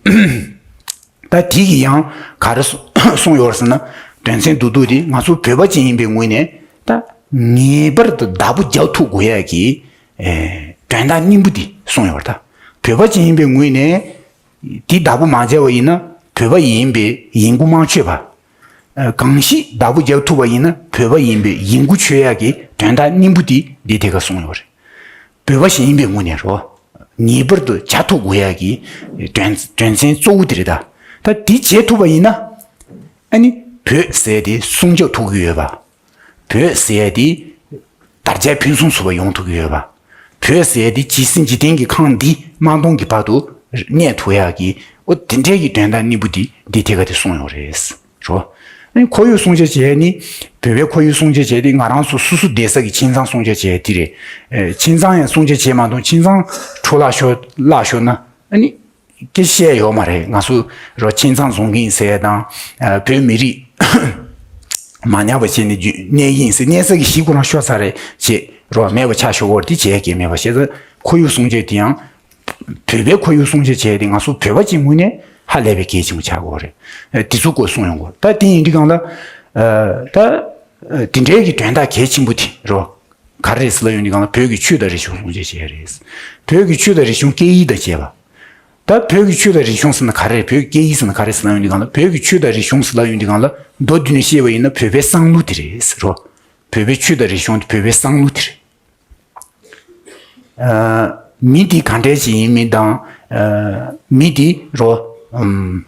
ད་དེ་གི་ཡང་ག་རེ་གསུང་ཡོད་ཟེར་ན། དོན་ཚན་བདུན་བདུན་དེ་ང་ཚོ་བོད་པ་ཅིག་ཡིན་པའི་ངོས་ནས་ད་ངེས་པར་དུ་བདག་པོ་རྒྱག་ཐུབ་དགོས་ཡ་གི་ཨེ་དོན་དག་སྙིང་པོ་དེ་གསུང་ཡོད་རེད། ད་བོད་པ་ཅིག་ཡིན་པའི་ངོས་ནས་དེ་བདག་པོ་མ་བྱས་པ་ཡིན་ན་བོད་པ་ཡིན་པའི་ཡིན་གུ་མ་ཆོད་པ། ཨ། གང་ཞིག་བདག་པོ་རྒྱག་ཐུབ་པ་ཡིན་ན་བོད་པ་ཡིན་པའི་ཡིན་གུ་ཆོད་ཡག་གི་དོན་དག་སྙིང་པོ་དེ་འདི་དེ་ག་གསུངས་ཡོད་རེད། བོད་པ་ཞིག་ཡིན་པའི་ངོས་ནས་རོ། ངེས་པར་དུ་བྱ་ཐུབ་དགོས་ཡག་གི་དོན་དོན་ཚན་གཙོ་བོ་དེ་རེད་ད། ད་འདི་བྱེད་ཐུབ་པ་ཡིན་ན། ཨ་ནི་བོད་ཟེར་དེ་སྲུང་སྐྱོབ་ཐུབ་ཀྱི་ཡོད་པ། བོད་ཟེར་ཡ་དེ་དར་རྒྱས་ཕུན་སུམ་ཚོགས་པ་ཡོང་ཐུབ་ཀྱི་ཡོད་པ། བོད་ཟེར་ཡ་དེ་ཇི་སྲིད་འཇིག་རྟེན་གྱི་ཁམས་འདི་མ་སྟོངས་ཀྱི་བར་དུ་གནས་ཐུབ་ཡག་གི་འོ་དེ་འདྲའི་གི་དོན་དག་སྙིང་པོ་འདི་འདི་ཐད་ཀ་དེ་གསུངས་ཡོད་རེད། རོ། ཨ་ནི་ཁོར་ཡུག་སྲུང་སྐྱོབ་བྱས་ནི་བོད་པའི་ཁོར་ཡུག་སྲུང་སྐྱོབ་བྱས་ཏེ་ང་རང་ཚོ་སོ་སོ་བསྡད་ས་གི་ཁྱིམ་ཚང་སྲུང་སྐྱོབ་བྱས་དེ་རེད། ཨེ་ཁྱིམ་ཚང་ཡང་སྲུང་སྐྱོབ་བྱས་མ་གཏོགས་ཁྱིམ་ཚང་འཕྲོ་བརླག་ཤོར་བརླག་ཤོར་ན་ཨ་ནི། སྐད་ཆ་བཤད་ཡོད་མ་རེད། ང་ཚོ་རོ་ཁྱིམ་ཚང་བཟུང་གི་ཡིན་ཟེར་ཡ་དང་། ཨ་བོད་མི་རིགས་མ་ཉམས་པ་བྱས་ནས་རྒྱུ་གནས་ཡིན་ཟེར་གནས་ས་གི་གཞིས་ཁོ་རང་ཤོར་ཚར་རེད་བྱས་རོ་མེད་པ་ཆགས་ཤོར་བོར་དེ་བྱས་ཀྱི་མེད་པ་བྱས་ཙང་ཁོར་ཡུག་སྲུང་སྐྱོབ་དེ་ཡང་བོད་པའི་ཁོར་ཡུག་སྲུང་སྐྱོབ་བྱས་ཏེ་ང་ཚོ་བོད་པ་གཅིག་ངོས་ནས་ཧ་ལས་པའི་གལ་ཆེན་པོ་ཆགས་ཀྱི་ཡོད་རེད། ཨ་དེ་ཚོ་སྐོར་གསུངས་ཡོང་གི་ད་དེ་ཡིན་དུས་སྒང་ལ་ཨ་ད་ཨ་དེ་འདྲའི་གི་དོན་དག་གལ་ཆེན་པོ་དེ་རོ། ག་རེ་རེད་ཟེར་ལབ་ཡོང་དུས་སྒང་ལ་བོད་ཀྱི་ཆོས་དང་རིག་གཞུང་སྲུང་སྐྱོབ་བྱས་རེད། བོད་ཀྱི་ཆོས་དང་རིག་གཞུང་སྐད་ཡིག་དང་བཅས་པ། ད་བོད་ཀྱི་ཆོས་དང་རིག་གཞུང་ཟེར་ན་ག་རེ་རེད། བོད་ཀྱི་སྐད་ཡིག་ཟེར་ན་ག་རེ་ཟེར་ལབ་ཡོང་དུས་སྒང་ལ་བོད་ཀྱི་ཆོས་དང་རིག་གཞུང་ཟེར་ལབ་ཡོང་དུས་སྒང་ལ་མདོར་བསྡུས་ནས་བཤད་པ་ཡིན་ན་བོད་པའི་བསམ་བློ་དེ་རེད་ཟེར་རོ། བོད་པའི་ཆོས་དང་རིག་གཞུང་དེ་བོད་པའི་བསམ་བློ་དེ་རེད། ཨ་མི་དེ་ག་འདྲས་ཅིག་ཡིན་མིན་དང་། ཨ་མི་དེ་རོ། ཨམ།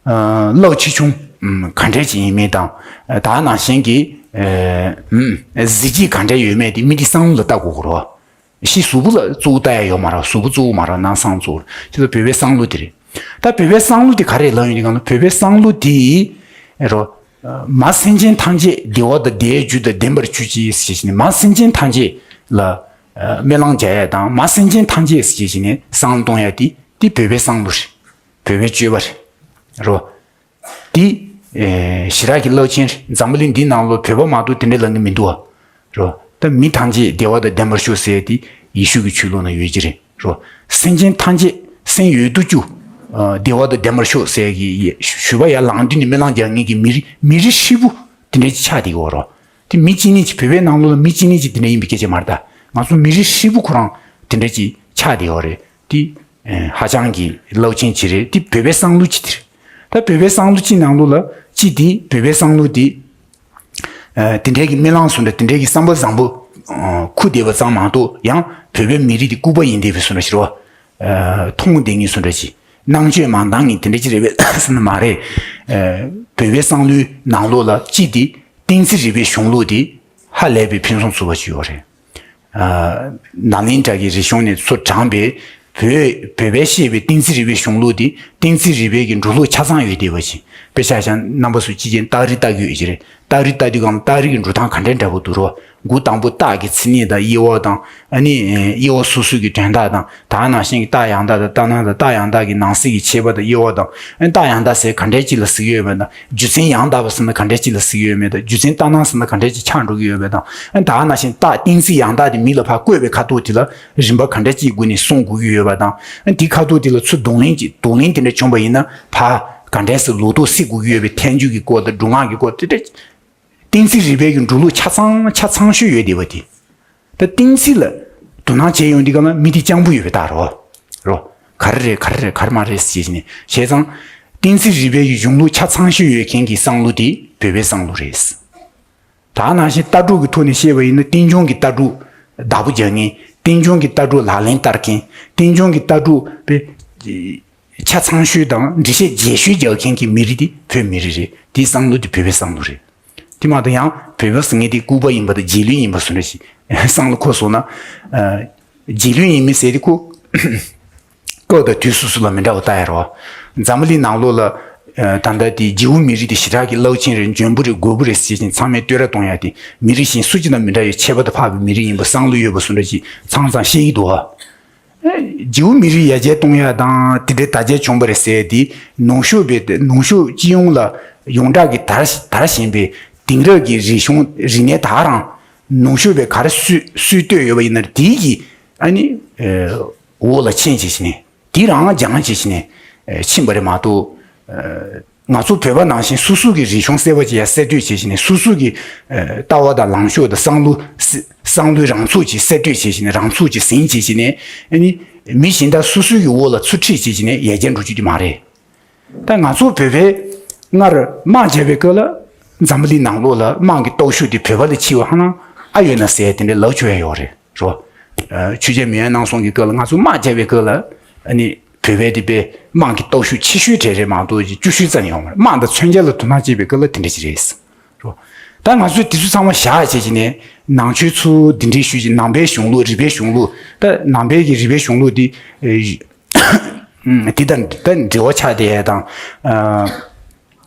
ཨ་བློ་ཆེ་ཆུང་ཨམ་ག་འདྲས་ཅིག་ཡིན་མིན་དང་། ཨ་ད་ནང་བཞིན་གྱི་ ཨེ། ཨུམ། གཟི་བརྗིད་ག་འདྲ་ཡོད་མེད་དེ་མི་དེ་བསམ་བློ་ལ་ལྟ་དགོས་ཀྱི་རེད་བ། ཕྱི་གཟུགས་པོ་ལ་གཙོ་བོ་ལྟ་ཡ་ཡོད་མ་རེད། གཟུགས་པོ་གཙོ་བོ་མ་རེད། ནང་བསམ་གཙོ་བོ་རེད། ཁྱེད་ཚོ་བོད་པའི་བསམ་བློ་དེ་རེད། ད་བོད་པའི་བསམ་བློ་དེ་ག་རེ་ལབ་ཡོང་དུས་སྒང་ལ། བོད་པའི་བསམ་བློ་དེ་རོ། མ་སེམས་ཅན་ཐམས་ཅད་བདེ་བ་དང་བདེ་བའི་རྒྱུ་དང་ལྡན་པར་གྱུར་ཅིག་ཞེས་བྱས་ནས། མ་སེམས་ཅན་ཐམས་ཅད་ལ་སྨོན་ལམ་རྒྱག་ཡ་དང་། མ་སེམས་ཅན་ཐམས་ཅད་ཞེས་བྱས་ནས་བསམ་བློ་གཏོང་ཡ་དེ། དེ་བོད་པའི་བསམ་བློ་རེད། བོད་པའི་སྤྱོད་པ་རེད། རོ། འདི། ཨེ། ཞི་དྲག་གི་རླབས་ཆེན་རེད། འཛམ་བུ་གླིང་འདི་ནང་ལོགས་བོད་པ་མ་གཏོགས་དེ་འདྲ་ལབ་མཁན་མི་འདུག་ཨ། རོ། ད་མི་ཐམས་ཅད་བདེ་བ་དང་ལྡན་པར་ཤོག་ཟེར་ཡ་དེ་ཡེ་ཤུ་གི་ཆོས་ལུགས་ནང་ཡོད་ཀྱི་རེད། རོ། སེམས་ཅན་ཐམས་ཅད་སེམས་ཡོད་དོ་ཅོག་ཨ། བདེ་བ་དང་ལྡན་པར་ཤོག་ཟེར་ཡ་གི་ཞུ་བ་ཡར་ལངས་དུས་ནས་སྨོན་ལམ་རྒྱག་མཁན་གྱི་མི་རིགས་མི་རིགས་ཧྲིལ་པོ་དེ་འདྲ་ཅིག་ཆགས་བསྡད་ཀྱི་ཡོད་རེད། དེ་མི་གཅིག་གཉིས་ཅིག་བོད་པའི་ནང་ལོགས་ལ་མི་གཅིག་གཉིས་ཅིག་དེ་འདྲ་ཡིན་པའི་སྐད་ཆ་མ་རེད་ད། ང་ཚོ་མི་རིགས་ཧྲིལ་པོ་ཁོ་རང་དེ་འདྲ་ཅིག་ཆགས་བསྡད་ཡོད་རེད། དེ་ཧ་ཅང་གི་རླབས་ཆེན་ཅིག་རེད། དེ་བོད་པའི་བསམ་བློ་ཅིག་དེ་རེད། ད་བོད་པའི་བསམ་བློ་ཅིག་ནང་ལོགས་ལ་ཅིག་དེ་བོད་པའི་བསམ་བློ་དེ། ཨ། དེ་འདྲའི་གི་སྨོན་ལམ་བཟོ་འདྲ། དེ་འདྲའི་གི་བསམ་པ་བཟང་པོ་ཨ། འཁུར་བསྡད་པ་ཙམ་མ་གཏོགས། ཡང་བོད་པའི་མི་རིགས་དེ་ལྐུགས་པ་ཡིན་བསྡད་པའི་བཟོ་འདྲ་ཞིག་རེད་བ། ཨ། མཐོང་བསྡད་མཁན་བཟོ་འདྲ་ཞིག་རྣམ་དཔྱོད་མ་འདང་མཁན་དེ་འདྲ་ཅིག་རེད་པས་ཟེར་ན་མ་རེད། ཨ། བོད་པའི་བསམ་བློའི་ནང་ལོགས་ལ་ཅིག་དེ་བསྟན་འཛིན་རིག་པའི་གཞུང་ལུགས་དེ་ཧ་ལས་པའི་ཕུན་སུམ་ཚོགས་པ་ཅིག་ཡོད་རེད། ཨ། ནཱ་ལེནྡྲ་གི་རིག་གཞུང་ནས་ཚུར་དྲངས་པའི་བོད་བོད་པས་བཤད་པའི་བསྟན་འཛིན་རིག་པའི་གཞུང་ལུགས་དེ། བསྟན་འཛིན་རིག་པའི་གི་འགྲོ་ལུགས་ཆ་ཚང་ཡོད་བསྡད་པ་ཅིག་དཔེ་ཆ་བཞག་ན་རྣམ་པ་ཚོ་ཅིག་ཅིག་སྟག་རི་ལྟ་གི་ཡོད་ཀྱི་རེད། སྟག་རི་ལྟ་དུས་སྒང་ལ་སྟག་རི་གི་འགྲོ་སྟངས་ག་འདྲའི་འདྲ་པོ་འདུག་རོ། འགོ་དང་པོ་སྟག་གི་མཚན་ཉིད་དང་དབྱེ་བ་དང་། ཨ་ནི་དབྱེ་བ་སོ་སོ་གི་དོན་དག་དང་། ད་ག་ནང་བཞིན་གྱི་སྟག་ཡང་སྟག་དང་སྟག་སྣ་དང་། སྟག་ཡང་སྟག་གི་ནང་གསེས་ཀྱི་ཁྱད་པར་དང་དབྱེ་བ་དང་། ཨ་ནི་སྟག་ཡང་སྟག་ཟེར་ག་འདྲའི་ཅིག་ལ་ཟེར་གྱི་ཡོད་མེད་དང་། རྒྱུ་མཚན་ཡང་དག་པ་ཟེར་ན་ག་འདྲའི་ཅིག་ལ་ཟེར་གྱི་ཡོད་མེད་དང་། རྒྱུ་མཚན་སྟག་སྣ་ཟེར་ན་ག་འདྲའི་ཅིག་ཆགས་འགྲོ་གི་ཡོད་མེད་དང་། ཨ་ནི་ད་ག་ནང་བཞིན་སྟག་བསྟན་འཛིན་ཡང་དག་དེ་མི་ལ་ཕར་བཀོད་པའི་ཁ་ཐུག་དེ་ལ་རིམ་པ་ག་འདྲ་ཅིག་སྒོ་ནས་གསུང་དགོས་ཀྱི་ཡོད་པ་དང་། ཨ་ནི་དེའི་ཁ་ཐུག་དེ་ལ་ཚུར་གདོང་ལེན་གྱི་གདོང་ལེན་དེ་འདྲ་བྱུང་བ་ཡིན་ན། ཕར་ག་འདྲ་ཟེར་ལོག་རྟོག་སེལ་དགོས་ཀྱི་ཡོད་པའི་ཐལ་འགྱུར་གྱི་སྐོར་དང་སྒྲུབ་ངག་གི་སྐོར་དེ་འདྲ། བསྟན་འཛིན་རིག་པའི་གི་འགྲོ་ལུགས་ཆ་ཚང་ཆ་ཚང་ཤོས་ཡོད་བསྡད་པ་དེ། ད་བསྟན་འཛིན་ལ་དོ་སྣང་བྱེད་ཡོང་དུས་སྒང་ལ་མི་དེ་སྤྱང་པོ་ཡོད་པའི་རྟགས་རོ། རོ། ག་རེ་རེད་ག་རེ་རེད་ག་རེ་མ་རེད་ཟེར་བྱས་ནས། བྱས་ཙང་། བསྟན་འཛིན་རིག་པའི་གི་གཞུང་ལུགས་ཆ་ཚང་ཤོས་ཡོད་མཁན་གྱི་བསམ་བློ་དེ་བོད་པའི་བསམ་བློ་རེད། ད་ནང་བཞིན་ལྟ་གྲུབ་ཀྱི་ཐོག་ནས་བཤད་པ་ཡིན་ན། རྟེན་འབྱུང་གི་ལྟ་གྲུབ་བདག་པོ་རྒྱག་མཁན། རྟེན་འབྱུང་གི་ལྟ་གྲུབ་ལག་ལེན་བསྟར་མཁན། རྟེན་འབྱུང་གི་ལྟ་གྲུབ་པའི་ཆ་ཚང་ཤོས་དང་འགྲེལ་བཤད་རྒྱས་ཤོས་རྒྱག་མཁན་གྱི་མི་རིགས་དེ་བོད་མི་རིགས་རེད། དེའི་བསམ་བློ་དེ་བོད་པའི་བསམ་བློ་རེད། དེ་མ་གཏོགས་ཡང་བོད་པ་ཟེར་མཁན་དེ་ལྐུགས་པ་ཡིན་པ་དང་རྗེས་ལུས་ཡིན་པ་བཟོ་འདྲ་ཞིག་བསམ་བློ་འཁོར་སོང་ན། ཨ། རྗེས་ལུས་ཡིན་མིན་ཟེར་དེ་ཁོ་སྐབས་དང་དུས་སོ་སོ་ལ་མི་འདྲ་བ་ལྟ་ཡ་རོ། འཛམ་བུ་གླིང་ནང་ལོགས་ལ། ཨ། ད་ལྟ་དེ་ཇིའུ་མི་རིགས་དེ་ཞེ་དྲག་གི་རླབས་ཆེན་རེད། འཇོན་པོ་རེད། རྒོད་པོ་རེད་ཟེར་བཞིན་ཚང་མས་བསྟོད་ར་གཏོང་ཡ་དེ། མི་རིགས་གཞན་སུ་གཅིག་དང་མི་འདྲ་བའི་ཁྱད་པར་དུ་འཕགས་པའི་མི་རིགས་ཡིན་པ་བསམ་བློ་ཡོད་པ་བཟོ་འདྲ་ཞིག་མཚམས་མཚམས་བཤད་ཀྱི་འདུག་ཨ། ཇིའུ་མི་རིགས་ཡར་རྒྱས་གཏོང་ཡ་དང་དེ་འདྲའི་དར་རྒྱས་བྱུང་བ་རེད་ཟེར་དེ། ནུབ་ཕྱོགས་པའི་ནུབ་ཕྱོགས་སྤྱི་ཡོངས་ལ་ཡོངས་གྲགས་ཀྱི་དར་དར་བཞིན་པའི་དེང་རབས་ཀྱི་རིག་གཞུང་རིག་གནས་ད་རང་ནུབ་ཕྱོགས་པས་ག་རེ་སུས་སུས་བཏོད་ཡོད་པ་ཡིན་ན། དེའི་གི་ཨ་ནི་འོག་ལ་ཕྱིན་བྱས་བྱས་ནས། དེ་རང་སྦྱང་བྱས་བྱས་ནས་ཕྱིན་པ་རེད་མ་གཏོགས། ང་ཚོ་བོད་པ་ནང་བཞིན་སོ་སོ་གི་རིག་གཞུང་གསར་པ་ཅིག་ཡར་གསར་གཏོད་བྱས་བྱས་ནས། སོ་སོ་གི་ལྟ་བ་དང་ལངས་ཕྱོགས་དང་བསམ་བློ་བསམ་བློའི་རང་ཚུགས་ཅིག་གསར་གཏོད་བྱས་བྱས་ནས། རང་ཚུགས་ཅིག་ཟིན་བྱས་བྱས་ནས། ཨ་ནི་མི་གཞན་དག་སོ་སོའི་གི་འོག་ལ་ཚུར་ཁྲིད་བྱས་བྱས་ནས་ཡར་རྒྱས་འགྲོ་རྒྱུ་དེ་མ་རེད། ད་ང་ཚོ་བོད་པས་སྔར་དམག་རྒྱག་པའི་སྐབས་ལ་འཛམ་བུ་གླིང་ནང་ལོགས་ལ་དམག་གི་སྟོབས་ཤུགས་དེ་བོད་པ་ལས་ཆེ་བ་ཧ་ལམ་ཨ་ཡོད་ན་ཟེར་དེ་འདྲའི་ལབ་ཆོག་ཡ་ཡོད་རེད། རོ། ཨ། ཆོས་རྒྱལ་མེས་དབོན་རྣམ་གསུམ་གྱི་སྐབས་ལ་ང་ཚོ་དམག་རྒྱག་པའི་སྐབས་ལ། ཨ་ནི་བོད་པའི་དེ་པའི་དམག་གི་སྟོབས་ཤུགས་ཆེ་ཤོས་དེ་རེད་མ་གཏོགས་སྐྱོ་ཤོས་རྩ་ནས་ཡོད་མ་རེད། དམག་དང་མཚོན་ཆ་ལ་དོ་སྣང་བྱེད་པའི་སྐབས་ལ་དེ་འདྲ་ཅིག་རེད། རོ། ད་ང་ཚོས་དེ་ཚོ་ཚང་མ་བཞག་བྱས་བྱས་ནས། ནང་ཆོས་ཚོ་འདི་འདྲའི་ཞུས་ཀྱི། ནང་པའི་གཞུང་ལུགས། རིག་པའི་གཞུང་ལུགས། ད་ནང་པའི་གི་རིག་པའི་གཞུང་ལུགས་འདི། ཨེ། འདི་དང་ད་འབྲེལ་བ་ཆགས་བསྡད་ཡ་དང་།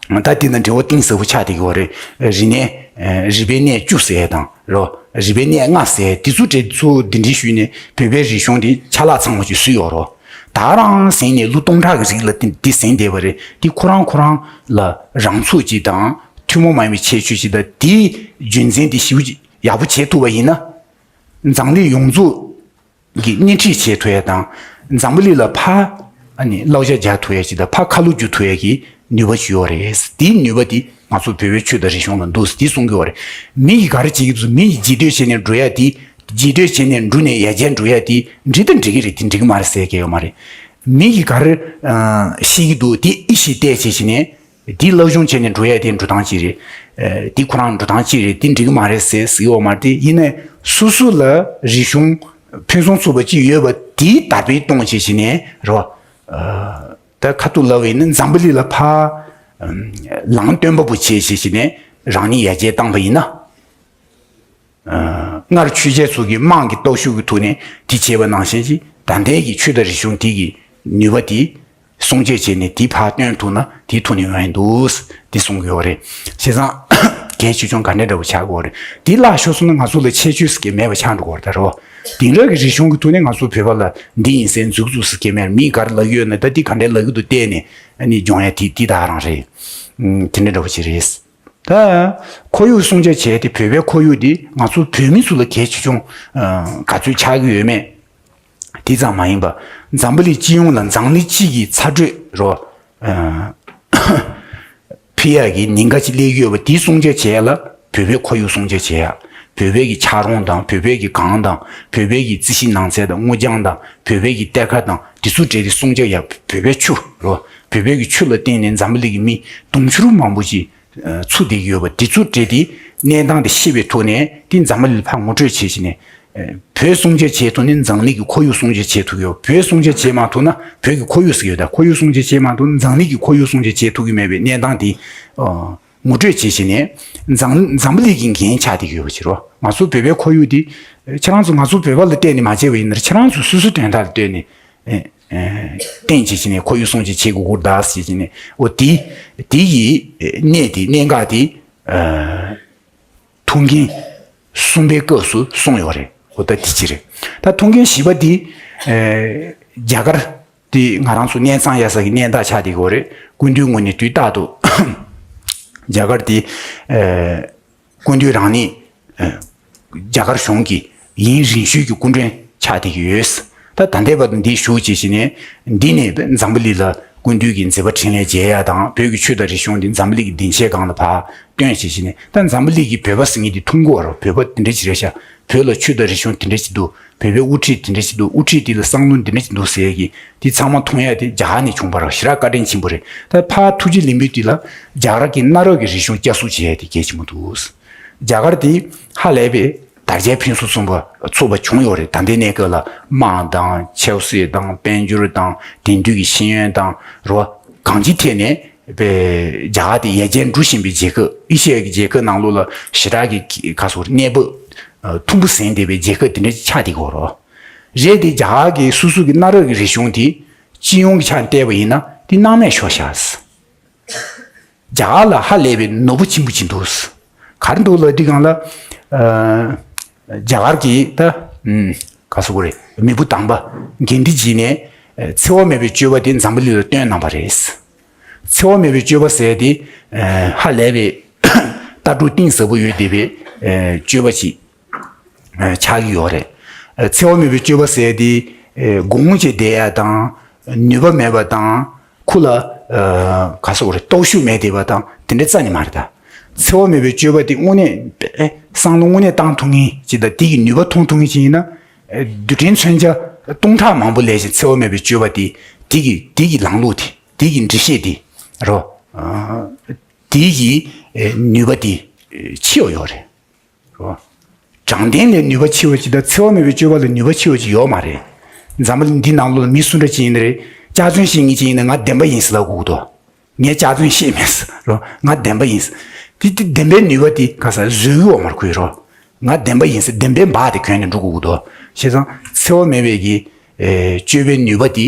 ཨ། ད་འདི་དང་འབྲེལ་བ་གཏིང་ཟབ་པོ་ཆགས་བསྡད་ཀྱི་ཡོད་རེད། རིག་གནས། ཨ། རིག་པའི་གནས་བཅུ་ཟེར་ཡ་དང་། རོ། རིག་པའི་གནས་ལྔ་ཟེར་དེ་ཚོ་འདྲ་ཚོ་འདི་འདྲའི་ཞུས་ནས་བོད་པའི་རིག་གཞུང་འདི་ཆ་ལག་ཚང་མ་ཅིག་བཟོས་ཡོད་རོ། ད་རང་ཟིན་ནས་ལོ་སྟོང་ཕྲག་གི་རིང་ལ་འདི་འདི་ཟིན་བསྡད་པ་རེད། འདི་ཁོ་རང་ཁོ་རང་ལ་རང་ཚུགས་ཅིག་དང་། ཐུན་མོང་མ་ཡིན་པའི་ཁྱད་ཆོས་ཅིག་དང་། འདིའི་རྒྱུན་འཛིན་འདི་ཞེ་པོ་ཅིག་ཡག་པོ་བྱེད་ཐུབ་པ་ཡིན་ན། འཛམ་གླིང་ཡོངས་རྫོགས་གི་སྣེ་ཁྲིད་བྱེད་ཐུབ་ཡ་དང་། འཛམ་བུ་གླིང་ལ་ཕར་ཨ་ནི་བསླབ་བྱ་རྒྱག་ཐུབ་ཡ་ཅིག་དང་། ཕར་ཁ་ལོ་བསྒྱུར་ཐུབ་ཡ་གི་ནུས་པ་ཅིག་ཡོད་རེད། དེའི་ནུས་པ་དེ་ང་ཚོ་བོད་པའི་ཆོས་དང་རིག་གཞུང་ལ་འདུག་ཟེར་དེ་གསུང་གི་ཡོད་རེད། མི་ཡིས་ག་རེ་བྱེད་ཀྱི་འདུག་མི་ཡིས་རྗེས་ཟློས་བྱས་ནས་འགྲོ་ཡ་དེ། རྗེས་ཟློས་བྱས་ནས་འགྲོ་ནས་ཡར་རྒྱས་འགྲོ་ཡ་དེ་འགྲིག་དང་འགྲིག་གི་རེད། དེ་འགྲིག་གི་མ་རེད་ཟེར་མཁན་ཡོད་མ་རེད། མི་ཡིས་ག་རེ་ཨ་ཤེས་ཀྱི་འདུག་དེ་ཨེ་ཤེས་བལྟས་བྱས་བྱས་ནས། འདི་སློབ་སྦྱོང་བྱས་ནས་འགྲོ་ཡ་དེ་འགྲོ་སྟངས་གཅིག་རེད། ཨ། འདི་ཁོ་རང་འགྲོ་སྟངས་གཅིག་རེད། འདི་འགྲིག་གི་མ་རེད་ཟེར་ཟེར་ཡོད་མ་རེད། དེ་ཡིན་ནའི་སོ་སོ་ལ་རིག་གཞུང་ཕུན་སུམ་ཚོགས་པ་གཅིག་ཡོད་པ་དེའི་དར་སྤེལ་གཏོང་བྱས་བྱས་ནས་རོ། ཨ། ད་ཁ་ཐུག་ལབ་པ་ཡིན་ན་འཛམ་བུ་གླིང་ལ་ཕར་ལམ་སྟོན་པ་པོ་བྱས་བྱས་བྱས་ནས་རང་ཉིད་ཡར་རྒྱས་བཏང་པ་ཡིན་ན། སྔར་ཆོས་རྒྱལ་ཚོ་གི་དམངས་ཀྱི་སྟོབས་ཤུགས་ཀྱི་ཐོག་ནས་དེ་བྱས་པ་ནང་བཞིན་གྱི་ད་ལྟའི་གི་ཆོས་དང་རིག་གཞུང་དེ་གི་ནུས་པ་དེ་སྲུང་སྐྱོབ་བྱས་ནས་དེ་ཕར་བཏོན་ཐུབ་ན་དེའི་ཐོག་ནས་ཡོང་ཡ་འདུག་དེ་གསུང་གི་ཡོད་རེད། བྱས་ཙང་གལ་ཆེ་ཆུང་ག་འདྲ་འདྲ་བོ་ཆགས་ཀྱི་ཡོད་རེད། དེ་བརླག་ཤོར་སོང་ན་ང་ཚོ་ལ་ཁྱད་ཆོས་ཟེར་གྱི་མེད་པ་ཆགས་འགྲོ་གི་ཡོད་རེད་ད་རོ། དེང་རབས་ཀྱི་རིག་གཞུང་གི་ཐོག་ནས་ང་ཚོ་བོད་པ་ལ་འདི་ཡིན་ཟེར་མཛུབ་བཙུགས་ཟེར་གྱི་མེད། མི་ག་རེ་ལབ་ཀྱི་ཡོད་ན་ད་དེ་ག་འདྲ་ལབ་ཀྱི་འདུག་བལྟས་ནས་ཨ་ནི་སྦྱོང་ཡ་དེ་དེ་ད་རང་རེད། ཨུམ། དེ་འདྲ་འདྲ་བོ་ཅིག་རེད། ད་ཁོར་ཡུག་སྲུང་སྐྱོབ་བྱས་ཏེ་བོད་པའི་ཁོར་ཡུག་འདི་ང་ཚོ་བོད་མི་ཚོ་ལ་གལ་ཆེ་ཆུང་ཨ་ག་ཚོད་ཆགས་ཀྱི་ཡོད་མེད། དེ་ཙམ་མ་ཡིན་པ་འཛམ་བུ་གླིང་སྤྱི་ཡོངས་ལ་འཛམ་གླིང་སྤྱི་གི་ཚ་དྲོད་རོ། ཨ་ཕི་ཡ་གི་ཉེན་ཁ་ཅིག་སླེབས་ཀྱི་ཡོད་པ་དེ་སྲུང་སྐྱོབ་བྱེད་ཡ་ལ་བོད་པའི་ཁོར་ཡུག་སྲུང་སྐྱོབ་བྱེད་ཡ། བོད་པའི་གི་ཆག་རོང་དང་བོད་པའི་གི་གངས་དང་བོད་པའི་གི་རྩི་ཤིང་ནགས་ཚལ་དང་སྔོ་ལྗང་དང་བོད་པའི་གི་གཏེར་ཁ་དང་དེ་ཚོ་སྤྲད་དེ་སྲུང་སྐྱོབ་ཡ། བོད་པའི་ཆུ་རོ། བོད་པའི་གི་ཆུ་ལ་བརྟེན་ནས་འཛམ་བུ་གླིང་གི་མི་དུང་ཕྱུར་མང་པོ་ཅིག་ཚུད་བསྡད་ཀྱི་ཡོད་པ་དེ་ཚོ་སྤྲད་དེ་གནས་སྟངས་དེ་ཤེས་པའི་ཐོག་ནས་དེ་འཛམ་བུ་གླིང་ལ་ཕར་ངོ་སྤྲོད་བྱེད་བྱས་ནས། བོད་སྲུང་སྐྱོབ་བྱེད་ཐུབ་ནས་འཛམ་གླིང་གི་ཁོར་ཡུག་སྲུང་སྐྱོབ་བྱེད་ཐུབ་ཡོད། བོད་སྲུང་སྐྱོབ་བྱེད་མ་ཐུབ་ན་བོད་ཀྱི་ཁོར་ཡུག་ཟེར་ཡོད་ད། ཁོར་ཡུག་སྲུང་སྐྱོབ་བྱེད་མ་ཐུབ་ན་འཛམ་གླིང་གི་ཁོར་ཡུག་སྲུང་སྐྱོབ་བྱེད་ཐུབ་ཀྱི་མེད་པའི་གནས་སྟངས་དེ་ཨ་ངོ་སྤྲོད་བྱེད་བྱས་ནས་འཛམ་འཛམ་བུ་གླིང་གི་འགན་ཆགས་བསྡད་ཀྱི་ཡོད་པ་ཕྱིར་རོ། ང་ཚོ་བོད་པའི་ཁོར་ཡུག་འདི་ཁྱེད་རང་ཚོ་ང་ཚོ་བོད་པ་ལ་བལྟས་ནས་མ་བྱས་པ་ཡིན་ན་ཁྱེད་རང་ཚོ་སོ་སོའི་དོན་དག་ལ་ལྟོས་ནས་ཨེ་ཨེ་བརྟེན་བྱས་བྱས་ནས་ཁོར་ཡུག་སྲུང་སྐྱོབ་བྱེད་དགོས་ཀྱི་རེད་ཟེར་བྱས་ནས། འོ་དེ་དེ་ཡི་གནས་དེ་གནད་འགག་དེ་ཨ། ཐུགས་འགན་གསུམ་པའི་སྐབས་སུ་གསུངས་ཡོད་རེད། འོ་ད་དེ་ཅི་རེད། ད་ཐུགས་འགན་བཞི་པ་འདི་ཨེ་རྒྱ་གར་དེ་ང་རང་ཚོ་གནས་ཚང་ཡ་ས་གི་གནས་བདག་ཆགས་བསྡད་ཀྱི་ཡོད་རེད། སྐུ་མདུན་ངོས་ནས་དུས་རྟག་ཏུ་རྒྱ་གར་དེ་ཨེ་སྐུ་མདུན་རང་ཉིད་ཨེ་རྒྱ་གར་གཞུང་གི་ཡུན་རིང་ཤོས་ཀྱི་སྐུ་མགྲོན་ཆགས་བསྡད་ཀྱི་ཡོད། ད་ད་ལྟའི་བར་དུ་འདི་བཞུགས་བྱས་བྱས་ནས་འདི་ནས་འཛམ་བུ་གླིང་ལ་སྐུ་མདུན་གྱི་མཛད་པ་འཕྲིན་ལས་མཇལ་ཡ་དང་བོད་ཀྱི་ཆོས་དང་རིག་གཞུང་འདི་འཛམ་བུ་གླིང་གི་སྡིངས་ཆའི་སྒང་ལ་ཕར་སྟོན་བྱས་བྱས་ནས། ད་འཛམ་བུ་གླིང་གི་བོད་པ་ཟེར་མཁན་འདི་མཐོང་གི་ཡོད་རེད། བོད་པ་འདི་འདྲ་ཅིག་རེད་ཤག་བོད་ལ་ཆོས་དང་རིག་གཞུང་འདི་འདྲ་ཅིག་འདུག་བོད་པའི་དབུ་ཁྲིད་འདི་འདྲ་ཅིག་འདུག་དབུ་ཁྲིད་འདི་ལ་བསམ་བློ་འདི་འདྲ་ཅིག་འདུག་ཟེར་ཡ་གི་འདི་ཚང་མ་མཐོང་ཡ་དེ་རྒྱ་གར་ནས་བྱུང་བ་རེད། ཞེ་དྲག་བཀའ་དྲིན་ཆེན་པོ་རེད། ད་ཕར་ཐུགས་རྗེ་ལེགས་འབུལ་འདི་ལ་རྒྱ་གར་གྱི་གནའ་རབས་ཀྱི་རིག་གཞུང་བསྐྱར་གསོ་བྱེད་ཡ་དེ་གལ་ཆེན་པོ་འདུག་རྒྱ་གར་དེ་ཧ་ལས་པའི་དར་རྒྱས་ཕུན་སུམ་ཚོགས་པ་ཚོགས་པ་བྱུང་ཡོད་རེད། ད་ལྟའི་གནས་སྐབས་ལ་དམག་དང་ཆབ་སྲིད་དང་དཔལ་འབྱོར་དང་དེང་དུས་ཀྱི་ཤེས་ཡོན་དང་རོ། གང་ཅིའི་ཐད་ནས་པའི་རྒྱ་གར་དེ་ཡར་རྒྱས་འགྲོ་བཞིན་པའི་རྒྱལ་ཁབ། ཨེ་ཤི་ཡ་གི་རྒྱལ་ཁབ་ནང་ལོགས་ལ་ཞེ་དྲག་གི་ག་སོ་གནས་བབ་མཐོན་པོ་ཟིན་བསྡད་པའི་རྒྱལ་ཁབ་དེ་འདྲ་ཆགས་བསྡད་ཀྱི་ཡོད་རེད། རེད་དེ་རྒྱ་གར་གྱི་སོ་སོ་གི་གནའ་རབས་ཀྱི་རིག་གཞུང་དེ་སྤྱི་ཡོངས་ཀྱི་ཆ་ནས་བལྟས་པ་ཡིན་ན་དེ་སྣང་མེད་ཤོར་ཤག་རྒྱ་གར་ལ་ཧ་ལས་པའི་ནོར་བུ་ཆེན་པོ་ཅིག་འདུག་ག་རེ་འདུག་ལབ་དུས་སྒང་ལ། ཨ་རྒྱ་གར་གྱི་ད་ཨུམ་ག་ཟེར་དགོས་རེད། མེས་པོ་དམ་པ་གཎྜི་ཇི་ནས་ཨ་འཚེ་བ་མེད་པའི་སྤྱོད་པ་དེ་འཛམ་བུ་གླིང་ལ་སྟོན་གནང་བ་རེད། འཚེ་བ་མེད་པའི་སྤྱོད་པ་ཟེར་དེ་ཨ་ཧ་ལས་པའི་ལྟ་གྲུབ་གཏིང་ཟབ་པོ་ཡོད་བསྡད་པའི་ཨ་སྤྱོད་པ་ཅིག་ཆགས་ཀྱི་ཡོད་རེད། འཚེ་བ་མེད་པའི་སྤྱོད་པ་ཟེར་དེ་དགོངས་བྱས་བསྡད་ཡ་དང་ནུས་པ་མེད་པ་དང་ཁོ་ལ་ག་ཟེར་དགོས་རེད། སྟོབས་ཤུགས་མེད་བསྡད་པ་དང་དེ་འདྲ་རྩ་ནས་མ་རེད་ད། འཚེ་བ་མེད་པའི་སྤྱོད་པ་དེ་དངོས་གནས་བསམ་བློ་དངོས་གནས་བཏང་ཐུབ་མཁན་ཅིག་དང་དེ་གི་ནུས་པ་མཐོང་ཐུབ་མཁན་ཅིག་ཡིན་ན། རྡུལ་ཕྲན་མཚོན་ཆ་སྟོང་ཕྲག་མང་པོ་ལས་ཀྱང་འཚེ་བ་མེད་པའི་སྤྱོད་པ་དེ་དེ་གི་དེ་གི་ལམ་ལུགས་དེ་དེ་གི་འགྲེལ་བཤད་དེ་རོ། དེ་གི་ནུས་པ་དེ་ཆེ་བ་ཡོད་རེད། རོ། དྲང་བདེན་ལས་ནུས་པ་ཆེ་བ་ཅིག་དང་འཚེ་བ་མེད་པའི་སྤྱོད་པ་ལས་ནུས་པ་ཆེ་བ་ཅིག་ཡོད་མ་རེད། འཛམ་བུ་གླིང་འདི་ནང་ལོགས་ལ་མི་སུ་འདྲ་ཅིག་ཡིན་ན་རེད། སྐྱག་རྫུན་བཤད་མཁན་ཅིག་ཡིན་ན་ང་བདེན་པ་ཡིན་ཟེར་ལབ་དགོས་ཀྱི་འདུག་ངས་སྐྱག་རྫུན་བཤད་མེད་ཟེར་རོ། ང་བདེན་པ་ཡིན་ཟེར། དེ་དེ་བདེན་པའི་ནུས་པ་དེ་ག་ས་བཟོས་ཡོད་མ་རེད་ཁོས་རོ། ང་བདེན་པ་ཡིན་ཟེར་བདེན་པའི་འབག་དེ་གྱོན་ནས་འགྲོ་དགོས་ཀྱི་འདུག་བྱས་ཙང་འཚེ་བ་མེད་པའི་གི་ཨེ་སྤྱོད་པའི་ནུས་པ་དེ་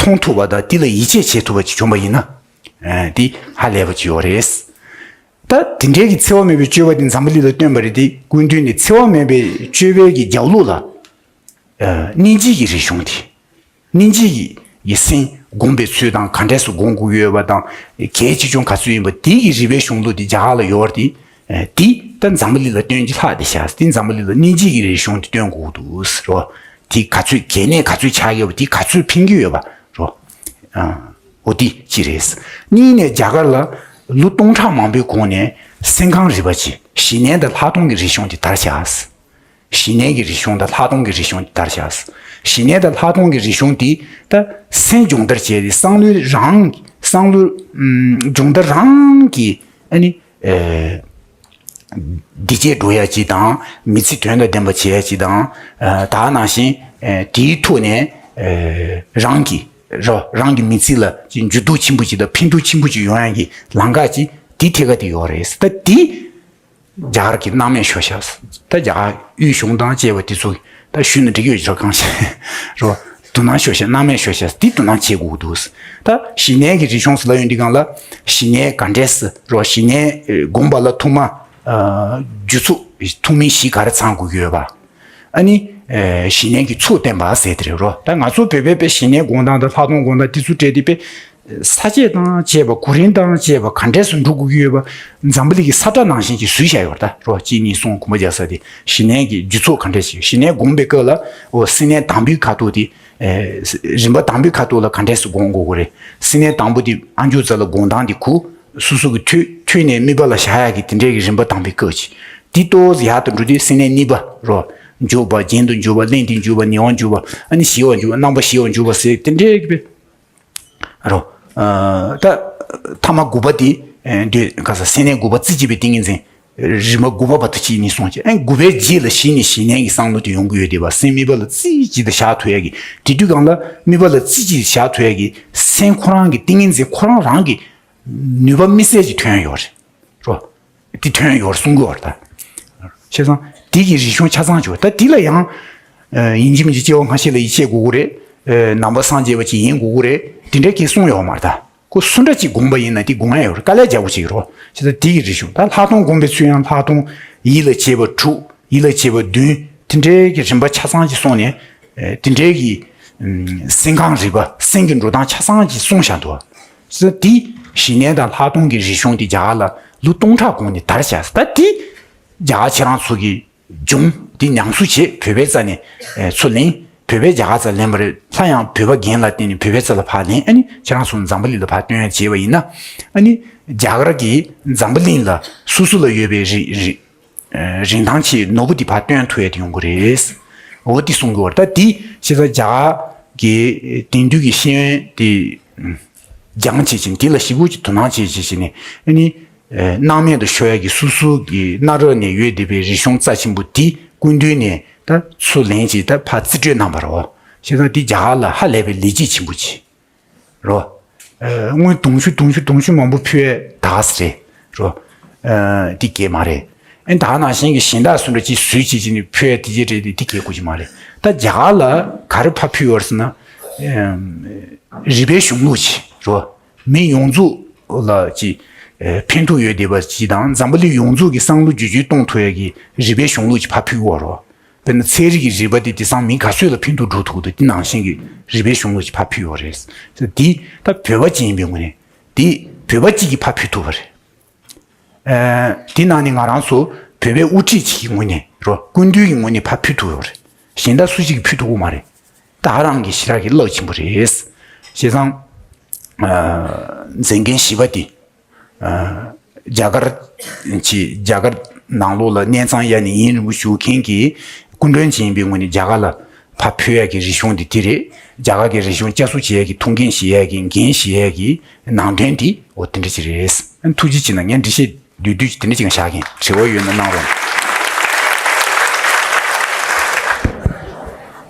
མཐོང་ཐུབ་པ་དང་དེ་ལ་ཡིད་ཆེས་བྱེད་ཐུབ་པ་ཅིག་བྱུང་བ་ཡིན་ན། ཨེ་དེ་ཧ་ལས་པ་ཅིག་ཡོད་རེད། ད་དེ་འདྲའི་གི་འཚེ་བ་མེད་པའི་སྤྱོད་པ་དེ་འཛམ་བུ་གླིང་ལ་སྟོན་པ་རེད་དེ། སྐུ་མདུན་ནས་འཚེ་བ་མེད་པའི་སྤྱོད་པའི་གི་རྒྱབ་ལོགས་ལ་ཨ་སྙིང་རྗེ་གི་རིག་གཞུང་དེ། སྙིང་རྗེ་གི་གི་སེམས་སྒོམ་པའི་ཚུལ་དང་ག་འདྲས་སུ་སྒོམ་དགོས་ཡོད་པ་དང་། གལ་ཆེ་ཆུང་ག་ཚོད་ཡིན་པ་དེ་གི་རིག་པའི་གཞུང་ལུགས་དེ་རྒྱ་གར་ལ་ཡོད་རེད་དེ། ཨ་དེ་ད་འཛམ་བུ་གླིང་ལ་སྟོན་གྱི་ལྷག་བསྡད་ཤག་དེ་འཛམ་བུ་གླིང་ལ་སྙིང་རྗེ་གི་རིག་གཞུང་དེ་སྟོན་དགོས་འདུག་ཟེར་བ། དེ་ག་ཚོད་གལ་གནད་ག་ཚོད་ཆགས་ཡོད་པ་དེ་ག་ཚོད་ཕན་གྱི་ཡོད་པ་རོ། ཨ། འོ་དེ་གཅིག་རེད། གཉིས་ནས་རྒྱ་གར་ལ་ལོ་སྟོང་ཕྲག་མང་པོའི་གོང་ནས་སེམས་ཁམས་རིག་པ་ཅིག་ཞི་གནས་དང་ལྷག་མཐོང་གི་རིག་གཞུང་དེ་དར་ཤག་ཞི་གནས་ཀྱི་རིག་གཞུང་དང་ལྷག་མཐོང་གི་རིག་གཞུང་དེ་དར་ཤག་ཞི་གནས་དང་ལྷག་མཐོང་གི་རིག་གཞུང་དེ་ད་སེམས་སྦྱོང་བརྡར་བྱས་ཏེ་བསམ་བློའི་རང་བསམ་བློ་ཨམ་སྦྱོང་བརྡར་རང་གི་ཨ་ནི། ཨེ། བདེ་སྐྱིད་འགྲོ་ཡ་ཅིག་དང་མི་ཚེ་དོན་དང་ལྡན་པ་བྱེད་ཡ་ཅིག་དང་། ཨ་ད་ནང་བཞིན་ཨེ་དེའི་ཐོག་ནས་ཨེ་རང་གི་རོ་རང་གི་མི་ཚེ་ལ་ཅིག་འགྱུར་ལྡོག་ཆེན་པོ་ཅིག་དང་ཕན་ཐོགས་ཆེན་པོ་ཅིག་ཡོང་ཡ་གི་ལམ་ཁ་ཅིག་དེ་ཐད་ཀ་དེ་ཡོད་རེད། ད་དེ་ རྒྱ་གར་གྱི་སྣང་མེད་ཤོར་ཤག་ད་རྒྱ་གར་དབུས་གཞུང་དང་བཅས་པ་དེ་ཚོ་ད་ཞུས་ན་འགྲིག་གི་ཡོད་ཀྱི་རེད། གང་ཤེས་རོ། དོ་སྣང་ཤོར་ཤག་སྣང་མེད་ཤོར་ཤག་དེ་དོ་སྣང་བྱེད་དགོས་ཀྱི་འདུག་ད་གཞི་གནས་ཀྱི་རིག་གཞུང་ཟེར་ལབ་ཡོང་དུས་སྒང་ལ། གཞི་གནས་ག་འདྲས་སེ་རོ། གཞི་གནས་ཨེ་སྒོམ་པ་ལ་ཐོག་མ་ཨ་རྒྱུ་ཚོགས་ཐུན་མིན་བཞི་ག་རེ་ཚང་དགོས་ཀྱི་ཡོད་པ། ཨ་ནི་ཨེ་གཞི་གནས་ཀྱི་ཚོགས་བསྟན་པ་ཟེར་དེ་རེད་རོ། ད་ང་ཚོ་བོད་པའི་དཔེ་གཞི་གནས་སྒོམ་སྟངས་དང་ལྷག་མཐོང་སྒོམ་སྟངས་དེ་ཚོ་སྤྲད་དེ་དཔེ། ས་བཅད་དང་བཅས་པ། གོ་རིམ་དང་བཅས་པ་ག་འདྲས་སུ་འགྲོ་དགོས་ཀྱི་ཡོད་པ། འཛམ་བུ་གླིང་གི་ས་ཁྲ་ནང་བཞིན་གྱི་བཟོས་བཞག་ཡོད་རེད་ད་རོ། གཅིག་གཉིས་གསུམ་གོམ་པ་རྒྱག་ས་དེ། གཞི་གནས་ཀྱི་རྒྱུ་ཚོགས་ག་འདྲས་ཞིག་གཞི་གནས་སྒོམ་པའི་སྐབས་ལ་འོ་སེམས་གནས་དང་པོའི་ཁ་ཐུག་དེ། ཨེ་རིམ་པ་དང་པོའི་ཁ་ཐུག་ལ་ག་འདྲས་སུ་སྒོམ་དགོས་ཀྱི་རེད། སེམས་གནས་དང་པོ་དེ་ཨ་མཆོག་རྩ་ལ་སྒོམ་སྟངས་དེ་གུ་སོ་སོ་གི་ཐོད་ཐོད་ནས་དམིགས་པ་ལ་བཞག་ཡག་གི་དེ་འདྲས་ཀྱི་རིམ་པ་དང་པོའི་སྐབས་ཀྱི། དེ་ཏོག་ཙམ་ཡག་ཏུ་འགྲོ་དུས་སེམས་གནས་གཉིས་པ་རོ། འཇུག་པ། རྒྱན་དུ་འཇུག་པ། ལྷན་དུ་འཇུག་པ། ཉེ་བར་འཇུག་པ། ཨ་ནི་ཞི་བར་འཇུག་པ། རྣམ་པར་ཞི་བར་འཇུག་པ་ཟེར་དེ་འདྲས་ཀྱི་དཔེ། རོ། ཨ་ད་ཐ་མ་དགུ་པ་དེ་ཨེ་འདོད་ག་ས་སེམས་གནས་དགུ་པ་རྩེ་གཅིག་པའི་ཏིང་ངེ་འཛིན། རིམ་པ་དགུ་པ་བར་དུ་གཅིག་ནས་གསུངས་ཀྱི། ཨེ་དགུ་པའི་རྗེས་ལ་གཞི་ནས་གཞི་གནས་ཀྱི་བསམ་བློ་དེ་ཡོང་གི་ཡོད་དེ་བ། སེམས་དམིགས་པ་ལ་རྩེ་གཅིག་ཏུ་བཞག་ཐུབ་ཡ་གི། དེ་དུས་སྒང་ལ་དམིགས་པ་ལ་རྩེ་གཅིག་བཞག་ཐུབ་ཡ་གི་སེམས་ཁོ་རང་གི་ཏིང་ངེ་འཛིན་ཁོ་རང་རང་གི་ནུས་པ་དམིགས་བསལ་ཅིག་ཐོན་ཡོད་རེད། རོ། དེ་ཐོན་ཡོད་གསུང་གི་ཡོད་རེད་ད། བྱས་ཙང་དེ་གི་རིག་གཞུང་ཆ་ཚང་བྱུང་ད། དེ་ལ་ཡང་ཨ་ཡིན་གཅིག་མིན་གཅིག་སྐྱེ་བ་སྔ་ཕྱི་ལ་ཡིད་ཆེས་དགོས་ཀྱི་རེད། ཨ་ནང་པ་སངས་རྒྱས་པ་ཅིག་ཡིན་དགོས་ཀྱི་རེད། དེ་འདྲའི་གི་གསུང་ཡོད་མ་རེད་ད། ཁོ་སུ་འདྲ་ཅིག་སྒོམ་པ་ཡིན་ན་དེ་སྒོམ་ཡ་ཡོད་རེད། དཀའ་ལས་རྒྱག་པོ་ཅིག་རོ། བྱས་ཙང་དེ་གི་རིག་གཞུང་ད་ལྷག་མཐོང་སྒོམ་པའི་ཚུལ་ཡང་ལྷག་མཐོང་ཡིད་ལ་བྱེད་པ་དྲུག་ཡིད་ལ་བྱེད་པ་བདུན། དེ་འདྲའི་གི་རིམ་པ་ཆ་ཚང་ཅིག་སོང་ནས། ཨེ་དེ་འདྲའི་གི་ཨམ་སེམས་ཁམས་རིག་པ། སེམས་ཀྱི་འགྲོ་སྟངས་ཆ་ཚང་ཅིག་གསུངས་བཞག་འདུག་ཟེར་དེ་གཞི་གནས་དང་ལྷག་མཐོང་གི་རིག་གཞུང་དེ་རྒྱ་གར་ལ་ལོ་སྟོང་ཕྲག་གོང་ནས་དར་བཞག་ད་དེ་རྒྱ་གར་ཁྱེད་རང་ཚོ་གི་སྦྱོང་དེ་ཉམས་གསོ་བྱེད། བོད་པའི་རྩ་ནས་ཨེ་ཚུར་ལེན། བོད་པས་རྒྱ་གར་རྩ་ལེན་པ་རེད། སླར་ཡང་བོད་པ་རྒན་ལགས་བསྟེན་ནས་བོད་པའི་རྩ་ལ་ཕར་ལེན། ཨ་ནི་ཁྱེད་རང་ཚོ་འཛམ་བུ་གླིང་ལ་ཕར་སྟོན་ཡ་བྱས་པ་ཡིན་ན། ཨ་ནི་རྒྱ་གར་གྱིས་འཛམ་བུ་གླིང་ལ་སོ་སོ་ལ་ཡོད་པའི་རིག་རིག་རིན་ཐང་ཆེ་ནོར་བུ་འདི་ཕར་སྟོན་ཐུབ་ཡ་དེ་ཡོང་གི་རེད། འོ་དེ་གསུང་གི་ཡོད་རེད། ད་དེ་བྱས་ཙང་རྒྱ་གར་གྱི་དེང་དུས་ཀྱི་ཤེས་ཡོན་དེ་སྦྱང་བྱེད་བཞིན། དེ་ལ་ཞིབ་པོ་ཅིག་དོ་སྣང་བྱེད་བྱེད་བྱེད་ནས། ཨ་ནི་སྣང་མེད་དུ་ཤོར་ཡ་གི་སོ་སོ་གི་གནའ་རབས་ནས་ཡོད་བསྡད་པའི་རིག་གཞུང་རྩ་ཆེན་པོ་དེ་སྐུ་མདུན་ནས་ད་ཚུར་ལེན་བྱས། ད་ཕར་རྩིས་སྤྲོད་གནང་བ་རེད། བྱས་ཙང་དེ་རྒྱ་གར་ལ་ཧ་ལས་པའི་ལེགས་སྐྱེས་ཆེན་པོ་ཅིག་རོ། ཨ་དངུལ་དུང་ཕྱུར་དུང་ཕྱུར་དུང་ཕྱུར་མང་པོ་ཕུལ་ཡས་ད་ག་ཟེ་རེད་རོ། ཨ་འདི་སྐད་མ་རེད། ཨ་ད་ག་ནང་བཞིན་གྱི་གཞན་དག་སུ་འདྲ་ཅིག་བཟོས་བྱེད་ཅིག་ནས་ཕུལ་ཡས་དེ་ཅི་རེད། དེ་འདི་སྐད་གོ་གི་མ་རེད། ད་རྒྱ་གར་ལ་ག་རེ་ཕར་ཕུལ་ཡོད་རེད་ཟེར་ན། ཨ་རིག་པའི་གཞུང་ལུགས་ཅིག་རོ། མི་ཡོངས་རྫོགས་ལ་ཅིག་ཨ་ཕན་ཐོགས་ཡོད་བསྡད་པ་ཅིག་དང་། འཛམ་བུ་གླིང་ཡོངས་རྫོགས་ཀྱི་བསམ་བློ་བསྒྱུར་བཅོས་གཏོང་ཐུབ་ཡས་ཀྱི་རིག་པའི་གཞུང་ལུགས་ཅིག་ཕར་ཕུལ་གི་ཡོད་རེད། དཔེར་ན་ཚན་རིག་གི་རིག་པ་དེ་དེང་སང་མི་ག་ཚོད་ལ་ཕན་ཐོགས་འགྲོ་ཐུབ་འདུག་དེ་ནང་བཞིན་གྱི་རིག་པའི་གཞུང་ལུགས་ཅིག་ཕར་ཕུལ་ཡོད་རེད། དེ་ད་བོད་པ་ཅིག་ཡིན་པའི་ངོས་ནས་དེ་བོད་པ་གཅིག་གིས་ཕར་ཕུལ་ཐུབ་པ་རེད། ཨ་དེ་ནང་ནས་ང་རང་ཚོ་བོད་པའི་དབུ་ཁྲིད་ཅིག་གི་ངོས་ནས་རོ། སྐུ་མདུན་གྱི་ངོས་ནས་ཕར་ཕུལ་ཐུབ་ཡོད་རེད། གཞན་དག་སུ་གཅིག་གིས་ཕུལ་ཐུབ་ཀྱི་མ་རེད། ད་རང་གི་ཞེ་དྲག་གི་རླབས་ཆེན་པོ་རེད། བྱས་ཙང་ཨ་མཛད་འགན་བཞི་པ་དེ། ཨ་རྒྱ་གར་གྱི་རྒྱ་གར་ནང་ལོགས་ལ་གནས་གཙང་གཡར་ནས་ཡུན་རིང་པོ་བཞུགས་མཁན་གྱི་སྐུ་མགྲོན་ཅིག་ཡིན་པའི་ངོས་ནས་རྒྱ་གར་ལ་ཕར་ཕུལ་ཡག་གི་རིག་གཞུང་དེ་དེ་རེད། རྒྱ་གར་གྱི་རིག་གཞུང་བསྐྱར་གསོ་བྱེད་ཡག་གི་ཐུགས་འགན་བཞེས་ཡག་གི་འགན་བཞེས་ཡག་གི་ནང་དོན་དེ་འོ་དེ་འདྲ་ཅིག་རེད། ཨ་ཐུགས་རྗེ་ཆེ་གནང་། ངས་འགྲེལ་བཤད་བསྡུས་བསྡུས་ཅིག་དེ་འདྲ་ཅིག་བཞག་གིན། དྲི་བ་ཡོད་ན་གནང་རོགས།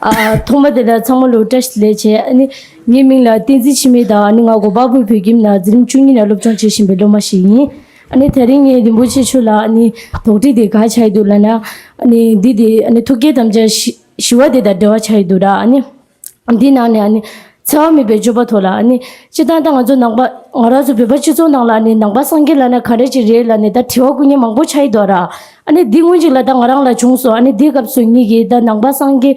ཨ་ཐོག་མ་དེ་ལ་ཚང་མ་ལ་བཀྲ་ཤིས་བདེ་ལེགས་བྱས། ཨ་ནི་ངའི་མིང་ལ་བསྟན་འཛིན་འཆི་མེད་དང་། ཨ་ནི་ང་གོ་པལ་པུར་བོད་ཁྱིམ་ནང་འཛིན་རིམ་བཅུ་གཉིས་ནང་སློབ་སྦྱོང་བྱེད་བཞིན་པའི་སློབ་མ་ཞིག་ཡིན། ཨ་ནི་དེ་རིང་ངས་རིན་པོ་ཆེ་མཆོག་ལ་ཨ་ནི་དོགས་འདྲི་དེ་ག་ཆགས་ཡོད་འདུག་ལབ་ན། ཨ་ནི་འདི་དེ་ཨ་ནི་ཐུགས་བསྐྱེད་དམ་བཅའ་བཞི་བཞི་པ་དེ་དང་འབྲེལ་བ་ཆགས་ཡོད་འདུག་ར། ཨ་ནི་འདི་ནང་ནས་ཨ་ནི་འཚེ་བ་མེད་པའི་སྤྱོད་པ་ཐོག་ལ། ཨ་ནི་སྤྱིར་བཏང་ད་ང་ཚོ་ནང་པ་ང་རང་ཚོ་བོད་པ་སྤྱི་ཚོགས་ནང་ལ་ཨ་ནི་ནང་པ་སངས་རྒྱས་ལབ་ན་ག་འདྲ་ཅིག་རེད་ལབ་ནས་ད་དྲི་བ་བཀོད་མཁན་མང་པོ་ཆགས་ཡོད་འདུག་ར། ཨ་ནི་འདི་སྔོན་ཅིག་ལ་ད་ང་རང་ལ་བྱུང་སོང་། ཨ་ནི་འདི་སྐབས་སུ་ངེད་ཀྱིས་ད་ནང་པ་སངས་རྒྱས་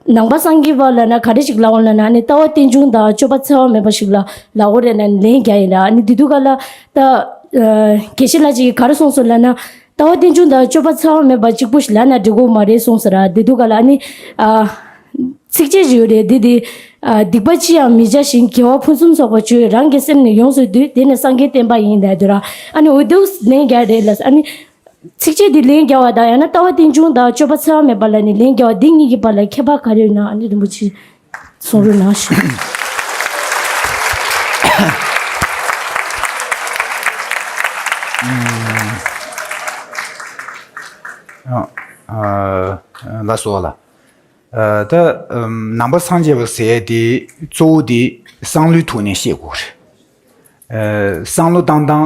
ནང་པ་སངས་རྒྱས་པ་ལབ་ན་ག་འདྲ་ཅིག་ལབ་དགོས་ལབ་ན། ཨ་ནི་ལྟ་བ་རྟེན་འབྱུང་དང་སྤྱོད་པ་འཚེ་བ་མེད་པ་ཞིག་ལ་ལབ་དགོས་རེད་ལབ་ནས་ལན་རྒྱག་ཡིན་ལ། ཨ་ནི་འདི་དུས་ག་ལ་ད་ཨ་དགེ་བཤེས་ལགས་ཅིག་གིས་ག་རེ་གསུངས་སོང་ལབ་ན། ལྟ་བ་རྟེན་འབྱུང་དང་སྤྱོད་པ་འཚེ་བ་མེད་པ་གཅིག་པུ་ཞིག་ལབ་ན་འགྲིག་གི་མ་རེད་གསུངས་ས་ར། དེ་དུས་ག་ལ་ཨ་ནི་ཨ་ཚིགས་བཅད་ཅིག་ཡོད་རེད། འདི་དེ་ཨ་སྡིག་པ་ཅི་ཡང་མི་བྱ་ཞིང་། དགེ་བ་ཕུན་སུམ་ཚོགས་པར་སྤྱོད། རང་གི་སེམས་ནི་ཡོངས་སུ་འདུལ། དེ་ནི་སངས་རྒྱས་བསྟན་པ་ཡིན་ལབ་དུས་ར། ཨ་ནི་འོ་དེ་ལན་རྒྱག་རེད་ལ། ཨ་ནི་ཚིགས་བཅད་འདི་ལན་རྒྱག་པ་དང་ཡང་ན་ལྟ་བ་རྟེན་འབྱུང་དང་སྤྱོད་པ་འཚེ་བ་མེད་པ་ལ་ནི་ལན་རྒྱག་པ་འདི་གཉིས་ཀྱི་བར་ལ་ཁྱད་པར་ག་རེ་ཡོད་ན་ཨ་ནི་རིན་པོ་ཆེ་གསུང་རོགས་གནང་ཞུ། ཨ་ཨ་ལགས་སོ་ལགས། ཨ་ད་ཨམ་ནང་པ་སངས་རྒྱས་པ་ཟེར་ཡས་དེ་གཙོ་བོ་དེ་བསམ་བློའི་ཐོག་ནས་བཤད་དགོས་རེད། ཨ་བསམ་བློ་བཏང་སྟངས་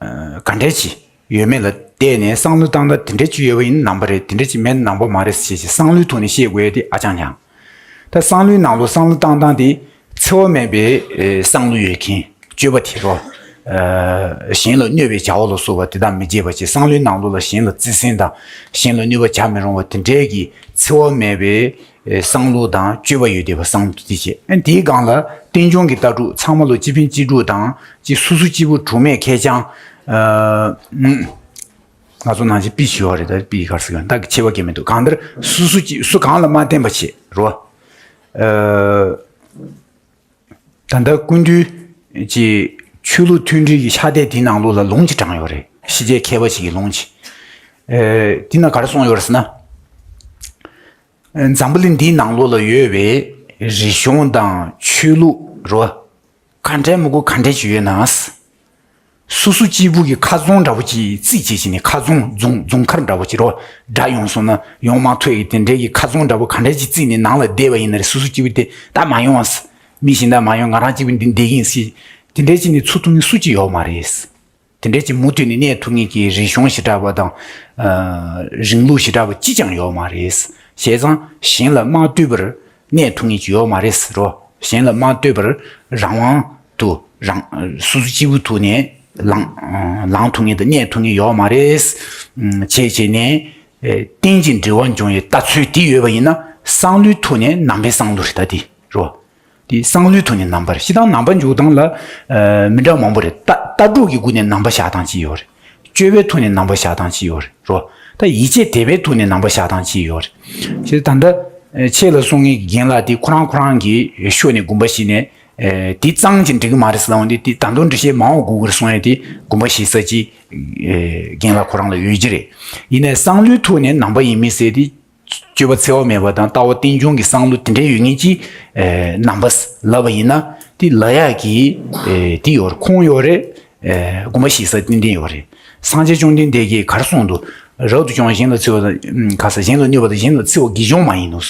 ཨ་ག་འདྲས་ཅིག་ཡོད་མེད་ལ་ བལྟས་ནས་བསམ་བློ་བཏང་སྟངས་དེ་འདྲ་ཅིག་ཡོད་པ་ཡིན་ན་ནང་པ་རེད། དེ་འདྲ་ཅིག་མེད་ན་ནང་པ་མ་རེད་ཟེར་བྱས་བསམ་བློའི་ཐོག་ནས་བཤད་དགོས་ཡ་དེ་ཨ་ཅང་ཉང་། ད་བསམ་བློའི་ནང་ལོགས་བསམ་བློ་བཏང་སྟངས་དེ་འཚེ་བ་མེད་པའི་ཨེ་བསམ་བློ་ཡོད་མཁན་སྤྱོད་པ་དེ་རོ། ཨ་གཞན་ལ་གནོད་པའི་བྱ་བ་ལ་སོགས་པ་དེ་དག་མི་བྱེད་པ་བྱས། བསམ་བློའི་ནང་ལོགས་ལ་གཞན་ལ་བརྩེ་སེམས་དང་གཞན་ལ་གནོད་པ་བྱ་མི་རུང་བ་དེ་འདྲའི་གི་འཚེ་བ་མེད་པའི་ཨེ་བསམ་བློ་དང་སྤྱོད་པ་ཡོད་བསྡད་པ་བསམ་བློ་དེ་བྱས། ཨ་དེའི་སྒང་ལ་རྟེན་འབྱུང་གི་ལྟ་གྲུབ་ཚང་མ་ལོ་སྤྱི་ཕན་སྤྱི་སྒྲུབ་དང་ཅིག་སོ་སོ་སྐྱེ་བོ་གྲོགས་མེད་ཁེར་རྐྱང་། ཨ་ཨུམ། ང་ཚོ་ནང་བཞིན་པི་ཞུ་བ་རེད། ད་པི་གར་སི་ཡོད་ད་གི་ཆེ་བ་སྐད་མི་འདུག་གང་ལྟར་སོ་སོ་ཅི་སུ་གང་ལ་མ་བརྟེན་པ་བྱེད་རོ། ཨ་ད་ལྟ་ཀུན་འདུས་ཀྱི་ཆོས་ལུགས་མཐུན་སྒྲིལ་གྱི་ཕྱག་དེབ་དེའི་ནང་ལོགས་ལ་ལུང་ཅིག་དྲངས་ཡོད་རེད། ཕྱི་རྒྱལ་མཁས་པ་ཞིག་གི་ལུང་ཅིག་ཨ་དེ་ན་ག་རེ་གསུངས་ཡོད་རེད་ཟེར་ན། འཛམ་བུ་གླིང་འདིའི་ནང་ལོགས་ལ་ཡོད་པའི་རིག་གཞུང་དང་ཆོས་ལུགས་རོ། ག་འདྲའི་མི་དགོས་ག་འདྲའི་ཅིག་ཡོད་ན། སོ་སོ་སྐྱེ་བོ་གི་ཁ་རྫོང་འདྲ་པོ་ཅིག་རྩིས་བྱེད་ཅིག་ནས། ཁ་རྫོང་རྫོང་རྫོང་མཁར་འདྲ་པོ་ཅིག་རོ། དགྲ་ཡོང་སོང་ན་ཡོང་མ་ཐུབ་ཡག་གི་དེ་འདྲའི་གི་ཁ་རྫོང་འདྲ་པོ་ག་འདྲའི་ཅིག་རྩིས་ནས་ནང་ལ་བསྡད་པ་ཡིན་ན་རེད། སོ་སོ་སྐྱེ་བོ་དེ་ད་མ་ཡོང་ཨ། མི་གཞན་དག་མ་ཡོང་། ང་རང་གཅིག་པུ་འདི་བསྡད་ཀྱི་ཡིན་ཟེར། དེ་འདྲའི་ཅིག་ནས་ཚུར་ཐུག་མཁན་སུ་གཅིག་ཡོད་མ་རེད། དེ་འདྲའི་ཅིག་མུ་མཐུད་ནས་གནས་ཐུབ་མཁན་གྱི་རིག་གཞུང་ཞེ་དྲག་པ་དང་། ཨ་རིང་ལུགས་ཞེ་དྲག་པ་གཅིག་ཀྱང་ཡོད་མ་རེད། བྱས་ཙང་གཞན་ལ་མ་ལྟོས་པར་གནས་ཐུབ་མཁན་ཅིག་ཡོད་མ་རེད་ཟེར་རོ། གཞན་ལ་མ་ལྟོས་པར་རང་དབང་དུ་རང་སོ་སོ་སྐྱེ་བོའི་ཐོག་ནས་ལངས་ལངས་ཐུབ་མཁན་དང་གནས་ཐུབ་མཁན་ཡོད་མ་རེད། བྱས་བྱས་ནས་ཨེ་རྟེན་ཅིང་འབྲེལ་བར་འབྱུང་བའི་ལྟ་ཚུལ་དེ་ཡོད་པ་ཡིན་ན་བསམ་བློའི་ཐོག་ནས་ནང་པའི་བསམ་བློ་རེད། ད་དེ་རོ། དེ་བསམ་བློའི་ཐོག་ནས་ནང་པ་རེད། སྤྱིར་བཏང་ནང་པ་འཇོག་སྟངས་ལ་ཨ་མི་འདྲ་མང་པོ་རེད། ལྟ་ལྟ་གྲུབ་ཀྱི་སྒོ་ནས་ནང་པ་བཞག་སྟངས་གཅིག་ཡོད་རེད། སྤྱོད་པའི་ཐོག་ནས་ནང་པ་བཞག་སྟངས་གཅིག་ཡོད་རེད་རོ། ད་ཡིད་ཆེས་དད་པའི་ཐོག་ནས་ནང་པ་བཞག་སྟངས་གཅིག་ཡོད་རེད། ཞེས་ད་ལྟ་ཨ་ཆེད་ལ་གསུང་མཁན་གྱི་རྒན་ལགས་དེ་ཁོ་རང་ཁོ་རང་གི་ཤོག་ནས་དགོངས་པ་བཞེས་ནས་ཨ་དེ་གཙང་གཅིག་འགྲིག་གི་མ་རེད་ཟེར་ལབ་འོང་དུས། དེ་ད་དུང་འགྲེལ་བཤད་མང་བོ་དགོས་ཀྱི་རེད་གསུང་ཡ་དེ་དགོངས་པ་བཞེས་ས་ཅིག་ཨ་རྒན་ལགས་ཁོ་རང་ལ་ཡོད་ཀྱི་རེད། ཡིན་ནའི་བསམ་བློའི་ཐོག་ནས་ནང་པ་ཡིན་མིན་ཟེར་དེ། སྤྱོད་པ་འཚེ་བ་མེད་པ་དང་ལྟ་བ་རྟེན་འབྱུང་གི་བསམ་བློ་དེ་འདྲའི་ཡོད་མཁན་གྱིས་ཨེ་ནང་པ་ལབ་པ་ཡིན་ན། དེ་ལབ་ཡག་གི་ཨེ་དེ་ཡོད་རེད། ཁུངས་ཡོད་རེད། ཨེ་དགོངས་པ་བཞེས་ས་ཏན་ཏན་ཡོད་རེད། སངས་རྒྱས་བཅོམ་ལྡན་འདས་ཀྱིས་ག་རེ་གསུངས་འདུག་རབ་ཏུ་བྱུང་བ་གཞན་ལ་འཚེ་བ་དང་། ཁ་ས་གཞན་ལ་གནོད་པ་དང་གཞན་ལ་འཚེ་བ་དགེ་སྦྱོང་མ་ཡིན་ནོ།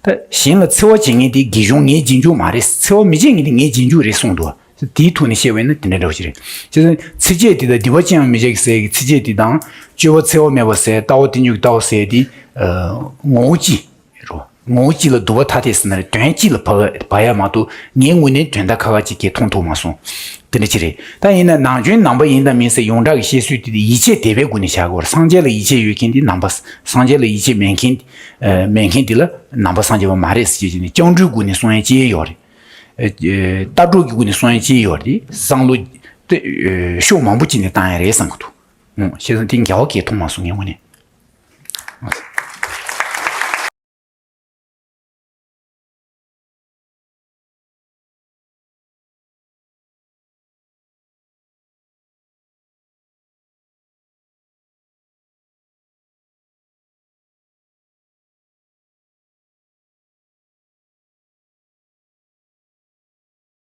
ད་གཞན་ལ་འཚེ་བ་བྱེད་མཁན་དེ་དགེ་སྦྱོང་ངའི་རྗེས་འཇུག་མ་རེད། འཚེ་བ་མི་བྱེད་མཁན་དེ་ངའི་རྗེས་འཇུག་རེད་གསུངས་འདུག་དེའི་ཐོག་ནས་བཤད་པ་ཡིན་ན་དེ་འདྲ་འདྲ་བོ་ཞིག་རེད། བྱས་ཙང་ཚིགས་བཅད་དེ་དང་སྡིག་པ་ཅི་ཡང་མི་བྱ་ཞིག་ཟེར་གྱི་ཚིགས་བཅད་དེ་དང་། སྤྱོད་པ་འཚེ་བ་མེད་པ་ཟེར། ལྟ་བ་རྟེན་འབྱུང་གི་ལྟ་བ་ཟེར་དེ་ངོ་བོ་གཅིག་རོ། ངོ་བོ་གཅིག་ལ་སྡུག་པ་ཐ་དད་ཟེར་ན་རེད། དོན་གཅིག་ལ་བབ་བབ་ཡ་མ་གཏོགས་ངའི་ངོས་ནས་དོན་དག་ཁ་ཁ་ཅིག་གིས་མཐོང་ཐུབ་མ་སོང་། དེ་འདྲ་ཅིག་རེད། ད་ཡིན་ན་ནང་ཆོས་ནང་པ་ཡིན་དང་མིན་ཟེར་ཡོངས་གྲགས་ཀྱི་བཤད་སྲོལ་དེ་ཡིད་ཆེས་དད་པའི་སྒོ་ནས་བཞག་དགོས་རེད། སངས་རྒྱས་ལ་ཡིད་ཆེས་ཡོད་མཁན་དེ་ནང་པ། སངས་རྒྱས་ལ་ཡིད་ཆེས་མེད་མཁན་མེད་མཁན་དེ་ལ་ནང་པ་སངས་རྒྱས་པ་མ་རེད་ཟེར་གྱི་ནི་སྐྱབས་འགྲོའི་སྒོ་ནས་གསུང་ཡ་ཅི་ཡོད་རེད། ལྟ་གྲུབ་ཀྱི་སྒོ་ནས་གསུང་ཡ་ཅི་ཡོད་རེད། བསམ་བློ་དེ་ཕྱོགས་མང་པོ་ཅིག་ནས་བཏང་ཡ་རེད་བསམ་གྱི་འདུག་ཨང་། བྱས་ཙང་དེ་འགལ་བ་གང་ཡང་མཐོང་མ་སོང་ངའི་ངོས་ནས།